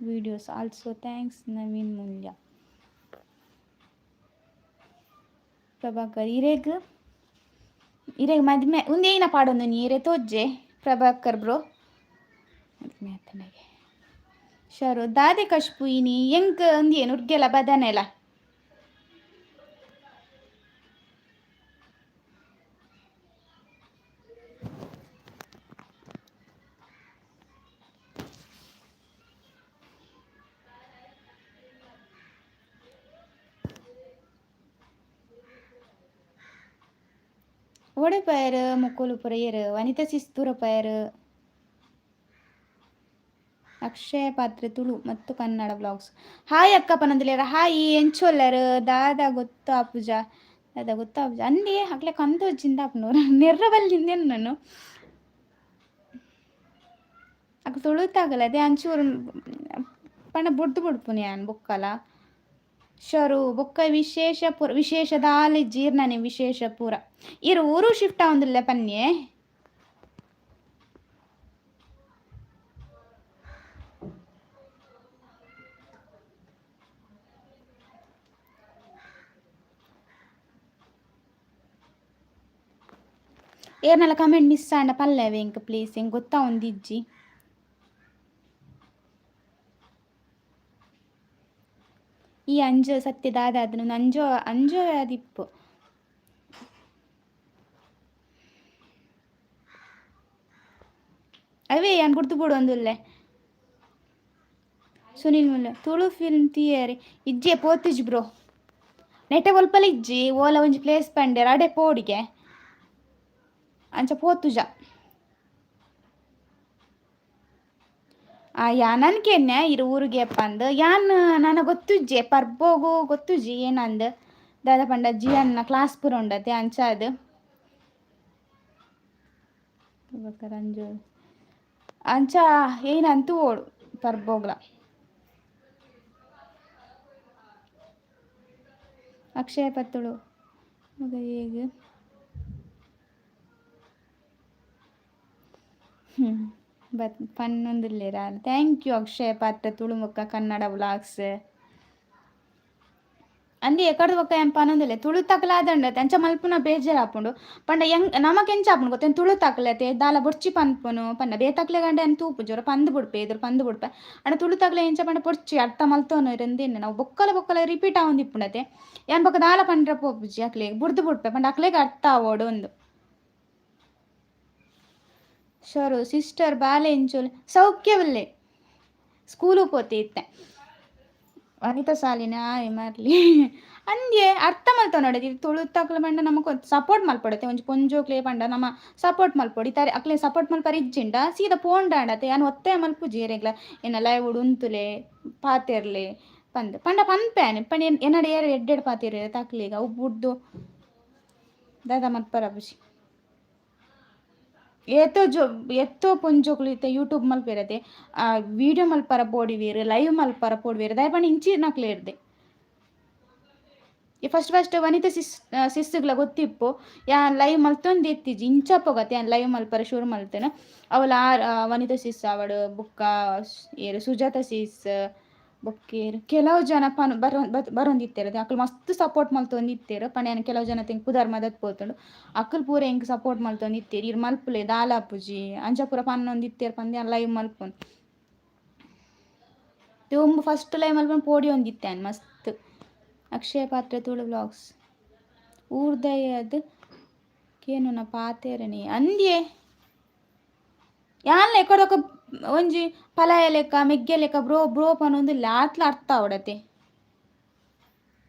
videos also. Thanks Naveen Mulya. Prabhakar ಇರೆಗ್ ಇರೆಗ್ ಮದ್ಮೆ ಉಂದೇನ ಪಾಡೊಂದು ನೀರೆ ತೋಜ್ಜೆ ಪ್ರಭಾಕರ್ ಬ್ರೋ. ಮದ್ಮೆ ಆತನಗೆ. ಶರು ದಾದೆ ಕಶ್ಪು ಇನಿ ಎಂಕ್ ಒಂದೇನು ಉರ್ಗೆಲ ಬದನೆಲ. ಓಡೆ ಮೊಕ್ಕೋಲು ಪೊರೆಯರ್. ವನಿತಾ ಸಿಸ್ ದೂರ ಪಯರ್. ಅಕ್ಷಯ ಪಾತ್ರೆ ತುಳು ಮತ್ತು ಕನ್ನಡ ಬ್ಲಾಗ್ಸ್. ಹಾಯ್ ಅಕ್ಕ ಪನಂದಿಲ್ಲೇರ, ಹಾಯ್. ಎಂಚೊಲ್ಲರ್? ದಾದ ಗೊತ್ತಾಪುಜ, ದಾದ ಗೊತ್ತಾಪುಜ ಅಂದೇ. ಅಕ್ಲೆ ಕಂದೋಜಿಂದ ಆಪುಂಡು ನೆರ್ರ ಬಲ್ಲಿಂದೇನು ನಾನು. ಅಕ್ ತುಳುತಾಗಲ್ಲ ಅದೇ ಅಂಚೂರು ಪಂಡ ಬುಡ್ದು ಬುಡ್ಪುನಿ ಯಾನ್ ಬೊಕ್ಕಲ. ಶರು ಬೊಕ್ಕ ವಿಶೇಷ ಪೂರ ವಿಶೇಷ ದಾಲಿ ಜೀರ್ಣನೆ ವಿಶೇಷ ಪೂರ. ಇರು ಊರು ಶಿಫ್ಟ್ ಆವೊಂದುಲ್ಲೆ ಪನ್ಯೆ. ಏರ್ನಲ ಕಮೆಂಟ್ ಮಿಸ್ ಆಂಡ ಪಲ್ಲೆವೆ ಎಂಕ್ ಪ್ಲೀಸ್, ಎಂಕ್ ಗೊತ್ತಾವೊಂದಿಜ್ಜಿ. ಈ ಅಂಜೋ ಸತ್ಯ ದಾದಾದನು ಅಂಜೋ ಅಂಜೋ ಆದಿಪ್ಪು. ಅವೇ ಯಾನ್ ಗುರ್ತು ಬೋಡು ಒಂದುಲ್ಲೆ. ಸುನಿಲ್ ಮುಲ್ಲ ತುಳು ಫಿಲ್ಮ್ ಥಿಯೇರಿ ಇಜ್ಜೆ ಪೋತುಜ್ ಬ್ರೋ. ನೆಟೆ ಒಲ್ಪಲ ಇಜ್ಜಿ, ಓಲ ಒಂಜಿ ಪ್ಲೇಸ್ ಪಂಡೆರ್ ಅಡೆ ಪೋಡಿಗೆ ಅಂಚ ಪೋತುಜ. ಆ ಯಾನನ್ ಕೆನ್ನೆ ಇರು ಊರಿಗೆ ಪಂದ್ ಯಾನ್ ನನ ಗೊತ್ತುಜ್ಜೆ ಪರ್ಬೋಗು ಗೊತ್ತುಜ್ಜಿ ಏನಂದ್ ದಾದ ಪಂಡ ಜಿಯನ್ನ ಕ್ಲಾಸ್ ಪೂರ ಉಂಡತೆ ಅಂಚಾದ್ ರಂಜು ಅಂಚ ಏನಂತೂ ಓಡು ಪರ್ಬೋಗ್ಲ. ಅಕ್ಷಯ ಪತ್ತುಳು ಮಗ ಹೇಗೆ ಬತ್ ಪನ್ನೊಂದುಲ್ಲೆರಾ. Thank you ಅಕ್ಷಯ ಪಾತ್ರ ತುಳು ಬೊಕ್ಕ ಕನ್ನಡ ವ್ಲಾಗ್ಸ್. ಅಂದೆ ಎಕಡ್ದು ಬೊಕ್ಕ ಏನ್ ಪನೊಂದುಲ್ಲೆ ತುಳುತಕ್ಲಾದಂಡ ಅಂಚ ಮಲ್ಪುನ ಬೇಜಾರಾಪುಂಡು ಪಂಡ ಎಂಕ್ ನಮಕ್ ಎಂಚ ಆಪುಂಡು ಗೊತ್ತ ತುಳುತಕ್ಲತೆ ದಾಲ ಬೊರ್ಚಿ ಪನ್ಪುನು ಪಂಡ ಬೇತಕ್ಲೆಗಂಡ ಏನ್ ತೂಪುಜಿ ಒರ ಪಂದ್ ಬುಡ್ಪೆ ಎದುರು ಪಂದ್ ಬುಡ್ಪೆ. ಆಂಡ ತುಳುತಕ್ಲೆ ಎಂಚ ಪಂಡ ಬೊರ್ಚಿ ಅರ್ಥ ಮಲ್ತೊನುವೆರ್ ಇಂದೆನ್ ನಾವು ಬೊಕ್ಕಲ ಬೊಕ್ಕಲ ರಿಪೀಟ್ ಆವೊಂದಿಪ್ಪುಂಡತೆ. ಯಾನ್ ಬೊಕ್ಕ ದಾಲ ಪಂಡ್ರೆ ಪೋಪುಜಿ ಅಕ್ಲೆಗ್ ಬುಡ್ದು ಬುಡ್ಪೆ ಪಂಡ ಅಕ್ಲೆಗ್ ಅರ್ಥ ಆವೊಡು ಇಂದ್. ಶರು ಸಿಸ್ಟರ್ ಬಾಲೆ ಎಂಚೋಲು ಸೌಖ್ಯವಿಲ್ಲೆ ಸ್ಕೂಲು ಪೋತೆ ಇತ್ತೆ. ವನಿತಾ ಸಾಲಿನ ಆಯ್ ಮರ್ಲಿ ಅಂದ್ಯೆ ಅರ್ಥ ಮಲ್ತೊನೊಡೆ ತುಳುತಕ್ಲು ಪಂಡ ನಮಕ್ ಸಪೋರ್ಟ್ ಮಲ್ಪೊಡತೆ ಒಂಜಿ ಪೊಂಜೋಕ್ಲೆ ಪಂಡ ನಮ ಸಪೋರ್ಟ್ ಮಲ್ಪೊಡು ಇತಾರೆ ಅಕ್ಲೆ ಸಪೋರ್ಟ್ ಮಲ್ಪರೆ ಇಜ್ಜಿಂಡ ಸೀದಾ ಪೋಂಡಾಂಡತೆ ಯಾನ್ ಒತ್ತಾಯ ಮಲ್ಪುಜಿ ಏರೆಗ್ಲ ಎನ್ನ ಲೈವ್ ಡ್ ಉಂತುಲೆ ಪಾತೆರ್ಲೆ ಪಂದ್ ಪಂಡ ಪನ್ಪೆ ಯಾನ್ ಪಂಡ ಎನ್ನಡ ಏರ್ ಎಡ್ಡೆಡ್ ಪಾತೆರ್ಯೆರ್ ತಕ್ಲೆಗ್ ಅವು ಬುಡ್ದು ದಾದ ಮಲ್ಪರ ಆಪುಜಿ. ಏತೋ ಜೋ ಏತೋ ಪೊಂಜೋಕುಲು ಇತ್ತೆ ಯೂಟ್ಯೂಬ್ ಮಲ್ಪೆರತೆ ವೀಡಿಯೋ ಮಲ್ಪರ ಪೋಡಿವೆರ್ ಲೈವ್ ಮಲ್ಪರ ಪೋಡಿವೆರ್ ದಾಯೆ ಪಂಡ ಇಂಚಿನಕ್ಲೆರ್ದೆ. ಈ ಫಸ್ಟ್ ಫಸ್ಟ್ ವನಿತಾ ಸಿಸ್ ಸಿಸ್ಗ್ಲ ಗೊತ್ತಿಪ್ಪು ಯಾನ್ ಲೈವ್ ಮಲ್ತೊಂದು ಇತ್ತಿಜಿ ಇಂಚಪ್ಪೊಗತೆ ಯಾನ್ ಲೈವ್ ಮಲ್ಪರೆ ಶುರು ಮಲ್ತೆನ ಅವಲ ಆರ್ ವನಿತಾ ಸಿಸ್ ಆವಡ್ ಬೊಕ್ಕ ಏರ್ ಸುಜಾತ ಸಿಸ್ ಬೊಕ್ಕ ಏರ್ ಕೆಲವು ಜನ ಪನ್ ಬರೊಂದಿತ್ತೆರ್ ಅಕುಲು ಮಸ್ತ್ ಸಪೋರ್ಟ್ ಮಲ್ತೊಂದಿತ್ತೆರ್ ಪಂಡ ಯಾನ್ ಕೆಲವು ಜನ ಎಂಕ್ ಪುದರ್ ಮದತ್ ಪೋತುಂಡು ಅಕುಲು ಪೂರ ಎಂಕ್ ಸಪೋರ್ಟ್ ಮಲ್ತೊಂದಿತ್ತೆರ್ ಈರ್ ಮಲ್ಪುಲೆ ದಾಲ ಆಪುಜಿ ಅಂಚ ಪೂರ ಪನ್ನೊಂದಿತ್ತೆರ್ ಪಂದ್ ಯಾನ್ ಲೈವ್ ಮಲ್ಪುನು. ದುಂಬು ಫಸ್ಟ್ ಲೈವ್ ಮಲ್ಪುನ ಪೋಡಿಯೊಂದಿತ್ತೆ ಯಾನ್ ಮಸ್ತ್. ಅಕ್ಷಯ ಪಾತ್ರೆ ತುಳು ವ್ಲಾಗ್ಸ್ ಊರ್ದಯದ್ ಕೇನುನ ಪಾತೆರನೆ ಅಂದ್ಯೆ ಯಾನ್ಲ ಎಕಡೊಕ ಒಂಜಿ ಪಲಾಯ ಲೆಕ್ಕ ಮೆಗ್ಯ ಲೆಕ್ಕ ಬ್ರೋ ಬ್ರೋ ಪನೊಂದುಲ್ಲೆ ಆತ್ಲ ಅರ್ಥ ಆವಡತೆ.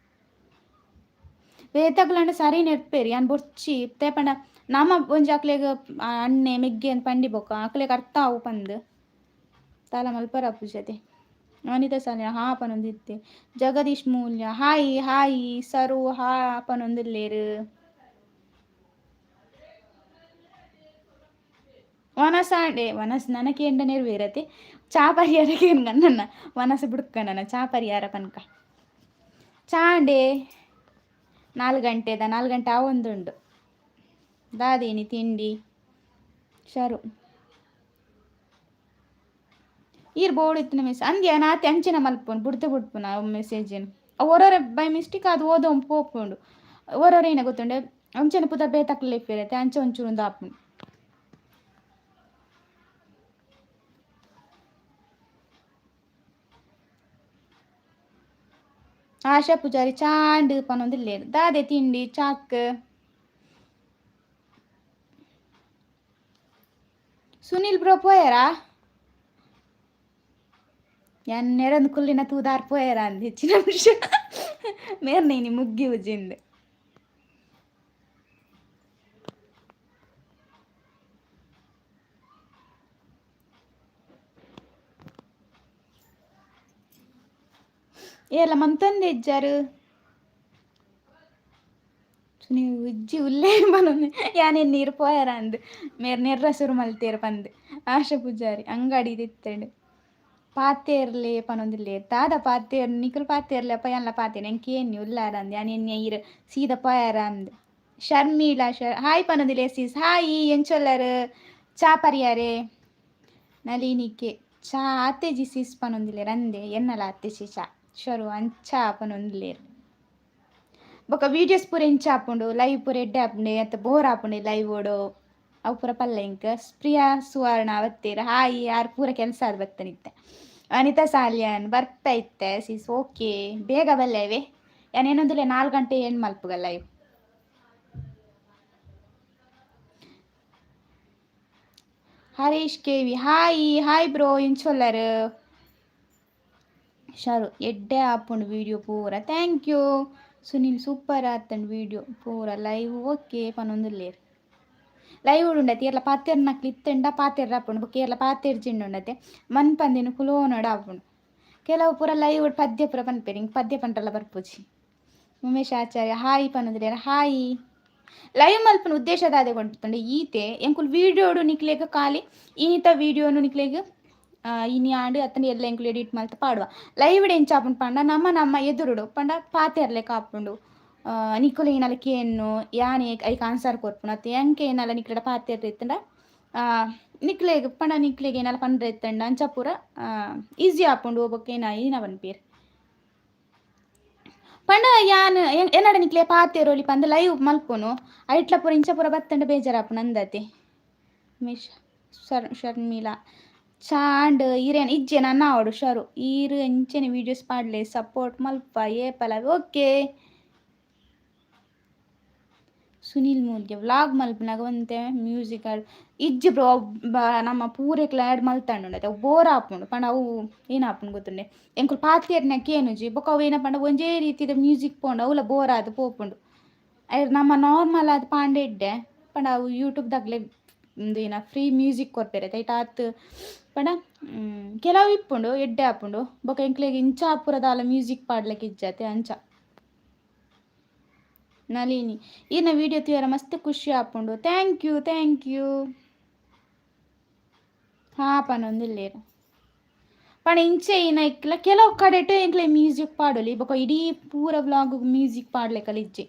ಬೇತಕ್ಲಂಡ ಸರಿ ನೆರ್ಪೆರ್ ಯಾನ್ ಬೊರ್ಚಿ ಇತ್ತೆ ಪಂಡ ನಮ ಒಂಜಿ ಅಕ್ಲೆಗ್ ಅಣ್ಣೆ ಮೆಗ್ಗೆ ಅಂದ್ ಪಂಡಿ ಬೊಕ್ಕ ಅಕ್ಲೆಗ್ ಅರ್ಥ ಆವು ಪಂದ್ ದಾಲ ಮಲ್ಪರ ಆಪುಜತೆ. ವನಿತಾ ಸಾಲಿನ ಹಾ ಪನೊಂದಿತ್ತೆ. ಜಗದೀಶ್ ಮೂಲ್ಯ ಹಾಯ್ ಹಾಯ್ ಸರು ಹಾ ಪನೊಂದುಲ್ಲೆರ್. ವನಸ ಆಂಡೆ ವನಸ್ ನನ ಕೇಂಡ ನೆರವೇರತೆ ಚಾ ಪರಿಹಾರ ಕೇನ್ಗ ನನ್ನ ವನಸ ಬುಡ್ಕ ನನ್ನ ಚಾ ಪರಿಹಾರ ಪನ್ಕ ಚಾಂಡೆ 4 ಗಂಟೆದ 4 ಗಂಟೆ ಆವೊಂದುಂಡು ದಾದೀನಿ ತಿಂಡಿ ಶರು ಈರ್ ಬೋಡು ಇತ್ತಿನ ಮೆಸ್ ಅಂದ್ಯ ನಾತೆ ಅಂಚಿನ ಮಲ್ಪುನು ಬುಡ್ದು ಬುಡ್ಪುನ ಅವು ಮೆಸೇಜನ್ ಒರೊರ ಬೈ ಮಿಸ್ಟೇಕ್ ಅದು ಓದೊಂದು ಪೋಪುಂಡು ಒರೊರ ಏನ ಗೊತ್ತುಂಡೆ ಅಂಚನೆ ಪುದರ್ ಬೇತಕ್ಲೆ ಇಪ್ಪೆರತೆ ಅಂಚ ಒಂಚೂರು ಉಂದು ಆಪುಂಡು. ಆಶಾ ಪೂಜಾರಿ ಚಾಂಡ್ ಪನೊಂದುಲ್ಲೆರ್ ದಾದೆ ತಿಂಡಿ ಚಾಕ್. ಸುನಿಲ್ ಬ್ರೋ ಪೋಯೆರಾ? ಯಾನ್ ನೆರೊಂದು ಕುಲ್ಲಿನ ತೂದಾರ್ ಪೋಯೆರಾ ಅಂದ್ ಹೆಚ್ಚಿನ ವಿಷಯ ಮೇರ್ನ ಇನಿ ಮುಗ್ಗಿ ಉಜಿಂದ್. ಏರ್ಲ ಮಂತೊಂದೆ ಇಜ್ಜಾರ್? ಸುನೀಲ್ ಉಜ್ಜಿ ಉಲ್ಲೆ ಪನೊಂದು ಯಾನ್ ಎನ್ನಿ ಈರ್ ಪೋಯೆರಾ ಅಂದ್ ಮೇರ್ ನೆರ್ರ ಸುರು ಮಲ್ತೆರ್ ಪಂದ್ ಆಶಾ ಪೂಜಾರಿ ಅಂಗಡಿ ಇತ್ತ್ಂಡ್. ಪಾತೆರ್ಲೆ ಪನೊಂದುಲ್ಲೆರ್ ದಾದ ಪಾತೆರ್ ನಿಕುಲು ಪಾತೆರ್ಲೆ ಅಪ್ಪ ಯಾನ್ಲ ಪಾತೆರ್ನೆ ಎಂಕ್ ಕೇನ್ನಿ ಉಲ್ಲಾರ ಅಂದ್ ಯಾನ್ ಎನ್ನಿ ಈರ್ ಸೀದ ಪೋಯೆರ ಅಂದ್. ಶರ್ಮೀಳಾ ಹಾಯ್ ಪನೊಂದುಲ್ಲೆರ್ ಸಿಸ್ ಹಾಯ್ ಎಂಚೊಲ್ಲರ್ ಚಾ ಪರಿಯಾರೆ ನಳಿನಿಕೆ ಚಾ ಆತೆಜಿ ಸಿಸ್ ಪನೊಂದುಲ್ಲೆರ್ ಅಂದೆ ಎನ್ನಲ ಆತೆಜಿ ಚಾ ಶರು ಅಂಚ ಪನೊಂದುಲ್ಲೆರ್. ಬೊಕ ವೀಡಿಯೋಸ್ ಪೂರ ಎಂಚ ಆಪುಂಡು ಲೈವ್ ಪೂರ ಎಡ್ಡೆ ಆಪುಂಡು ಅತ್ ಬೋರ್ ಆಪುಂಡು ಲೈವ್ ಡು ಅವು ಪೂರ ಪಲ್ಲೆ ಎಂಕ್ ಪ್ರಿಯಾ ಸುವರ್ಣ ಬತ್ತೆರ್ ಹಾಯ್ ಆರ್ ಪೂರ ಕೆಲಸ ಆದ್ ಬತ್ತನಿತ್ತೆ. ಅನಿತಾ ಸಾಲಿಯನ್ ಬರ್ಪೆ ಇತ್ತೆ ಸಿಸ್. ಓಕೆ, ಬೇಗ ಬಲ್ಲೇವೆ. ಯಾನೇನೊಂದಿಲ್ಲ, 4 ಗಂಟೆ ಏನು ಮಲ್ಪುಗ live. Harish K V, hi hi bro, ಎಂಚೊಲ್ಲರ್? Sharu, ಎಡ್ಡೆ ಆಪುಂಡು ವೀಡಿಯೋ ಪೂರ, thank you. Sunil, super ಆತಂಡ್ ವೀಡಿಯೋ ಪೂರ, ಲೈವ್ ಓಕೆ ಪನೊಂದುಲ್ಲೇರ್. ಲೈವ್ ಉಂಡತೆ, ಏರ್ಲ ಪಾತೆರ್ನಕ್ಲು ಇತ್ತಂಡ ಪಾತೆರ್ರ ಆಪುಂಡು. ಬೊಕ್ಕ ಏರ್ಲ ಪಾತೆರ್ಜಿಂಡ ಉಂಡತೆ ಮನ್ಪಂದಿನ ಕುಲೋನೋಡು ಆಪುಂಡು. ಕೆಲವು ಪೂರ ಲೈವ್ ಪದ್ಯ ಪೂರ ಪನ್ಪೆರ್, ಇಂಕ್ ಪದ್ಯ ಪಂಡ್ರಲ ಬರ್ಪುಜಿ. ಉಮೇಶ್ ಆಚಾರ್ಯ ಹಾಯ್ ಪನೊಂದುಲ್ಲೇರ್, ಹಾಯ್. ಲೈವ್ ಮಲ್ಪುನ ಉದ್ದೇಶ ದಾದೆ ಗೊತ್ತುಂಡು? ಈತೆ ಎಂಕುಲು ವೀಡಿಯೋಡು ನಿಕ್ಲೆಗ್ ಖಾಲಿ ಇನಿತ ವೀಡಿಯೋನು ನಿಕ್ಲೆಗ್ ಇನಿ ಆಂಡ್ ಅತ್ತಂಡ ಎಲ್ಲ ಎಂಕುಲು ಎಡಿಟ್ ಮಲ್ತ್ ಪಾಡುವ. ಲೈವ್ ಎಂಚ ಆಪುಂಡು ಪಂಡ, ನಮ್ಮ ನಮ್ಮ ಎದುರುಡು ಪಂಡ ಪಾತೆರ್ಲೆಕ ಆಪುಂಡು. ನಿಕುಲು ಏನಾಲ ಕೇನ್ನು, ಯಾನ್ ಐಕ್ ಆನ್ಸರ್ ಕೊರ್ಪುನು. ಅತ್ತ ಎಂಕ್ ಏನಾಲ ನಿಕ್ಲೆಡ ಪಾತೆರ್ರೆ ಇತ್ತುಂಡ, ನಿಕ್ಲೆಗ್ ಪಂಡ ನಿಕ್ಲೆಗ್ ಏನಾಲ ಪಂಡ್ರೆ ಇತ್ತಂಡ ಅಂಚ ಪೂರ ಈಸಿ ಆಪುಂಡು. ಬೊಕ್ಕ ಏನ ಏನ ಪನ್ಪೆರ್ ಪಂಡ, ಯಾನ್ ಎನ್ನಡ ನಿಕ್ಲೆ ಪಾತೆರೊಲಿ ಪಂದ್ ಲೈವ್ ಮಲ್ಪುನು. ಐಟ್ಲ ಪೂರ ಇಂಚ ಪೂರ ಬತ್ತಂಡ ಬೇಜಾರಾಪುಂಡು ಅಂದತೆ. ಮಿಶ್ ಶರ್ ಶರ್ಮಿಳಾ, ಚಾಂಡ್ ಇರೇನ್ ಇಜ್ಜೆ ನನ್ನ ಆವಡು. ಶರು, ಈರ್ ಎಂಚನೆ ವೀಡಿಯೋಸ್ ಪಾಡ್ಲೆ, ಸಪೋರ್ಟ್ ಮಲ್ಪ ಏಪಲ. ಓಕೆ. ಸುನೀಲ್ ಮೂಲ್ಗೆ, ವ್ಲಾಗ್ ಮಲ್ಪುನಗ ಒಂತೆ ಮ್ಯೂಸಿಕ್ ಇಜ್ಜಿ ಬ್ರೋ. ನಮ್ಮ ಪೂರೆಕ್ಲ ಆ್ಯಡ್ ಮಲ್ತಂಡ ಅವು ಬೋರ್ ಆಪುಂಡು. ಪಂಡ ಅವು ಏನಾಪುಂಡು ಗೊತ್ತುಂಡೆ? ಎಂಕುಲು ಪಾತೆರ್ನ ಕೇನುಜಿ. ಬೊಕ ಅವು ಏನ ಪಂಡ ಒಂಜೇ ರೀತಿದ ಮ್ಯೂಸಿಕ್ ಪೋಂಡು ಅವುಲ ಬೋರ್ ಆದ್ ಪೋಪುಂಡು. ನಮ್ಮ ನಾರ್ಮಲ್ ಆದ್ ಪಾಂಡೆ ಎಡ್ಡೆ. ಪಂಡ ಅವು ಯೂಟ್ಯೂಬ್ ದಗ್ಲೆ ಉಂದು ಏನ ಫ್ರೀ ಮ್ಯೂಸಿಕ್ ಕೊರ್ಪೆರ್ ಐಟ್ ಆತ್. ಪಂಡ ಕೆಲವು ಇಪ್ಪುಂಡು, ಎಡ್ಡೆ ಆಪುಂಡು. ಬೊಕ ಎಂಕ್ಲೆಗ್ ಇಂಚ ಪೂರ ದಾಲ ಮ್ಯೂಸಿಕ್ ಪಾಡ್ಲೆಕ್ ಇಜ್ಜತೆ ಅಂಚ. ನಳಿನಿ, ಈರ್ನ ವಿಡಿಯೋ ತೂಯರ ಮಸ್ತ್ ಖುಷಿ ಆಪುಂಡು, thank you, thank you. ಹಾ ಪನೊಂದುಲ್ಲೆರ್. ಪಂಡ ಇಂಚೆ ಇನ ಇಕ್ಲ ಕೆಲವು ಕಡೆಟ್ ಎಂಕ್ಲೆ ಮ್ಯೂಸಿಕ್ ಪಾಡೊಲಿ. ಬೊಕ ಇಡೀ ಪೂರ ವ್ಲಾಗ್ ಮ್ಯೂಸಿಕ್ ಪಾಡ್ಲೆಕಲ ಇಜ್ಜಿ.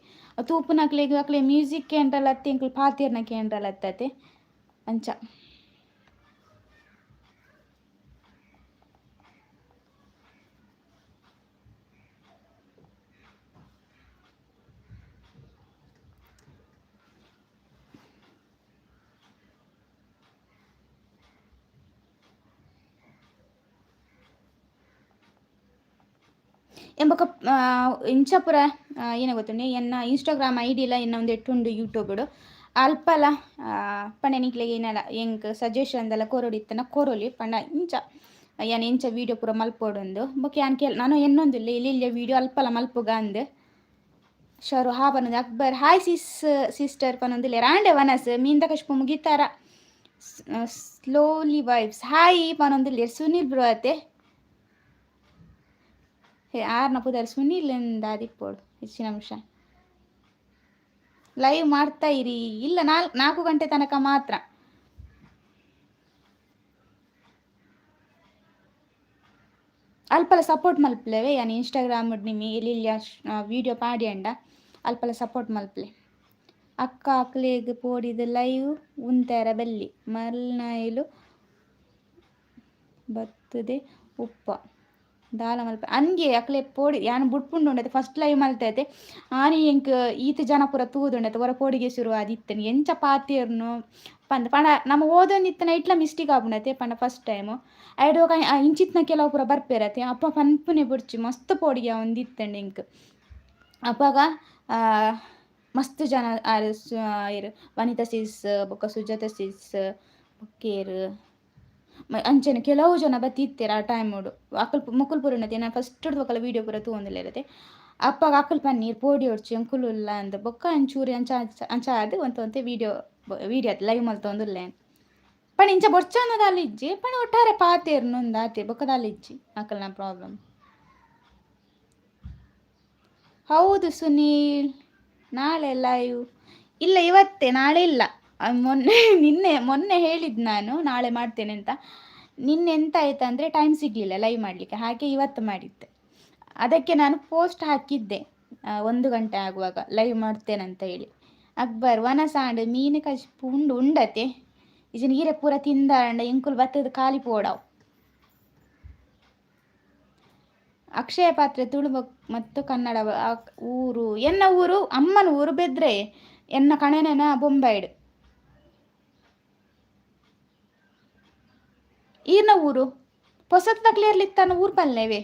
ತೂಪುನಕ್ಲೆಗ್ ಅಕ್ಲೆ ಮ್ಯೂಸಿಕ್ ಕೇಂಡ್ರಲ ಅತ್ತೆ, ಎಂಕುಲು ಪಾತೆರ್ನ ಕೇಂಡ್ರಲ ಅತ್ತತೆ ಅಂಚ. ಎಂಬೊಕ ಇಂಚ ಪೂರ ಏನ ಗೊತ್ತುಂಡೆ, ಎನ್ನ ಇನ್ಸ್ಟಾಗ್ರಾಮ್ ಐಡಿಲ ಎನ್ನ ಒಂದು ಉಂಡು ಯೂಟ್ಯೂಬ್ಡು. ಅಲ್ಪಲ ಪಂಡ ನಿಕ್ಲೆಗ್ ಏನಲ ಎಂಕ್ ಸಜೆಷನ್ ದಲ ಕೊರೊಡಿತ್ತನ ಕೊರೊಲಿ. ಪಂಡ ಇಂಚ ಯಾನ್ ಎಂಚ ವೀಡಿಯೋ ಪೂರ ಮಲ್ಪೊಡುಂದು. ಬೊಕ ಯಾನ್ ಕೇಳ್ ನಾನು ಎನ್ನೊಂದುಲ್ಲೆ ಎಲ್ಯ ಎಲ್ಯ ವೀಡಿಯೋ ಅಲ್ಪಲ ಮಲ್ಪುಗ ಅಂದ್. ಶರು ಹಾ ಪನೊಂದು. ಅಕ್ಬರ್ ಹಾಯ್ ಸಿಸ್ ಸಿಸ್ಟರ್ ಪನೊಂದುಲ್ಲೆರ್. ಆಂಡೆ ವನಸ್ ಮೀನ್ದ ಕಶ್ಪು ಮುಗಿತಾರ. ಸ್ಲೋಲಿ ವೈಬ್ಸ್ ಹಾಯ್ ಪನೊಂದುಲ್ಲೆರ್. ಸುನೀಲ್ ಬ್ರೋ ಅತೆ ಆರ್ನ ಪುದರ್ ಸುನೀಲ್ ಎಂದಾದಿಪ್ಪೊಡು ಹೆಚ್ಚಿನ ಅಂಶ. ಲೈವ್ ಮಾಡ್ತಾ ಇರಿ. ಇಲ್ಲ, 4 ಗಂಟೆ ತನಕ ಮಾತ್ರ. ಅಲ್ಪಲ ಸಪೋರ್ಟ್ ಮಲ್ಪುಲೆವೆ. ಯಾನ್ ಇನ್ಸ್ಟಾಗ್ರಾಮ್ ನಿಮಿ ಎಲ್ಲಿಲ್ಲ ವೀಡಿಯೋ ಪಾಡ್ಯಂಡ ಅಲ್ಪಲ ಸಪೋರ್ಟ್ ಮಲ್ಪಲೆ. ಅಕ್ಕ, ಅಕ್ಲೆಗ್ ಪೋಡಿದ್ ಲೈವ್ ಉಂತೆರ ಬಲ್ಲಿ, ಮಲ್ನಾಯಿಲು ಬತ್ತುದೆ ಉಪ್ಪ ದಾಲ ಮಲ್ಪ ಅಂಗೆ. ಅಕ್ಲೆ ಪೋಡಿ ಯಾನ್ ಬುಡ್ಪುಂಡು ಉಂಡತೆ. ಫಸ್ಟ್ ಲೈವ್ ಮಲ್ತೈತೆ ಆನಿ ಎಂಕ್ ಈತ್ ಜನ ಪೂರ ತೂದುಂಡತೆ. ಒರ ಪೋಡಿಗೆ ಶುರು ಆದಿತ್ತನೆ, ಎಂಚ ಪಾತೆರ್ನು ಪಂದ್. ಪಂಡ ನಮ ಓದೊಂದಿತ್ತನ ಇಟ್ಲ ಮಿಸ್ಟೇಕ್ ಆಪುಂಡತೆ. ಪಂಡ ಫಸ್ಟ್ ಟೈಮ್ ಐಡ್ ಬೊಕ ಇಂಚಿತ್ನ ಕೆಲವು ಪೂರ ಬರ್ಪೆರತೆ. ಅಪ್ಪ ಪನ್ಪುನೆ ಬುಡ್ಚಿ, ಮಸ್ತ್ ಪೋಡಿಗೆ ಆವೊಂದಿತ್ತಂಡ್ ಎಂಕ್ ಅಪಗ. ಮಸ್ತ್ ಜನ ಆರ್ ಏರ್ ವನಿತಾ ಸಿಸ್ ಬೊಕ್ಕ ಸುಜಾತ ಸಿಸ್ ಬೊಕ್ಕೇರ್ ಅಂಚನೆ ಕೆಲವು ಜನ ಬತ್ತಿತ್ತೆರ್ ಆ ಟೈಮುಡು. ಅಕುಲು ಮೊಕುಲು ಪೂರ ಉಂಡತೆ ಫಸ್ಟ್ ಬೊಕಲ ವೀಡಿಯೋ ಪೂರ ತೂವೊಂದುಲ್ಲೆರತೆ. ಅಪ್ಪಗ ಅಕುಲು ಪನ್ನೀರ್ ಪೋಡಿಯೊಡ್ಚಿ ಎಂಕುಲು ಉಲ್ಲ ಅಂದ್. ಬೊಕ್ಕ ಅಂಚೂರು ಅಂಚ ಅಂಚ ಆದ್ ಒಂತೆ ಒಂತೆ ವೀಡಿಯೋ ವೀಡಿಯೋ ಲೈವ್ ಮಲ್ತೊಂದುಲ್ಲೆ. ಪಂಡ ಇಂಚ ಬೊರ್ಚಂದ ದಾಲ ಇಜ್ಜಿ. ಪಂಡ ಒಟ್ಟಾರೆ ಪಾತೆರ್ನು ಉಂದು ಆತೆ, ಬೊಕ್ಕ ದಾಲ ಇಜ್ಜಿ ಅಕಲ್ನ ಪ್ರಾಬ್ಲಮ್. ಹೌದು ಸುನೀಲ್, ನಾಳೆ ಲೈವ್ ಇಲ್ಲ, ಇವತ್ತೇ, ನಾಳೆ ಇಲ್ಲ. ಮೊನ್ನೆ ನಿನ್ನೆ ಮೊನ್ನೆ ಹೇಳಿದ್ದು ನಾನು ನಾಳೆ ಮಾಡ್ತೇನೆ ಅಂತ. ನಿನ್ನೆ ಎಂತ ಆಯ್ತಂದರೆ ಟೈಮ್ ಸಿಗಲಿಲ್ಲ ಲೈವ್ ಮಾಡಲಿಕ್ಕೆ, ಹಾಗೆ ಇವತ್ತು ಮಾಡಿದ್ದೆ. ಅದಕ್ಕೆ ನಾನು ಪೋಸ್ಟ್ ಹಾಕಿದ್ದೆ, 1 ಗಂಟೆ ಆಗುವಾಗ ಲೈವ್ ಮಾಡ್ತೇನೆ ಅಂತ ಹೇಳಿ. ಅಕ್ಬರ್, ವನಸಾಂಡ್ ಮೀನು ಕಜ್ಪು ಉಂಡು ಉಂಡತೆ ಇಜಿನ ಈರೆ ಪೂರ ತಿಂದಾಂಡ ಎಂಕುಲು ಬತ್ತದ ಖಾಲಿ ಪೋಡಾವ್. ಅಕ್ಷಯ ಪಾತ್ರೆ, ತುಳು ಮತ್ತು ಕನ್ನಡ. ಊರು? ಎನ್ನ ಊರು, ಅಮ್ಮನ ಊರು ಬೆದ್ರೆ, ಎನ್ನ ಕಣೆನ ಬೊಂಬೈಡ್. ಈರ್ನ ಊರು? ಪೊಸತ್ತಕ್ಲೇರ್ಲಿತ್ತಾನ ಊರು ಪಲ್ಲೆವೆ.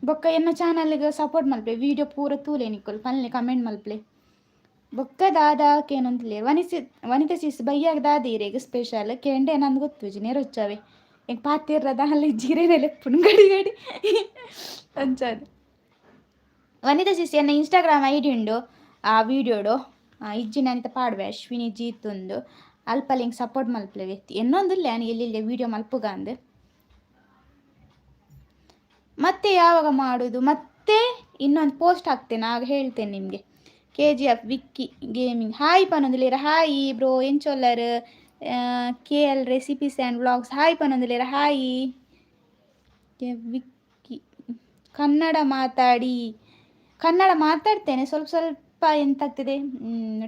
ಬೊಕ್ಕ ಎನ್ನ ಚಾನಲ್ಗೆ ಸಪೋರ್ಟ್ ಮಲ್ಪೆ, ವೀಡಿಯೋ ಪೂರ ತೂಲೆ ನಿಕ್ಕುಲು, ಪಲ್ಲೆ ಕಮೆಂಟ್ ಮಲ್ಪಲೆ. ಬೊಕ್ಕ ದಾದ ಕೇನೊಂದಿಲ್ಲ. ವನಿಸಿ ವನಿತಾ ಸಿಸ್, ಬಯ್ಯಾಗ ದಾದ ಇರೆಗ್ ಸ್ಪೆಷಲ್ ಕೇಂಡೆ ನಂದು ಗೊತ್ತುಜಿ. ನೇರೊಚ್ಚವೆ ಎಂಕ್ ಪಾತೆರ್ರದ ಅಲ್ಲಿ ಜೀರೆನೆ ಲೆಪ್ಪುನು ಗಡಿ ಗಡಿ ಅಂಚಾದ್. ವನಿತಾ ಸಿಸ್, ಎನ್ನ ಇನ್ಸ್ಟಾಗ್ರಾಮ್ ಐಡಿ ಉಂಡು ಆ ವೀಡಿಯೋಡು, ಇಜ್ಜಿ ಅನಿತ ಪಾಡ್ವೆ, ಅಶ್ವಿನಿ ಜೀತುಂದು. ಅಲ್ಪ ಲಿಂಕ್ ಸಪೋರ್ಟ್ ಮಲ್ಪಲೆ. ಎನ್ನೊಂದಿಲ್ಲ ನಾನು ಎಲ್ಲೆಲ್ಲಿ ವೀಡಿಯೋ ಮಲ್ಪುಗ ಅಂದ್. ಮತ್ತೆ ಯಾವಾಗ ಮಾಡೋದು? ಮತ್ತೆ ಇನ್ನೊಂದು ಪೋಸ್ಟ್ ಹಾಕ್ತೇನೆ, ಆಗ ಹೇಳ್ತೇನೆ ನಿಮಗೆ. ಕೆಜಿಎಫ್ ವಿಕ್ಕಿ ಗೇಮಿಂಗ್ ಹಾಯ್ ಪನೊಂದುಲ್ಲೆರ್. ಹಾಯ್ ಬ್ರೋ, ಎಂಚೊಲ್ಲರ್? KL recipes and vlogs hi ಪನೊಂದುಲ್ಲೆರ್. ಹಾಯ್ ವಿಕ್ಕಿ. ಕನ್ನಡ ಮಾತಾಡಿ. ಕನ್ನಡ ಮಾತಾಡ್ತೇನೆ ಸ್ವಲ್ಪ ಸ್ವಲ್ಪ. ಎಂತಾಗ್ತದೆ,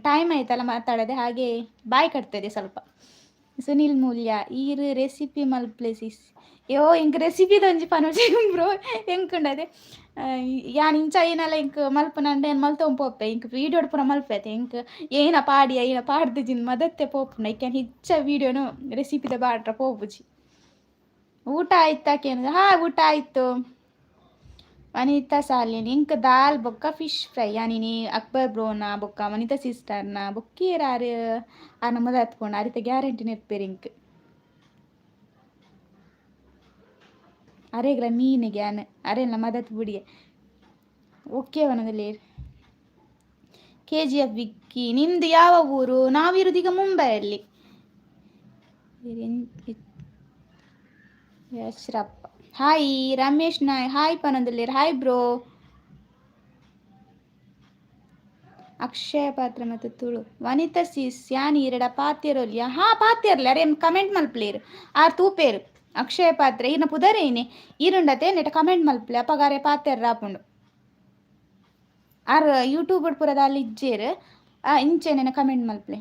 ಟೈಮ್ ಆಯ್ತಲ್ಲ ಮಾತಾಡದೆ, ಹಾಗೆ ಬಾಯಿ ಕಟ್ತದೆ ಸ್ವಲ್ಪ. ಸುನಿಲ್ ಮೂಲ್ಯ, ಈರ್ ರೆಸಿಪಿ ಮಲ್ಪ್ಲೆ ಸಿಸ್. ಯೋ, ಎಂಕ್ ರೆಸಿಪಿದೊಂಜಿ ಪನೊಚಿ ಬ್ರೋ. ಎಂಕುಂಡದೆ ಯಾನ್ ಇಂಚ ಏನಲ್ಲ ಎಂಕ್ ಮಲ್ಪುನಂಡ ಏನ್ ಮಲ್ತೊಂದು ಪೋಪೆ. ಎಂಕ್ ವೀಡಿಯೋಡ್ ಪೂರ ಮಲ್ಪೆತೆ. ಎಂಕ್ ಏನ ಪಾಡಿಯ ಏನ ಪಾಡ್ದಿಜಿನ್ ಮದತ್ತೆ ಪೋಪುಂಡು. ಐಕ್ ಯಾನ್ ಹೆಚ್ಚ ವೀಡಿಯೋನು ರೆಸಿಪಿದ ಪಾಡ್ರ ಪೋಪುಜಿ. ಊಟ ಆಯ್ತಾ ಕೇನ. ಹಾ, ಊಟ ಆಯ್ತು. ವನಿತಾ ಸಾಲಿನ್, ಇಂಕ್ ದಾಲ್ ಬೊಕ್ಕ ಫಿಶ್ ಫ್ರೈ. ಯಾನಿನಿ ಅಕ್ಬರ್ ಬ್ರೋನ ಬೊಕ್ಕ ವನಿತಾ ಸಿಸ್ಟರ್ನ ಬೊಕ್ಕೇರ್ ಆರ್ ಆರ್ನ ಮದತ್ಪೋಂಡು ಅರಿತ ಗ್ಯಾರಂಟಿ ನೆರ್ಪೇರ್ ಇಂಕ್. ಅರೆಗ್ಲ ಮೀನಿಗೆ ಯಾನ್ ಅರೆಲ್ಲ ಮದತ್ ಬುಡಿಯೆ. ಓಕೆ ವನದಲ್ಲಿ. ಕೆಜಿಎಫ್ ವಿಕ್ಕಿ, ನಿಮ್ದು ಯಾವ ಊರು? ನಾವಿರುದೀಗ ಮುಂಬೈಯಲ್ಲಿ. ಅಶ್ರಪ್ಪ ಹಾಯ್. ರಮೇಶ್ ನಾಯ್ ಹಾಯ್ ಪನೊಂದುಲ್ಲೆರ್. Hi bro. ಅಕ್ಷಯ ಪಾತ್ರ ಮತ್ತು ತುಳು. ವನಿತಾ ಸಿಸ್, ಯಾನ್ ಈರೆಡ ಪಾತೆರೊಲಿಯ? ಹಾ, ಪಾತೆರ್ಲೆ. ಅರೆ ಕಮೆಂಟ್ ಮಲ್ಪಲೇರು, ಆರ್ ತೂಪೇರು. ಅಕ್ಷಯ ಪಾತ್ರೆ ಈರ್ನ ಪುದರೇನೆ? ಈರುಂಡತೆ ನೆಟ ಕಮೆಂಟ್ ಮಲ್ಪಲೆ, ಅಪಗ ಅರೆ ಪಾತೆರ್ರ ಆಪುಂಡು. ಆರ್ ಯೂಟ್ಯೂಬ್ ಪೂರ ದಾಲ ಇಜ್ಜೇರ್, ಇಂಚೆನೆ ಕಮೆಂಟ್ ಮಲ್ಪಲೆ.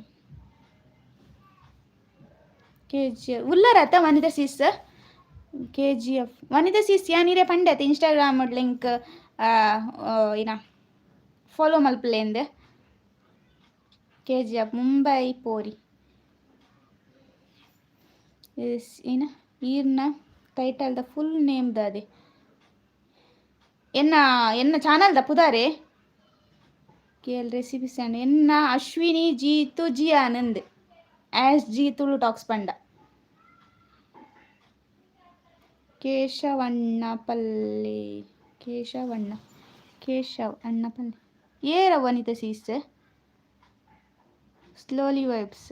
ಕೆಜಿ ಉಲ್ಲರತ Vanitha sis? KGF Vanitha sis, ಯಾನ್ ಇರೆ ಪಂಡೆ ಇನ್ಸ್ಟಾಗ್ರಾಮ್ ಲಿಂಕ್ ಏನ ಫಾಲೋ ಮಲ್ಪಲೆ. ಕೆಜಿಎಫ್ ಮುಂಬೈ ಪೋರಿ ಏನ? ಈರ್ನ ಟೈಟಲ್ the full name ದಾದೆ? ಎನ್ನ ಎನ್ನ ಚಾನಲ್ the ಪುದಾರೆ K L recipes and ಎನ್ನ ಅಶ್ವಿನಿ ಜೀತು ಜಿ ಆನಂದ್ ಆಸ್ ಜಿ ತುಳು ಟಾಕ್ಸ್ ಪಂಡ. ಕೇಶವಣ್ಣ ಪಲ್ಲೆ, ಕೇಶವಣ್ಣ, ಕೇಶವ್ ಅಣ್ಣ ಪಲ್ಲೆ. ಏರ Vanitha sis? Slowly vibes,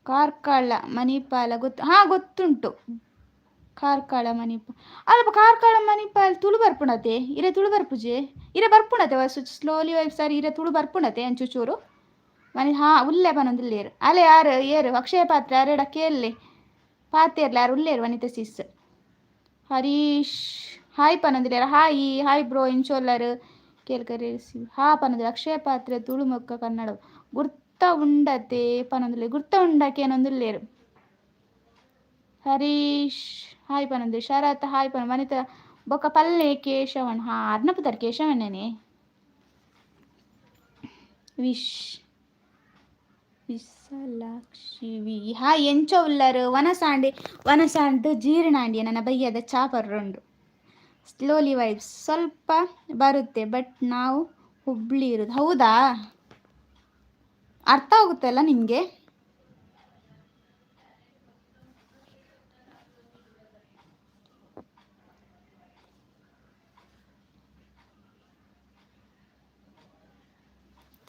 Karkala Manipal ಗೊತ್ತು? ಹಾಂ, ಗೊತ್ತುಂಟು. ಕಾರ್ಕಳ ಮಣಿಪಾಲ ಅಲ್ಲಪ್ಪ, ಕಾರ್ಕಳ ಮಣಿಪಾಲ್ ತುಳು ಬರ್ಪುಣತೆ. ಇರೆ ತುಳು ಬರ್ಪುಜೆ? ಇರೆ ಬರ್ಪುಣತೆ. ಸ್ಲೋಲಿ ವೈಬ್ಸ್ ಸರ್, ಇರೆ ತುಳು ಬರ್ಪುಣತೆ ಅಂಚುಚೂರು ಮನೆ. ಹಾ, ಉಲ್ಲೆ ಪನೊಂದುಲ್ಲೇರು. ಅಲೆ ಯಾರು ಏರು ಅಕ್ಷಯ ಪಾತ್ರೆ ಅರೆಡ ಕೇಲ್ಲೆ, ಪಾತೆರ್ಲೆ. ಯಾರು ಉಲ್ಲೇರು? ವನಿತಾ ಸಿಸ್. ಹರೀಶ್ ಹಾಯ್ ಪನೊಂದುಲ್ಲೇರು. ಹಾಯ್ ಹಾಯ್ ಬ್ರೋ, ಇಂಚೊಲ್ಲರ್? ಕೇಳ್ಕರೆ ಹಾ ಪನೊಂದುಲ್ಲೆ. ಅಕ್ಷಯ ಪಾತ್ರೆ ತುಳು ಮೊಕ್ಕ ಕನ್ನಡ ಗುರ್ತ ಉಂಡತೆ ಪನೊಂದುಲ್ಲೆ. ಗುರ್ತ ಉಂಡಕೆ ಏನೊಂದುಲ್ಲೇರು. ಹರೀಶ್ ಹಾಯ್ ಪನೊಂದು. ಶರತ್ ಹಾಯ್ ಪನ. ವನಿತಾ ಬೊಕ್ಕ ಪಲ್ಲೆ ಕೇಶವಣ್ಣ. ಹಾ, ಅರ್ನಪುದರ್ ಕೇಶವಣ್ಣನೇ. ವಿಶ್ ವಿಶಾಲಾಕ್ಷಿ ವಿ ಹಾಯ್. ಎಂಚ ಉಲ್ಲರು? ವನಸಾಂಡೆ ವನಸಾಂಡ್ ಜೀರ್ಣಾಂಡಿ ನನ್ನ ಬಯ್ಯದ ಚಾ ಪರ್ರುಂಡು. ಸ್ಲೋಲಿ ವೈಬ್ಸ್, ಸ್ವಲ್ಪ ಬರುತ್ತೆ, ಬಟ್ ನಾವು ಹುಬ್ಳಿ ಇರೋದು. ಹೌದಾ? ಅರ್ಥ ಆಗುತ್ತಲ್ಲ ನಿಮಗೆ?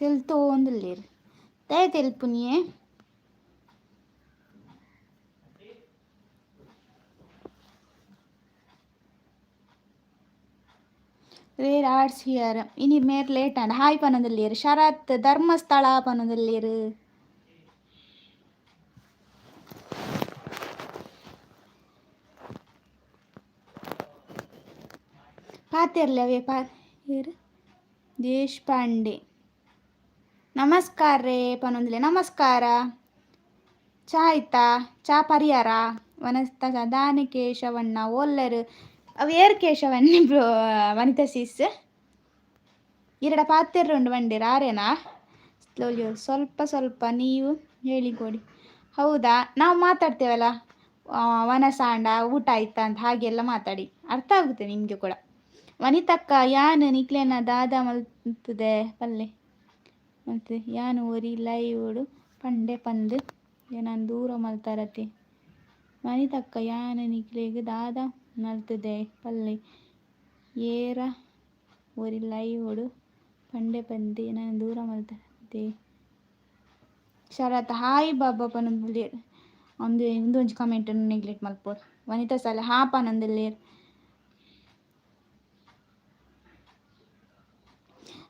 ತೆಲ್ತೋಂದುಲ್ಲೆರ್ ದಾಯೆ ತೆಲ್ಪುನಿಯೇ? ರೇರ್ ಆರ್ಟ್ಸ್ here, ಇನಿ ಮೇರ್ ಲೇಟ್ ಆಂಡ್. ಹಾಯ್ ಪನೊಂದುಲ್ಲೆರ್. ಶರತ್ ಧರ್ಮಸ್ಥಳ ಪನೊಂದುಲ್ಲೆರ್. ಪಾತೆರ್ಲೆ ಅವೇ ಪಾ ಏರ್. ದೇಶಪಾಂಡೆ ನಮಸ್ಕಾರ ರೇ ಪನೊಂದುಲ್ಲೆ. ನಮಸ್ಕಾರ. ಚಾ ಆಯ್ತಾ? ಚಾ ಪರಿಯಾರ ವನಸ್ತ ದಾನೆ ಕೇಶವಣ್ಣ ಓಲ್ಲರ್? ಅವು ಏರ್ ಕೇಶವಣ್ಣೆ ಬ್ರೋ? ವನಿತಾ ಸಿಸ್, ಇರಡ ಪಾತೆರ್ರುಂಡು ಬಂಡೇರ್ ಆರೇನಾ? ಸ್ಲೋಲಿ ಸ್ವಲ್ಪ ಸ್ವಲ್ಪ ನೀವು ಹೇಳಿಕೊಡಿ. ಹೌದಾ? ನಾವು ಮಾತಾಡ್ತೇವಲ್ಲ. ವನಸಾಂಡ ಊಟ ಆಯ್ತಾ ಅಂತ ಹಾಗೆಲ್ಲ ಮಾತಾಡಿ, ಅರ್ಥ ಆಗುತ್ತೆ ನಿಮಗೆ ಕೂಡ. ವನಿತಕ್ಕ ಯಾನ್ ನಿಕ್ಲೆನ ದಾದ ಮಲ್ತದೆ ಪಲ್ಲೆ ಮಲ್ತೆ ಯಾನ್ ಒರಿ ಲೈವ್ಡ್ ಪಂಡೆ ಪಂದ್ ಎನನ್ ದೂರ ಮಲ್ತಾರತೆ. ವನಿತಕ್ಕ ಯಾನ್ ನಿಕ್ಲೆಗ್ ದಾದ ಮಲ್ತದೆ ಪಲ್ಲೆ ಏರ ಒರಿ ಲೈವ್ಡ್ ಪಂಡೆ ಪಂದ್ ಎನನ್ ದೂರ ಮಲ್ತಾರತೆ. ಶರತ್ ಹಾಯ್ ಬಾಬಾ ಪನೊಂದುಲ್ಲೆರ್ ಉಂದು ಉಂದೊಂಜಿ ಕಮೆಂಟ್ ನೆಗ್ಲೆಕ್ಟ್ ಮಲ್ಪೊಡು. ವನಿತಾ ಸಾಲೆ ಹಾ ಪನೊಂದುಲ್ಲೆರ್.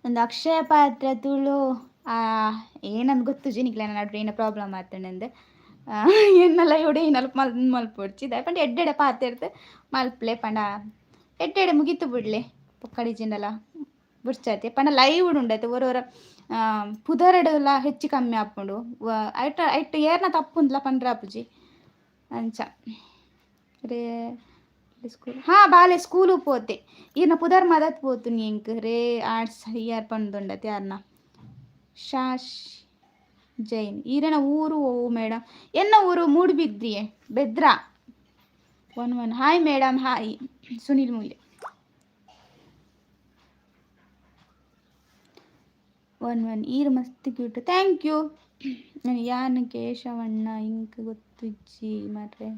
ಒಂದು ಅಕ್ಷಯ ಪಾತ್ರ ತುಳು ಏನಂದ್ ಗೊತ್ತುಜಿ ನಿಕ್ಲೆನ ನಡುವೆ ಏನ ಪ್ರಾಬ್ಲಮ್ ಆತುಂಡು ಎನ್ನಲ ಇವಡೆ ಏನಲ್ಪ ಮಲ್ ಮಲ್ಪೊಡ್ಚಿ ದಾಯೆ ಪಂಡ ಎಡ್ಡೆಡೆ ಪಾತೆರ್ದ್ ಮಲ್ಪಲೆ ಪಂಡ ಎಡ್ಡೆಡೆ ಮುಗಿತು ಬುಡ್ಲೆ ಪೊಕ್ಕಡಿಜಿಂಡಲ ಬುಡ್ಚಾತೆ ಪಂಡ ಲೈವ್ ಉಂಡತೆ ಒರ ಒರ ಪುದರ್‌ಡುಲ ಹೆಚ್ಚು ಕಮ್ಮಿ ಆಪುಂಡು ಐಟ್ ಐಟ್ ಏರ್ನ ತಪ್ಪುಂದ್ಲ ಪಂಡ್ರೆ ಆಪುಜಿ ಅಂಚ. ರೇ ಸ್ಕೂಲ್ ಹಾ ಬಾಲೆ ಸ್ಕೂಲು ಪೋತೆ ಈರ್ನ ಪುದರ್ ಮದತ್ ಪೋತುನಿ ಎಂಕ್ ರೇ ಆರ್ಟ್ಸ್ ಇಯರ್ ಪಂದುಂಡತೆ ಯಾರ್ನ ಶಾಶ್ ಜೈನ್ ಈರೆನ ಊರು ಒವು ಮೇಡಮ್? ಎನ್ನ ಊರು ಮೂಡುಬಿದ್ರಿಯೆ Bedra. One one hi madam hi Sunil Mulya. One one ಈರ್ ಮಸ್ತ್ ಕ್ಯೂಟ್ thank you. ಯಾನ್ ಕೇಶವಣ್ಣ ಇಂಕ್ ಗೊತ್ತುಜ್ಜಿ ಮಾರ್ರೆ.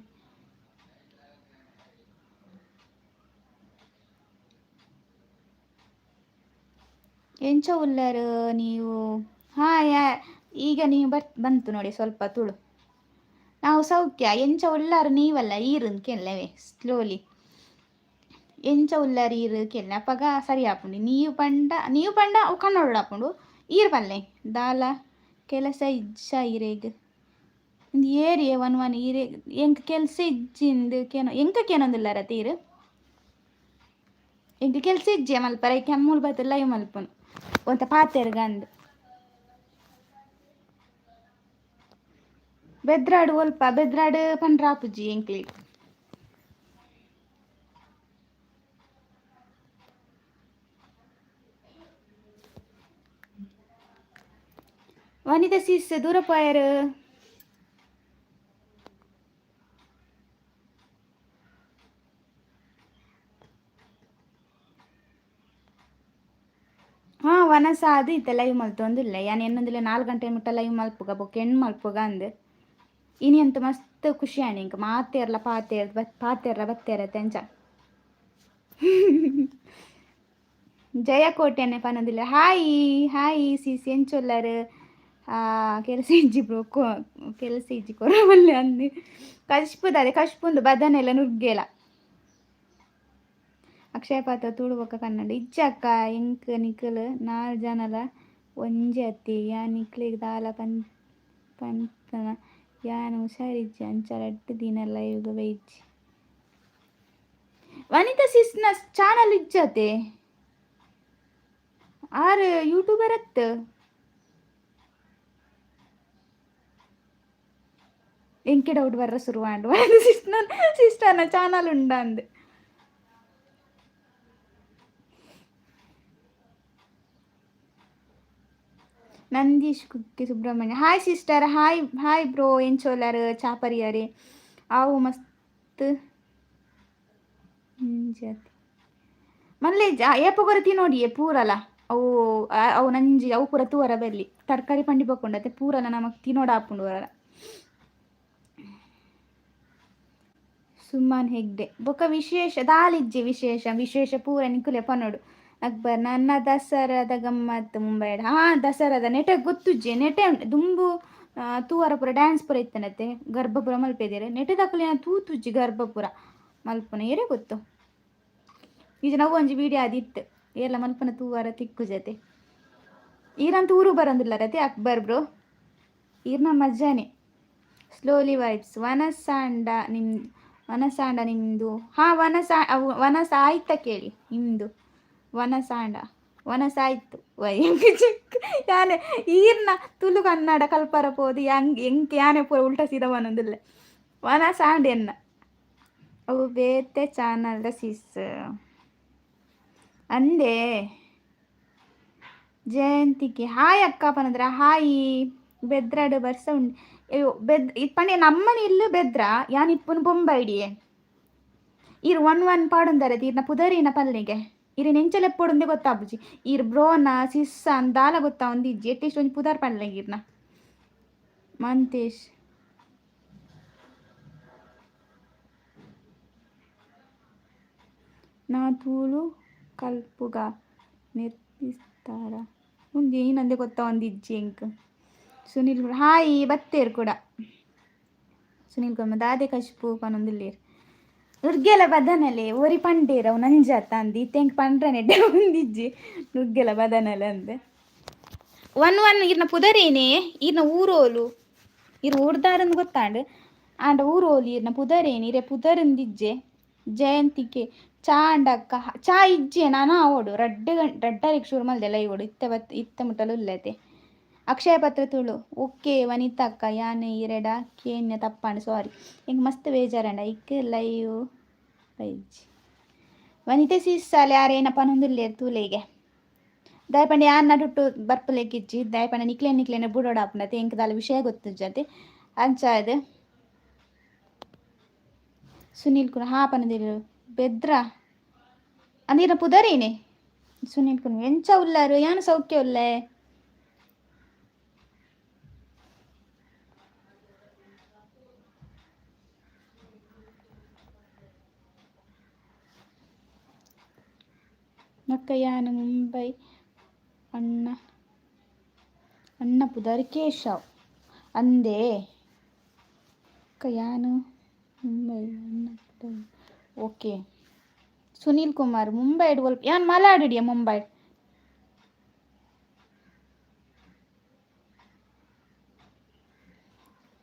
ಎಂಚ ಉಲ್ಲರ್ ನೀವು? ಹಾ ಯಾ ಈಗ ನೀವು ಬಂತು ನೋಡಿ ಸ್ವಲ್ಪ ತುಳು. ನಾವು ಸೌಖ್ಯ ಎಂಚ ಉಲ್ಲಾರ್ ನೀವಲ್ಲ ಈರ್ ಕೆಲ್ಲವೆ ಸ್ಲೋಲಿ ಎಂಚ ಉಲ್ಲರ್ ಈರ್ ಕೆಲ್ಲ ಅಪಗ ಸರಿ ಆಪುಂಡು. ನೀವು ಪಂಡ ನೀವು ಪಂಡ ಅವು ಕನ್ನಡ ಆಪುಂಡು ಈರ್ ಪಲ್ಲೆ ದಾಲ ಕೆಲಸ ಇಜ್ಜ ಇರೆಗ್ ಇಂದು ಏರಿಯೆ ಒನ್ ಒನ್ ಈರೆ ಎಂಕ್ ಕೆಲಸ ಇಜ್ಜಿಂದು ಕೇನೋ ಎಂಕ ಕೇನೊಂದುಲ್ಲಾರತೆ ಈರ್ ಎಂಕ್ ಕೆಲಸ ಇಜ್ಜೆ ಮಲ್ಪರೆ ಕೆಮ್ಮುಲ್ ಬತ್ತ ಲೈವ್ ಮಲ್ಪುನು ಒಂತ ಪಾತೆರ್ಗಂದ್. ಬೆದ್ರಾಡ್ ಒಲ್ಪ ಬೆದ್ರಾಡ್ ಪಂಡ್ರ ಆಪುಜಿ ಎಂಕ್ಲೆಗ್. ವನಿತಾ ಸಿಸ್ ದೂರ ಪೋಯೆರ್. ಹಾ ವನಸ ಅದು ಇತ್ತೆ ಲೈವ್ ಮಲ್ತೊಂದುಲ್ಲೆ ಯಾನ್ ಎನ್ನೊಂದುಲ್ಲೆ 4 ಗಂಟೆ ಮುಟ್ಟ ಲೈವ್ ಮಲ್ಪುಗ ಬೊಕ್ಕ ಎಣ್ಣ್ ಮಲ್ಪುಗ ಅಂದ್. ಇನಿ ಅಂತು ಮಸ್ತ್ ಖುಷಿ ಆಂಡ್ ಎಂಕ್ ಮಾತೆರ್ಲ ಪಾತೆರ್ ಪಾತೆರ್ರ ಬತ್ತೆರತೆ ಅಂಚ. ಜಯ ಕೋಟ್ಯಾನ್ ಪನೊಂದುಲ್ಲೆ ಹಾಯ್ ಹಾಯ್ ಸಿಸ್ ಎಂಚ ಉಲ್ಲರ್? ಕೆಲಸ ಇಜ್ಜಿ ಬ್ರೋ ಕೆಲಸ ಇಜ್ಜಿ ಕೊರಮಲ್ಲೆ ಅಂದ್. ಕಜ್ಪುದಾದೆ ಕಜ್ಪುಂದು ಬದನೆಲ ನುಗ್ಗೆಲ. ಅಕ್ಷಯ ಪಾತ್ರ ತುಳು ಬೊಕ್ಕ ಕನ್ನಡ ಇಜ್ಜಕ್ಕ ಎಂಕ್ ನಿಕುಲು ನಾಲ್ ಜನಲ ಒಂಜಿ ಅತ್ತೆ ಯಾನ್ ನಿಕ್ಲೆಗ್ ದಾಲ ಪಂತನ ಯಾನ್ ಹುಷಾರಿಜ್ಜಿ ಅಂಚ ರಡ್ಡ್ ದಿನ ಲೈವ್ಗ್ ಬೈಜಿ. ವನಿತಾ ಸಿಸ್ನ ಚಾನಲ್ ಇಜ್ಜತೆ ಆರ್ ಯೂಟ್ಯೂಬರ್ ಅತ್. ಎಂಕೆ ಡೌಟ್ ಬರ್ರ ಶುರುವಾಂಡ್ ಸಿಸ್ನ ಸಿಸ್ಟರ್ನ ಚಾನಲ್ ಉಂಡಂದ್. Nandish Kukke Subrahmanya hi sister hi hi bro ಎಂಚೋಲಾರ್ ಚಾಪರಿಯರೆ ಆವು ಮಸ್ತ್ ಜಾತಿ ಮಲ್ಲೆ ಏಪೊಗೊರ ತಿನೋಡಿಯೆ ಪೂರಲ ಅವು ಅವು ನಂಜಿ ಅವು ಪೂರ ತೂವರ ಬಲ್ಲಿ ತರಕಾರಿ ಪಂಡಿ ಬೊಕ್ಕುಂಡತೆ ಪೂರಲ ನಮಕ್ ತಿನೋಡ ಆಪುಂಡು ವರಲ. ಸುಮನ್ ಹೆಗ್ಡೆ ಬೊಕ ವಿಶೇಷ ದಾಲಿಜ್ಜಿ ವಿಶೇಷ ವಿಶೇಷ ಪೂರ ನಿಕುಲೆ ಪನೊಡು. ಅಕ್ಬರ್ ನನ್ನ ದಸರಾದ ಗಮ್ಮತ್ ಮುಂಬೈಡ್ ಹಾ ದಸರಾದ ನೆಟೆ ಗೊತ್ತುಜ್ಜಿ ನೆಟೆ ದುಂಬು ತೂವರ ಪೂರ ಡ್ಯಾನ್ಸ್ ಪೂರ ಇತ್ತನತೆ ಗರ್ಭಪುರ ಮಲ್ಪೆದೆರ್ ನೆಟೆದಕುಲು ತೂತುಜ್ಜಿ ಗರ್ಭಪುರ ಮಲ್ಪುನ ಏರೆ ಗೊತ್ತು ಈಜ ನವು ಒಂಜಿ ವೀಡಿಯೋ ಆದಿತ್ತು ಏರ್ಲ ಮಲ್ಪುನ ತೂವರ ತಿಕ್ಕುಜತೆ ಈರಂತೂ ಊರು ಬರಂದಿಲ್ಲರತೆ ಅಕ್ಬರ್ ಬ್ರೋ ಈರ್ನ ಮಜಾನೆ. ಸ್ಲೋಲಿ ವೈಬ್ಸ್ ವನಸಾಂಡ ನಿಮ್ ವನಸಾಂಡ ನಿಮ್ಮದು ಹಾಂ ವನಸ ವನಸ ಆಯ್ತಾ ಕೇಳಿ ನಿಮ್ಮದು ವನಸಾಂಡ ವನಸ ಆಯ್ತು ವೈ ಯಾನೆ ಈರ್ನ ತುಳು ಕನ್ನಡ ಕಲ್ಪರ ಪೋದು ಯಾಂಗ್ ಎಂಕ್ ಯಾನೆ ಪೂರ ಉಲ್ಟಾ ಸೀದಾ ಪನೊಂದುಲ್ಲೆ ವನಸಾಂಡ್ ಎನ್ನ ಅವು ಬೇತೆ ಚಾನಲ್ದ ಸಿಸ್ ಅಂದೆ. ಜಯಂತಿಗೆ ಹಾಯ್ ಅಕ್ಕ ಪನಂದ್ರ ಹಾಯ್ ಬೆದ್ರಾಡ್ ಬರ್ಸ ಉಂಡು ಅಯ್ಯೋ ಬೆದ್ ಪಂಡ ನಮ್ಮನೆ ಇಲ್ಲು ಬೆದ್ರ ಯಾನ್ ಇಪ್ಪುನು ಬೊಂಬೈಡಿಯೆ. ಈರ್ ಒನ್ ಒನ್ ಪಾಡೊಂದಾರೆ ಈರ್ನ ಪುದರಿನ ಪಲ್ಲಿಗೆ ಇರೆನ್ ಎಂಚ ಲೆಪ್ಪೊಡುಂದೆ ಗೊತ್ತಾಪುಜಿ. ಈರ್ ಬ್ರೋನ ಸಿಸ್ಸ ಅಂದ್ ದಾಲ ಗೊತ್ತಾವೊಂದಿಜ್ಜಿ, ಎಟ್ಲೀಸ್ಟ್ ಒಂಜಿ ಪುದರ್ ಪನ್ಲೆಗೆ ಈರ್ನ. ಮಂತೇಶ್ ನಾ ತುಳು ಕಲ್ಪುಗ ನೆರ್ಪಿಸ್ತಾರ ಉಂದು ಏನಂದೆ ಗೊತ್ತಾವೊಂದಿಜ್ಜಿ ಎಂಕ್. ಸುನಿಲ್ ಹಾಯ್ ಬತ್ತೇರ್ ಕೂಡ. ಸುನಿಲ್ ಕುಮಾರ್ ದಾದೆ ಕಶ್ಪು ಪನೊಂದುಲ್ಲೆರ್. ನುರ್ಗೆಲ ಬದನೆಲೆ ಒರಿ ಪಂಡೇರ್ ಅವು ನಂಜಾತ ಅಂದ್ ಇತ್ತೆ ಎಂಕ್ ಪಂಡ್ರನೆ ಎಡ್ಡೆ ಒಂದಿಜ್ಜಿ ನುರ್ಗೆಲ ಬದನೆಲೆ ಅಂದ್. ಒನ್ ಒನ್ ಈರ್ನ ಪುದರೇನೆ, ಈರ್ನ ಊರೋಲು, ಈರ್ ಊರ್ದಾರಂದ್ ಗೊತ್ತಾಂಡ್ ಆಂಡ ಊರೋಲು ಈರ್ನ ಪುದರೇನೆ, ಇರೆ ಪುದರಂದಿಜ್ಜೆ. ಜಯಂತಿಗೆ ಚಾ ಅಂಡಕ್ಕ ಚಾ ಇಜ್ಜೆ ನಾನ ಆವೊಡು ರಡ್ಡ್ ಗಂಟೆ ರಡ್ಡರೆಗ್ ಶುರು ಮಲ್ದೆ ಲೈವೊಡು ಇತ್ತೆ ಬತ್ ಇತ್ತೆ ಮುಟ್ಟಲ ಉಲ್ಲತೆ. ಅಕ್ಷಯ ಪತ್ರ ತುಳು ಓಕೆ ವನಿತಕ್ಕ ಯಾನ್ ಇರೆಡ ಕೇನ್ಯ ತಪ್ಪಾಂಡ್ ಸಾರಿ ಎಂಕ್ ಮಸ್ತ್ ಬೇಜಾರಾಂಡ ಇಕ್ ಲೈವ್ ಬೈಜಿ. ವನಿತೆ ಸೀಸಾಲೆ ಆರೇನ ಪನೊಂದುಲ್ಲೆರ್ ತೂಲೆಗೆ. ದಾಯೆ ಪಂಡ ಯಾನ್ ನಡುಟ್ಟು ಬರ್ಪುಲೆಕಿಜ್ಜಿ, ದಾಯೆ ಪಂಡ ನಿಕ್ಲೆನ ನಿಕ್ಲೆನ ಬುಡೋಡಾಪುಂಡತೆ, ಎಂಕ್ ದಾಲ ವಿಷಯ ಗೊತ್ತುಜ್ಜತೆ ಅಂಚಾದ್. ಸುನೀಲ್ ಕುಮಾರ್ ಹಾ ಪನೊಂದಿರು ಬೆದ್ರ ಅಂದೀರ್ನ ಪುದರೇನೆ. ಸುನೀಲ್ ಕುಮಾರ್ ಎಂಚ ಉಲ್ಲಾರು, ಯಾನ್ ಸೌಖ್ಯ ಉಲ್ಲೆ. ಬೊಕ್ಕ ಯಾನ್ ಮುಂಬೈ ಅಣ್ಣ ಅಣ್ಣ ಪುದರ್ ಕೇಶವ್ ಅಂದೇ. ಬೊಕ್ಕ ಯಾನ್ ಮುಂಬೈ ಅಣ್ಣ ಪುದರ್ ಓಕೆ. ಸುನೀಲ್ ಕುಮಾರ್ ಮುಂಬೈಡ್ ಒಲ್ಪ, ಯಾನ್ ಮಲಾಡಿಡಿಯ ಮುಂಬೈ.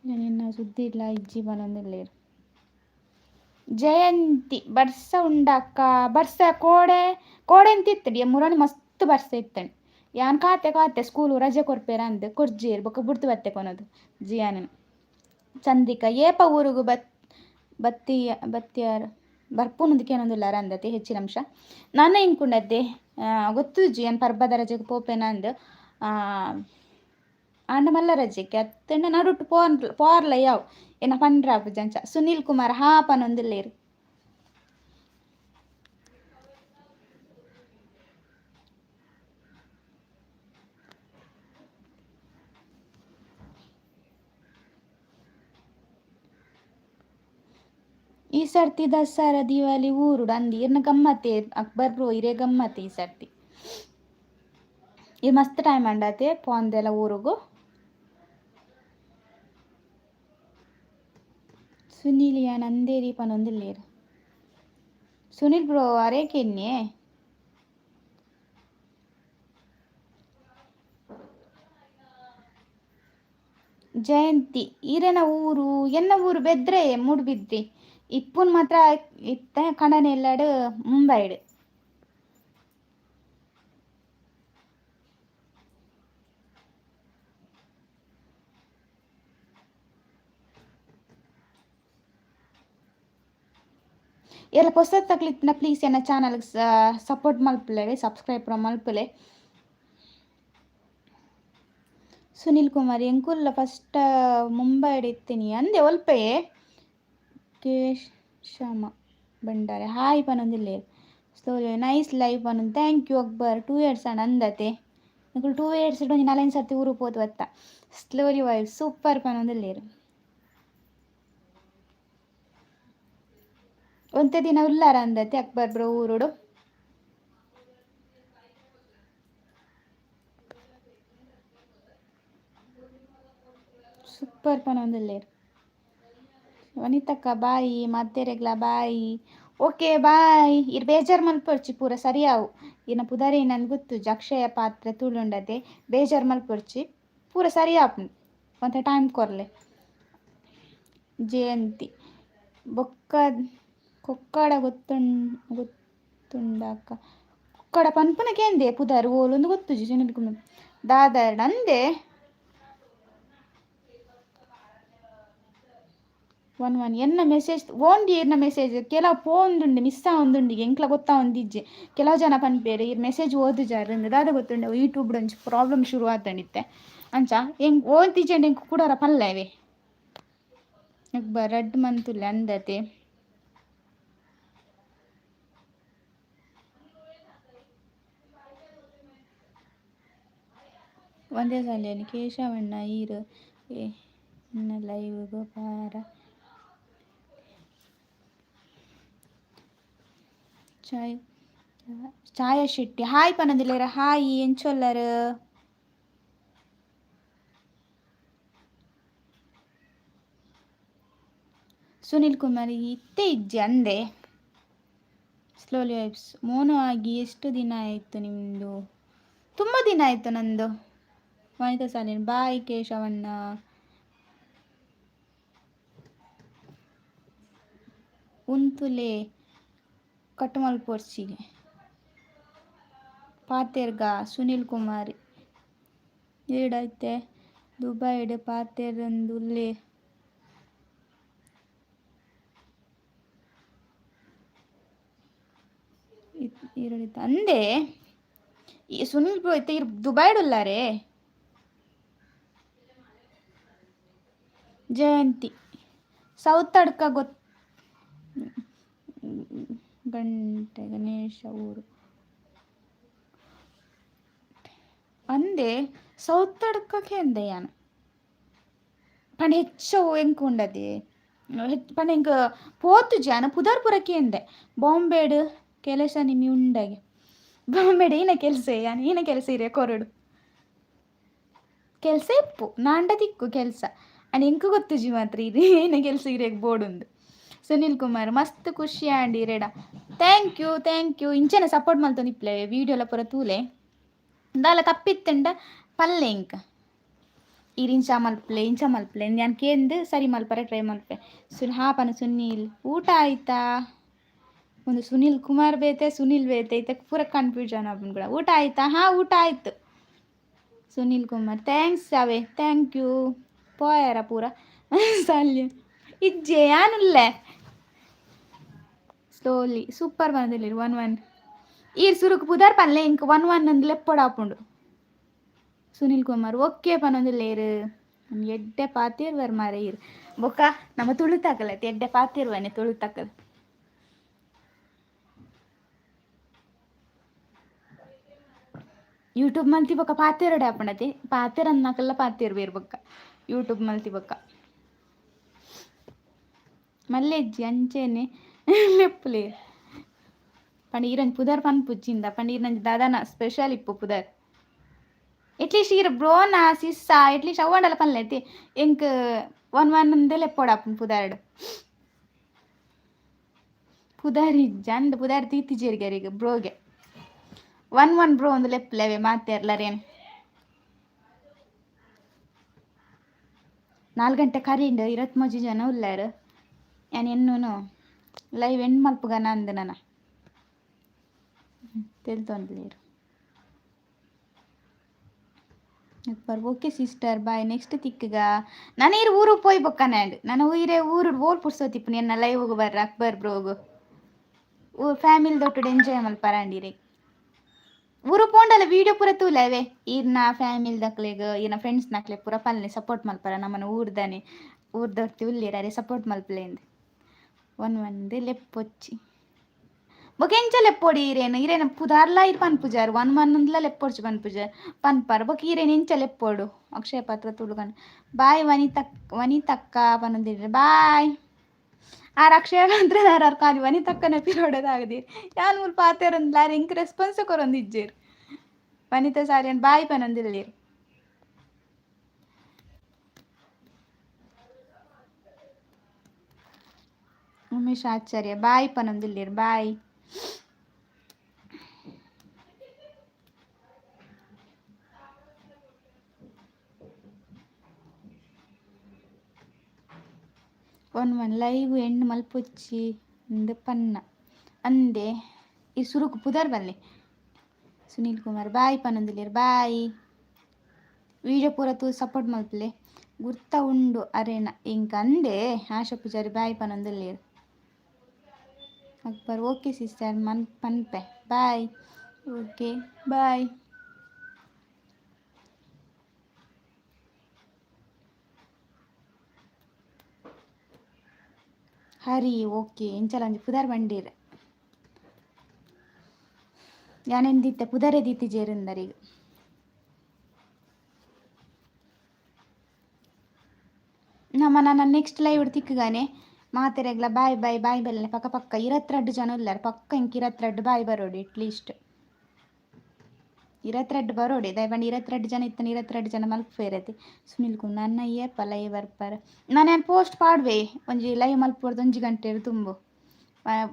ಎನ್ನ ಸುದ್ದಿ ಇಲ್ಲ ಇಜ್ಜಿ ಪನೊಂದುಲ್ಲೆರ್. ಜಯಂತಿ ಬರ್ಸ ಉಂಡಕ್ಕ, ಬರ್ಸ ಕೋಡೆ ಕೋಡೆ ಎಂತ ಇತ್ತಂಡ್ ಮುರಾನಿ ಮಸ್ತ್ ಬರ್ಸ ಇತ್ತಂಡ್. ಯಾನ್ ಕಾತೆ ಕಾತೆ ಸ್ಕೂಲು ರಜೆ ಕೊರ್ಪೇರ ಅಂದ್ ಕೊರ್ಜೇರ್, ಬೊಕ್ಕ ಬುಡ್ದು ಬತ್ತೆ ಕೊನೊದು ಜಿಯಾನನ್. ಚಂದ್ರಿಕಾ ಏಪ ಊರುಗು ಬತ್ ಬತ್ತಿ ಬತ್ತಿಯಾರ್ ಬರ್ಪುನುಂದು ಕೇನೊಂದುಲ್ಲಾರ ಅಂದತೆ ಹೆಚ್ಚಿನ ಅಂಶ. ನನ ಎಂಕುಂಡತ್ತೆ ಗೊತ್ತುಜ್ಜಿ ಯಾನ್ ಪರ್ಬದ ರಜೆಗ್ ಪೋಪೆನ ಅಂದ್. ಆಂಡ ಮಲ್ಲ ರಜೆಗೆ ಅತ್ತಂಡ ನಡುಟ್ಟು ಪೋನ್ ಪೋರ್ಲ ಯಾವ್ ಎನ್ನ ಪಂಡ್ರ ಆಪುಜಿ ಅಂಚ. ಸುನೀಲ್ ಕುಮಾರ್ ಹಾ ಪನೊಂದುಲ್ಲೆರ್. ಈ ಸರ್ತಿ ದಸರಾ ದೀವಾಲಿ ಊರುಡು ಅಂದ್ ಇರ್ನ ಗಮ್ಮತ್ತೆ ಅಕ್ಬರ್ ಬ್ರೋ, ಇರೇ ಗಮ್ಮತ್ತೆ ಈ ಸರ್ತಿ. ಈ ಮಸ್ತ್ ಟೈಮ್ ಅಂಡತೆ ಪೋಂದೆಲ ಊರುಗು. ಸುನೀಲ್ ಯಾನ್ ಅಂದೇರಿ ಪನೊಂದುಲ್ಲೆರ್. ಸುನೀಲ್ ಬ್ರೋ ಅರೇ ಕೆನ್ನೆ. ಜಯಂತಿ ಈರೆನ ಊರು, ಎನ್ನ ಊರು ಬೆದ್ರೆ ಮೂಡುಬಿದ್ರಿ. ಇಪ್ಪುನ್ ಮಾತ್ರ ಇತ್ತೆ ಕಣನೆಲ್ಲಡ್ ಮುಂಬೈಡ್. ಏರ್ಲ ಪೊಸತ್ ಪ್ಲೀಸ್ ಎನ್ನ ಚಾನಲ್ ಸಪೋರ್ಟ್ ಮಲ್ಪುಲೆ, ಸಬ್ಸ್ಕ್ರೈಬ್ ಪೂರ ಮಲ್ಪುಲೆ. ಸುನೀಲ್ ಕುಮಾರ್ ಎಂಕುಲ್ಲ ಫಸ್ಟ್ ಮುಂಬೈಡ್ ಇತ್ತೀನಿ ಅಂದೆ ಒಲ್ಪಯೆ. ಕೇಶಮ ಭಂಡಾರೆ ಹಾಯ್ ಪನೊಂದುಲ್ಲೆರ್. ಸ್ಲೋಲಿ ನೈಸ್ ಲೈವ್ ಪನೊಂದು thank you Akbar. 2 years ಆಂಡ್ ಅಂದತೆ ನಿಕುಲು 2 ಇಯರ್ಸ್ ಒಂಜಿ ನಾಲೈನ್ ಸರ್ತಿ ಊರು ಪೋದು ಬತ್ತ. ಸ್ಲೋಲಿ ವೈಬ್ ಸೂಪರ್ ಪನೊಂದುಲ್ಲೆರ್. ಒಂತೆ ದಿನ ಉಲ್ಲಾರ ಅಂದತೆ ಅಕ್ಬರ್ ಬ್ರೋ ಊರುಡು. ಸೂಪರ್ ಪನೊಂದುಲ್ಲೆರ್. ವನಿತಕ್ಕ ಬಾಯ್, ಮಾತೆರೆಗ್ಲ ಬಾಯ್. Okay bye. ಇರ್ ಬೇಜಾರ್ ಮಲ್ಪೊರ್ಚಿ ಪೂರ ಸರಿಯಾವು. ಇರ್ನ ಪುದರ್ ಏನಂದ್ ಗೊತ್ತುಜ್ಜಿ, ಅಕ್ಷಯ ಪಾತ್ರೆ ತುಳುಂಡತೆ. ಬೇಜಾರ್ ಮಲ್ಪೊರ್ಚಿ ಪೂರ ಸರಿ ಆಪುಂಡು, ಒಂತೆ ಟೈಮ್ ಕೊರ್ಲೆ. ಜಯಂತಿ ಬೊಕ್ಕ ಕೊಕ್ಕಡ ಗೊತ್ತುಂಡಕ್ಕ, ಕೊಕ್ಕಡ ಪನ್ಪುನ ಕೇಂದೆ ಪುದರ್ ಓಲುಂದು ಗೊತ್ತುಜ್ಜಿ. ಸುನೀಲ್ ಕುಮಾರ್ ದಾದರ್ಡ್ ಅಂದೆ. ಒನ್ ಒನ್ ಎನ್ನ ಮೆಸೇಜ್ ಓಂಡಿ ಇರ್ನ ಮೆಸೇಜ್ ಕೆಲವು ಪೋಂದುಂಡು ಮಿಸ್ ಆವೊಂದುಂಡು ಎಂಕ್ಲ ಗೊತ್ತಾವೊಂದಿಜ್ಜಿ. ಕೆಲವು ಜನ ಪನ್ಪೇರು ಇರ್ ಮೆಸೇಜ್ ಓದುಜಾರ್ ಅಂದ್, ದಾದ ಗೊತ್ತುಂಡು ಯೂಟ್ಯೂಬ್ ಒಂಜಿ ಪ್ರಾಬ್ಲಮ್ ಶುರು ಆತಂಡಿತ್ತೆ ಅಂಚ ಎಂಕ್ ಓಂತಿಜೆಂಡ ಎಂಕ್ ಕುಡೋರ ಪಲ್ಲೆವೆ. ರಡ್ಡ್ ಮಂತುಲ್ಲೆ ಅಂದತೆ. ಒಂದೇ ಸಾಲಿಯಲ್ಲಿ ಕೇಶವಣ್ಣ ಈರ್ ಎನ್ನ ಲೈವ್ಗ್ ಬಾರ ಚಾಯ್ ಛಾಯಾ ಶೆಟ್ಟಿ ಹಾಯ್ ಪನೊಂದುಲ್ಲೆರ್ ಹಾಯ್ ಎಂಚೊಲ್ಲರ್. ಸುನಿಲ್ ಕುಮಾರ್ ಇತ್ತೆ ಇಜ್ಜಿ ಅಂದೆ. ಸ್ಲೋಲಿ ವೈಬ್ಸ್ ಮೋನೋ ಆಗಿ ಎಷ್ಟು ದಿನ ಆಯಿತು ನಿಮ್ಮದು? ತುಂಬ ದಿನ ಆಯಿತು ನಂದು. ವನಿತಾ ಸಾಲಿನ್ ಬಾಯ್ ಕೇಶವಣ್ಣ. ಉಂತುಲೆ ಕಟ್ ಮಲ್ಪೊರ್ಚಿಗೆ ಪಾತೆರ್ಗ ಸುನಿಲ್ ಕುಮಾರ್ ಏಡೈತೆ ದುಬೈಡ್ ಪಾತೆರೊಂದುಲ್ಲೆ. ಅಂದೆ ಈ ಸುನಿಲ್ ಬ್ರೋ ಇತ್ತೆ ಇರ್ ದುಬೈಡ್ ಉಲ್ಲಾರೆ. ಜಯಂತಿ ಸೌತಡ್ಕ ಗೊತ್ ಗಂಟೆ ಗಣೇಶ ಊರು ಅಂದೆ ಸೌತಡ್ಕಕ್ಕೆ ಅಂದೆ ಯಾನ್. ಪಂಡ ಹೆಚ್ಚ ಎಂಕ್ ಉಂಡತೆ ಪಂಡ ಎಂಕ್ ಪೋತುಜಿ ಯಾನ್ ಪುದರ್ ಪೂರ ಕೇಂದೆ. ಬಾಂಬೆಡ್ ಕೆಲಸ ನಿಮಿ ಉಂಡಗೆ. ಬಾಂಬೆಡ್ ಈನ ಕೆಲಸ ಯಾನ್ ಈನ ಕೆಲಸ ಇರೆ ಕೊರಡು. ಕೆಲಸ ಇಪ್ಪು ನಾಂಡ ತಿಕ್ಕು ಕೆಲಸ. ಅಂಡ್ ಎಂಕ್ ಗೊತ್ತುಜಿ ಮಾತ್ರ ಇದು ಏನ ಕೆಲಸ ಇರೆಗ್ ಬೋಡುಂದು. ಸುನಿಲ್ ಕುಮಾರ್ ಮಸ್ತ್ ಖುಷಿ ಆಂಡ್ ಇರೆಡ. Thank you thank you ಇಂಚನೆ ಸಪೋರ್ಟ್ ಮಲ್ತೊಂದಿಪ್ಪುಲೆ ವೀಡಿಯೋಲ ಪೂರ ತೂಲೆ. ದಾಲ ತಪ್ಪಿತ್ತುಂಡ ಪಲ್ಲೆ ಎಂಕ್. ಈರ್ ಇಂಚ ಮಲ್ಪುಲೆ ಇಂಚ ಮಲ್ಪುಲೆ ಯಾನ್ ಕೇಂದ್ ಸರಿ ಮಲ್ಪರೆ ಟ್ರೈ ಮಲ್ಪೆ. ಹಾ ಪನ ಸುನೀಲ್ ಊಟ ಆಯ್ತಾ? ಒಂದು ಸುನಿಲ್ ಕುಮಾರ್ ಬೇತೆ ಸುನಿಲ್ ಬೇತೆ ಇತ್ತೆ ಪೂರ ಕನ್ಫ್ಯೂಷನ್ ಆಪುಂಡು ಕೂಡ. ಊಟ ಆಯ್ತಾ? ಹಾ ಊಟ ಆಯ್ತು. ಸುನಿಲ್ ಕುಮಾರ್ thanks ಅವೇ thank you. ಪೋಯರ ಪೂರ ಸಾಲ್ಯ ಇಜ್ಜೆ ಯಾನುಲ್ಲೆ. ಸ್ಲೋಲಿ ಸೂಪರ್ ಬಂದಿಲ್ಲ ಒನ್ ಒನ್ ಈರ್ ಸುರುಕು ಪುದರ್ ಪನ್ಲೆ ಇಂಕ್ ಒನ್ ಒನ್ ಅಂದ್ ಲೆಪ್ಪೊಡಾಪುಂಡು. ಸುನಿಲ್ ಕುಮಾರ್ ಓಕೆ ಪನೊಂದುಲ್ಲೆರ್. ಎಡ್ಡೆ ಪಾತೆರ್ವರ್ ಮಾರ್ರೆ ಈರ್. ಬೊಕ್ಕ ನಮ್ಮ ತುಳುತಾಕಲ್ ಎಡ್ಡೆ ಪಾತೆರ್ವನೆ ತುಳುತಾಕಲ್. ಯೂಟ್ಯೂಬ್ ಮಲ್ತಿ ಬೊಕ್ಕ ಪಾತೆರೊಡೆ ಆಪುಂಡತೆ ಪಾತೆರನ್ನಕಲ್ಲ ಪಾತೆರ್ವೆರ್ ಬೊಕ್ಕ ಯೂಟ್ಯೂಬ್ ಮಲ್ತಿ ಬೊಕ್ಕ. ಮಲ್ಲೆಜ್ಜಿ ಅಂಚೆನೆ ಲೆಪ್ಪುಲೆ. ಪಂಡ ಈರೊಂಜಿ ಪುದರ್ ಪನ್ಪುಜ್ಜಿಂದ ಪಂಡ ಈರ್ನೊಂಜಿ ದಾದಾನ ಸ್ಪೆಷಲ್ ಇಪ್ಪು ಪುದರ್. ಎಟ್ಲೀಸ್ಟ್ ಈರ್ ಬ್ರೋನಾ ಸಿಸ್ಸಾ ಎಟ್ಲೀಸ್ಟ್ ಅವಾಂಡಲ ಪನ್ಲೆ ಅತೆ ಎಂಕ್ ಒನ್ ಒನ್ ಅಂದೇ ಲೆಪ್ಪೊಡಾಪುಂಡು ಪುದರ್ಡ್. ಪುದರ್ ಇಜ್ಜಿ ಅಂದ್ ಪುದರ್ ದೀತಿಜೆರ್ ಅರೆಗ್ ಬ್ರೋಗೆ. ಒನ್ ಒನ್ ಬ್ರೋ ಅಂದ್ ಲೆಪ್ಪುಲೆ ಅವೆ ಮಾತೆರ್ಲರೇನ್. 4 ಗಂಟೆ ಕರಿಂಡ್ 23 ಜನ ಉಲ್ಲೆರ್. ಯಾನ್ ಎನ್ನುನು ಲೈವ್ ಎಂಡ್ ಮಲ್ಪುಗನ ಅಂದ್ ನನ. ತೆಲ್ತೊಂದುಲ್ಲೆರ್. ಓಕೆ ಸಿಸ್ಟರ್ ಬಾಯ್ ನೆಕ್ಸ್ಟ್ ತಿಕ್ಕುಗ. ನನ ಈರ್ ಊರುಗ್ ಪೋಯಿ ಬೊಕ್ಕನೆ ಆಂಡ್. ನನ ಈರೆ ಊರುಡು ಓಲ್ ಪುರ್ಸೊತಿಪ್ಪುನು ಎನ್ನ ಲೈವ್ಗ್ ಬರ್ರ ಅಕ್ಬರ್ ಬ್ರೋಗು. ಫ್ಯಾಮಿಲಿ ದೊಟ್ಟುಡು ಎಂಜಾಯ್ ಮಲ್ಪರ ಆಂಡ್ ಈರೆಗ್. ಊರು ಪೋಂಡಲ ವೀಡಿಯೋ ಪೂರ ತೂಲೆ ಅವೇ ಈರ್ನ ಫ್ಯಾಮಿಲಿ ದಕ್ಲೆಗ್ ಈರ್ನ ಫ್ರೆಂಡ್ಸ್ ನಕ್ಲೆಗ್ ಪೂರ ಪನ್ಲೆ ಸಪೋರ್ಟ್ ಮಲ್ಪರ ನಮನ ಊರ್ದನೆ ಊರ್ದೊರ್ತಿ ಉಲ್ಲೆರ್ ಅರೆ ಸಪೋರ್ಟ್ ಮಲ್ಪುಲೆ ಇಂದ್. ಒನ್ ಒಂದ್ ಲೆಪ್ಪೊಚ್ಚಿ. ಬೊಕ ಎಂಚ ಲೆಪ್ಪೊಡು ಈರೇನು ಈರೇನ ಪುದಾರ್ಲ ಈರ್ ಪನ್ಪುಜಾರ್ ಒನ್ ಒನ್ ಅಂದ್ಲ ಲೆಪ್ಪೊಡ್ಚಿ ಪನ್ಪುಜಾರ್ ಪನ್ಪರ್ ಬೊಕ ಈರೇನು ಎಂಚ ಲೆಪ್ಪೊಡು ಅಕ್ಷಯ ಪಾತ್ರ ತುಳುಗನ್ ಬಾಯ್ ವನಿತಕ್ ವನಿತಕ್ಕ ಪನೊಂದಿಲ್ಲೆರ್ ಬಾಯ್. ಆರ್ ಅಕ್ಷಯ ಪಾತ್ರ ಆರ್ ಖಾಲಿ ವನಿತಕ್ಕನ ಪಿರೋಡದಾಗದೀರ್ ಯಾನ್ ಮೂಲು ಪಾತೆರೊಂದುಲ್ಲ ಆರ್ ಎಂಕ್ ರೆಸ್ಪಾನ್ಸ್ ಕೊರೊಂದಿಜ್ಜೆರ್. ವನಿತಾ ಸಾಲಿಯನ್ ಬಾಯ್ ಪನೊಂದುಲ್ಲೆರ್. ಉಮೇಶ್ ಆಚಾರ್ಯ ಬಾಯ್ ಪನೊಂದುಲ್ಲೆರ್ bye. One one live end ಮಲ್ಪೊಚ್ಚಿ ಅಂದ್ ಪನ್ನ ಅಂದೆ ಈ ಸುರುಕು ಪುದರ್ ಬಲ್ಲೆ. ಸುನೀಲ್ ಕುಮಾರ್ ಬಾಯ್ ಪನೊಂದುಲ್ಲೆರ್ ಬಾಯ್. ವೀಡಿಯೋ ಪೂರ ತೂದು ಸಪೋರ್ಟ್ ಮಲ್ಪುಲೆ. ಗುರ್ತ ಉಂಡು ಅರೆನ ಎಂಕ್ ಅಂದೆ ಆಶಾ ಪೂಜಾರಿ ಬಾಯ್ ಪನೊಂದುಲ್ಲೆರ್. ಅಕ್ಬರ್ ಓಕೆ ಸಿಸ್ಟರ್ ಮನ್ ಪನ್ಪೆ bye okay bye. Hari okay ಇಂಚಲ ಒಂಜಿ ಪುದರ್ ಬಂಡೀರ್ ಯಾನೆಂದಿತ್ತೆ ಪುದರೇ ದೀತಿಜೇರಿಂದರಿಗ್. ನಮ್ಮ ನನ್ನ ನೆಕ್ಸ್ಟ್ ಲೈವ್ ತಿಕ್ಕುಗಾನೆ ಮಾತೆರೆಗ್ಲ ಬಾಯ್ ಬಾಯ್ ಬಾಯ್ ಬೆಲ್ಲನೆ ಪಕ್ಕ ಪಕ್ಕ 22 ಜನ ಉಲ್ಲಾರ ಪಕ್ಕ ಇಂಕ್ 22 ಬಾಯ್ ಬರೋಡು ಎಟ್ಲೀಸ್ಟ್ 22 ಬರೋಡೆ ದಯಪಂಡ 22 ಜನ ಇತ್ತನ 22 ಜನ ಮಲ್ಪುವೆರತೆ. ಸುನಿಲ್ ಕುಮಾರ್ ನನ್ನ ಏಪ ಲೈವ್ ಬರ್ಪಾರ ನಾನು ಪೋಸ್ಟ್ ಪಾಡ್ವೆ ಒಂಜಿ ಲೈವ್ ಮಲ್ಪೊರ್ದು ಒಂಜಿ ಗಂಟೆ ತುಂಬು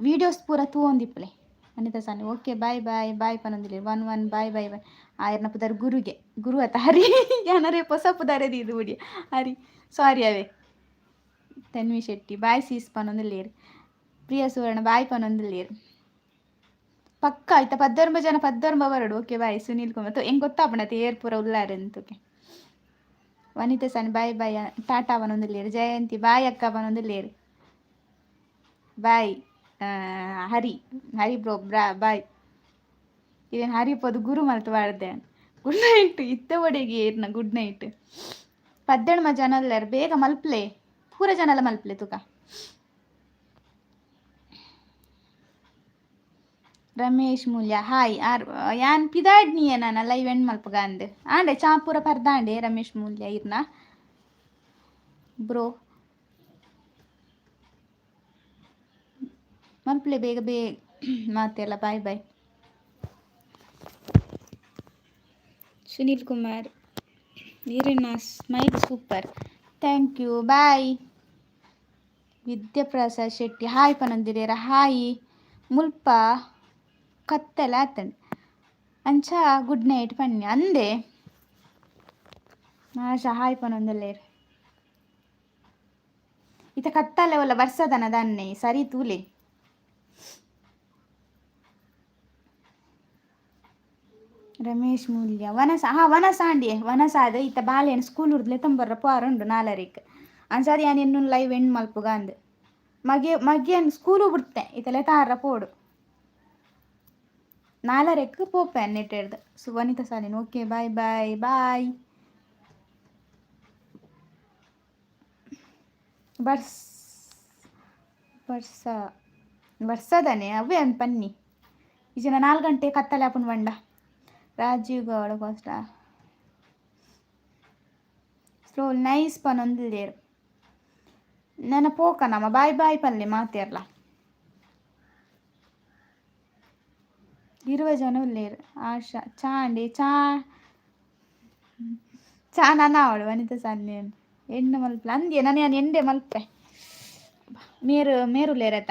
ವೀಡಿಯೋಸ್ ಪೂರ ತೂವೊಂದಿಪ್ಪಲೆ. ಅನಿತಾ ಸಾನಿ ಓಕೆ ಬಾಯ್ ಬಾಯ್ ಬಾಯ್ ಪನೊಂದಿಲ್ಲ one one bye bye bye ಆಯರ್ನ ಪುದರ್ ಗುರುಗೆ ಗುರು ಅತ್ತ ಹರಿ ಯಾನರೇ ಪೊಸ ಪುದರೇ ಇದು ಬುಡಿ ಹರಿ ಸಾರಿ ಅವೇ. ತನ್ವಿ ಶೆಟ್ಟಿ ಬಾಯ್ ಸೀಸ್ ಪನೊಂದುಲ್ಲೇರ್. ಪ್ರಿಯ ಸುವರ್ಣ ಬಾಯ್ ಪನೊಂದುಲ್ಲೇರ್. ಪಕ್ಕ ಆಯ್ತಾ 19 ಜನ 19 ಬರಡು ಓಕೆ ಬಾಯ್ ಸುನೀಲ್ ಕುಮಾರ್ ಎಂಗ್ ಗೊತ್ತಾಪುಂಡತೆ ಏರ್ ಪೂರ ಉಲ್ಲಾರ್ ಅಂತೋಕೆ. ವನಿತಾ ಸನ್ ಬಾಯ್ ಬಾಯ್ ಟಾಟಾ ಪನೊಂದುಲ್ಲೇರ್. ಜಯಂತಿ ಬಾಯ್ ಅಕ್ಕ ಪನೊಂದುಲ್ಲೇರ್. ಬಾಯ್ ಹರಿ ಹರಿ ಬ್ರೋ ಬ್ರಾ ಬಾಯ್ ಇದೇನು ಹರಿ ಪೋದು ಗುರು ಮಲ್ತ್ ಪಾಡ್ದೆ ಗುಡ್ ನೈಟ್ ಇತ್ತೆ ಒಡೆಗೆ ಏರ್ನ ಗುಡ್ ನೈಟ್ 18 ಜನ ಉಲ್ಲೆರ್ ಬೇಗ ಮಲ್ಪ್ಲೆ ಪೂರ ಜನಲ ಮಲ್ಪ್ಲೆ ತುಕ. ರಮೇಶ್ ಮೂಲ್ಯ ಹಾಯ್ ಆರ್ ಯಾನ್ ಪಿದಾಡ್ನಿಯೆ ನಾನ ಲೈವ್ ಎಂಡ್ ಮಲ್ಪುಗ ಅಂದ್ ಆಂಡೆ ಚಾ ಪೂರ ಪರ್ದಾಂಡೆ ರಮೇಶ್ ಮೂಲ್ಯ ಇರ್ನ ಬ್ರೋ ಮಲ್ಪ್ಲೆ ಬೇಗ ಬೇಗ ಮಾತೆಲ್ಲ ಬಾಯ್ ಬಾಯ್. ಸುನೀಲ್ ಕುಮಾರ್ ಈರೆನ smile super thank you bye. Vidyaprasad Shetty hi ಪನೊಂದಿಲ್ಲೆರ್ hi ಮುಲ್ಪ ಕತ್ತಲೆ ಆತಂಡ್ ಅಂಚ ಗುಡ್ ನೈಟ್ ಪನ್ನಿ ಅಂದೆ ಆಶಾ ಹಾಯ್ ಪನೊಂದುಲ್ಲೆರ್. ಇತ್ತೆ ಕತ್ತಲೆ ಒಲ್ಲ ಬರ್ಸದನ ದಾನ್ನೆ ಸರಿ ತೂಲೆ. ರಮೇಶ್ ಮೂಲ್ಯ ವನಸ ಹಾ ವನಸ ಆಂಡಿಯೆ ವನಸ ಆದ್ ಇತ್ತೆ ಬಾಲೆನ್ ಸ್ಕೂಲ್ ಉರ್ದು ಲೆತೊಂಬರ್ರ ಪೋರ ಉಂಡು ನಾಲರಿಕ್ ಅಂಚಾದ್ ಯಾನ್ ಎನ್ನುನ್ ಲೈವ್ ಎಂಡ್ ಮಲ್ಪುಗ ಅಂದ್ ಮಗೆ ಮಗ್ಯನ್ ಸ್ಕೂಲು ಬುಡ್ತೆ ಇತ್ತೆ ಲೆತಾರ ಪೋಡು ನಾಲರೆಕ್ ಪೋಪೆ ನೆಟೆಡ್ದ್ Vanitha Salin okay bye bye bye. ಬರ್ಸ್ ಬರ್ಸ ಬರ್ಸದನೆ ಅವೇ ಅಂದ್ ಪನ್ನಿ ಇಜ್ಜಿಂಡ 4 ಗಂಟೆ ಕತ್ತಲೆ ಆಪುಂಡು ಪಂಡ. Rajiv Gowda coast slow nice ಪನೊಂದುಲ್ಲೆರ್ ನನ ಪೋಕ ನಮ ಬಾಯ್ ಬಾಯ್ ಪನ್ಲೆ ಮಾತೆರ್ಲ. 20 ಜನ ಉಲ್ಲೆರ್ ಆಶಾ ಚಾ ಅಂಡೆ ಚಾ ಚಾ ನನ ಆವಡ್ ವನಿತಾ ಸಾಲಿನ್ ಎಣ್ಣೆ ಮಲ್ಪಲೆ ಅಂದ್ಯೆ ನನ ಯಾನ್ ಎಣ್ಣೆ ಮಲ್ಪೆ ಮೇರು ಮೇರು ಉಲ್ಲೆರತ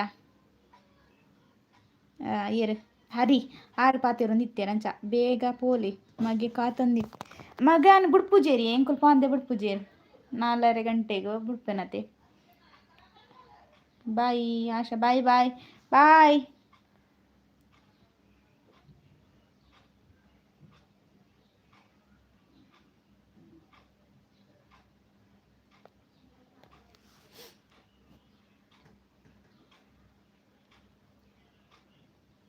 ಏರ್ ಹರಿ ಆರು ಪಾತೆರೊಂದು ಇತ್ತೆರ್ ಅಂಚ ಬೇಗ ಪೋಲಿ ಮಗೆ ಕಾತೊಂದಿ ಮಗನ್ ಬುಡ್ಪುಜೇರಿ ಎಂಕುಲು ಪೋಂದೆ ಬುಡ್ಪುಜೇರ್ 4.30 ಗಂಟೆಗ್ ಬುಡ್ಪೆನತೆ. ಬಾಯ್ ಆಶಾ ಬಾಯ್ ಬಾಯ್ ಬಾಯ್.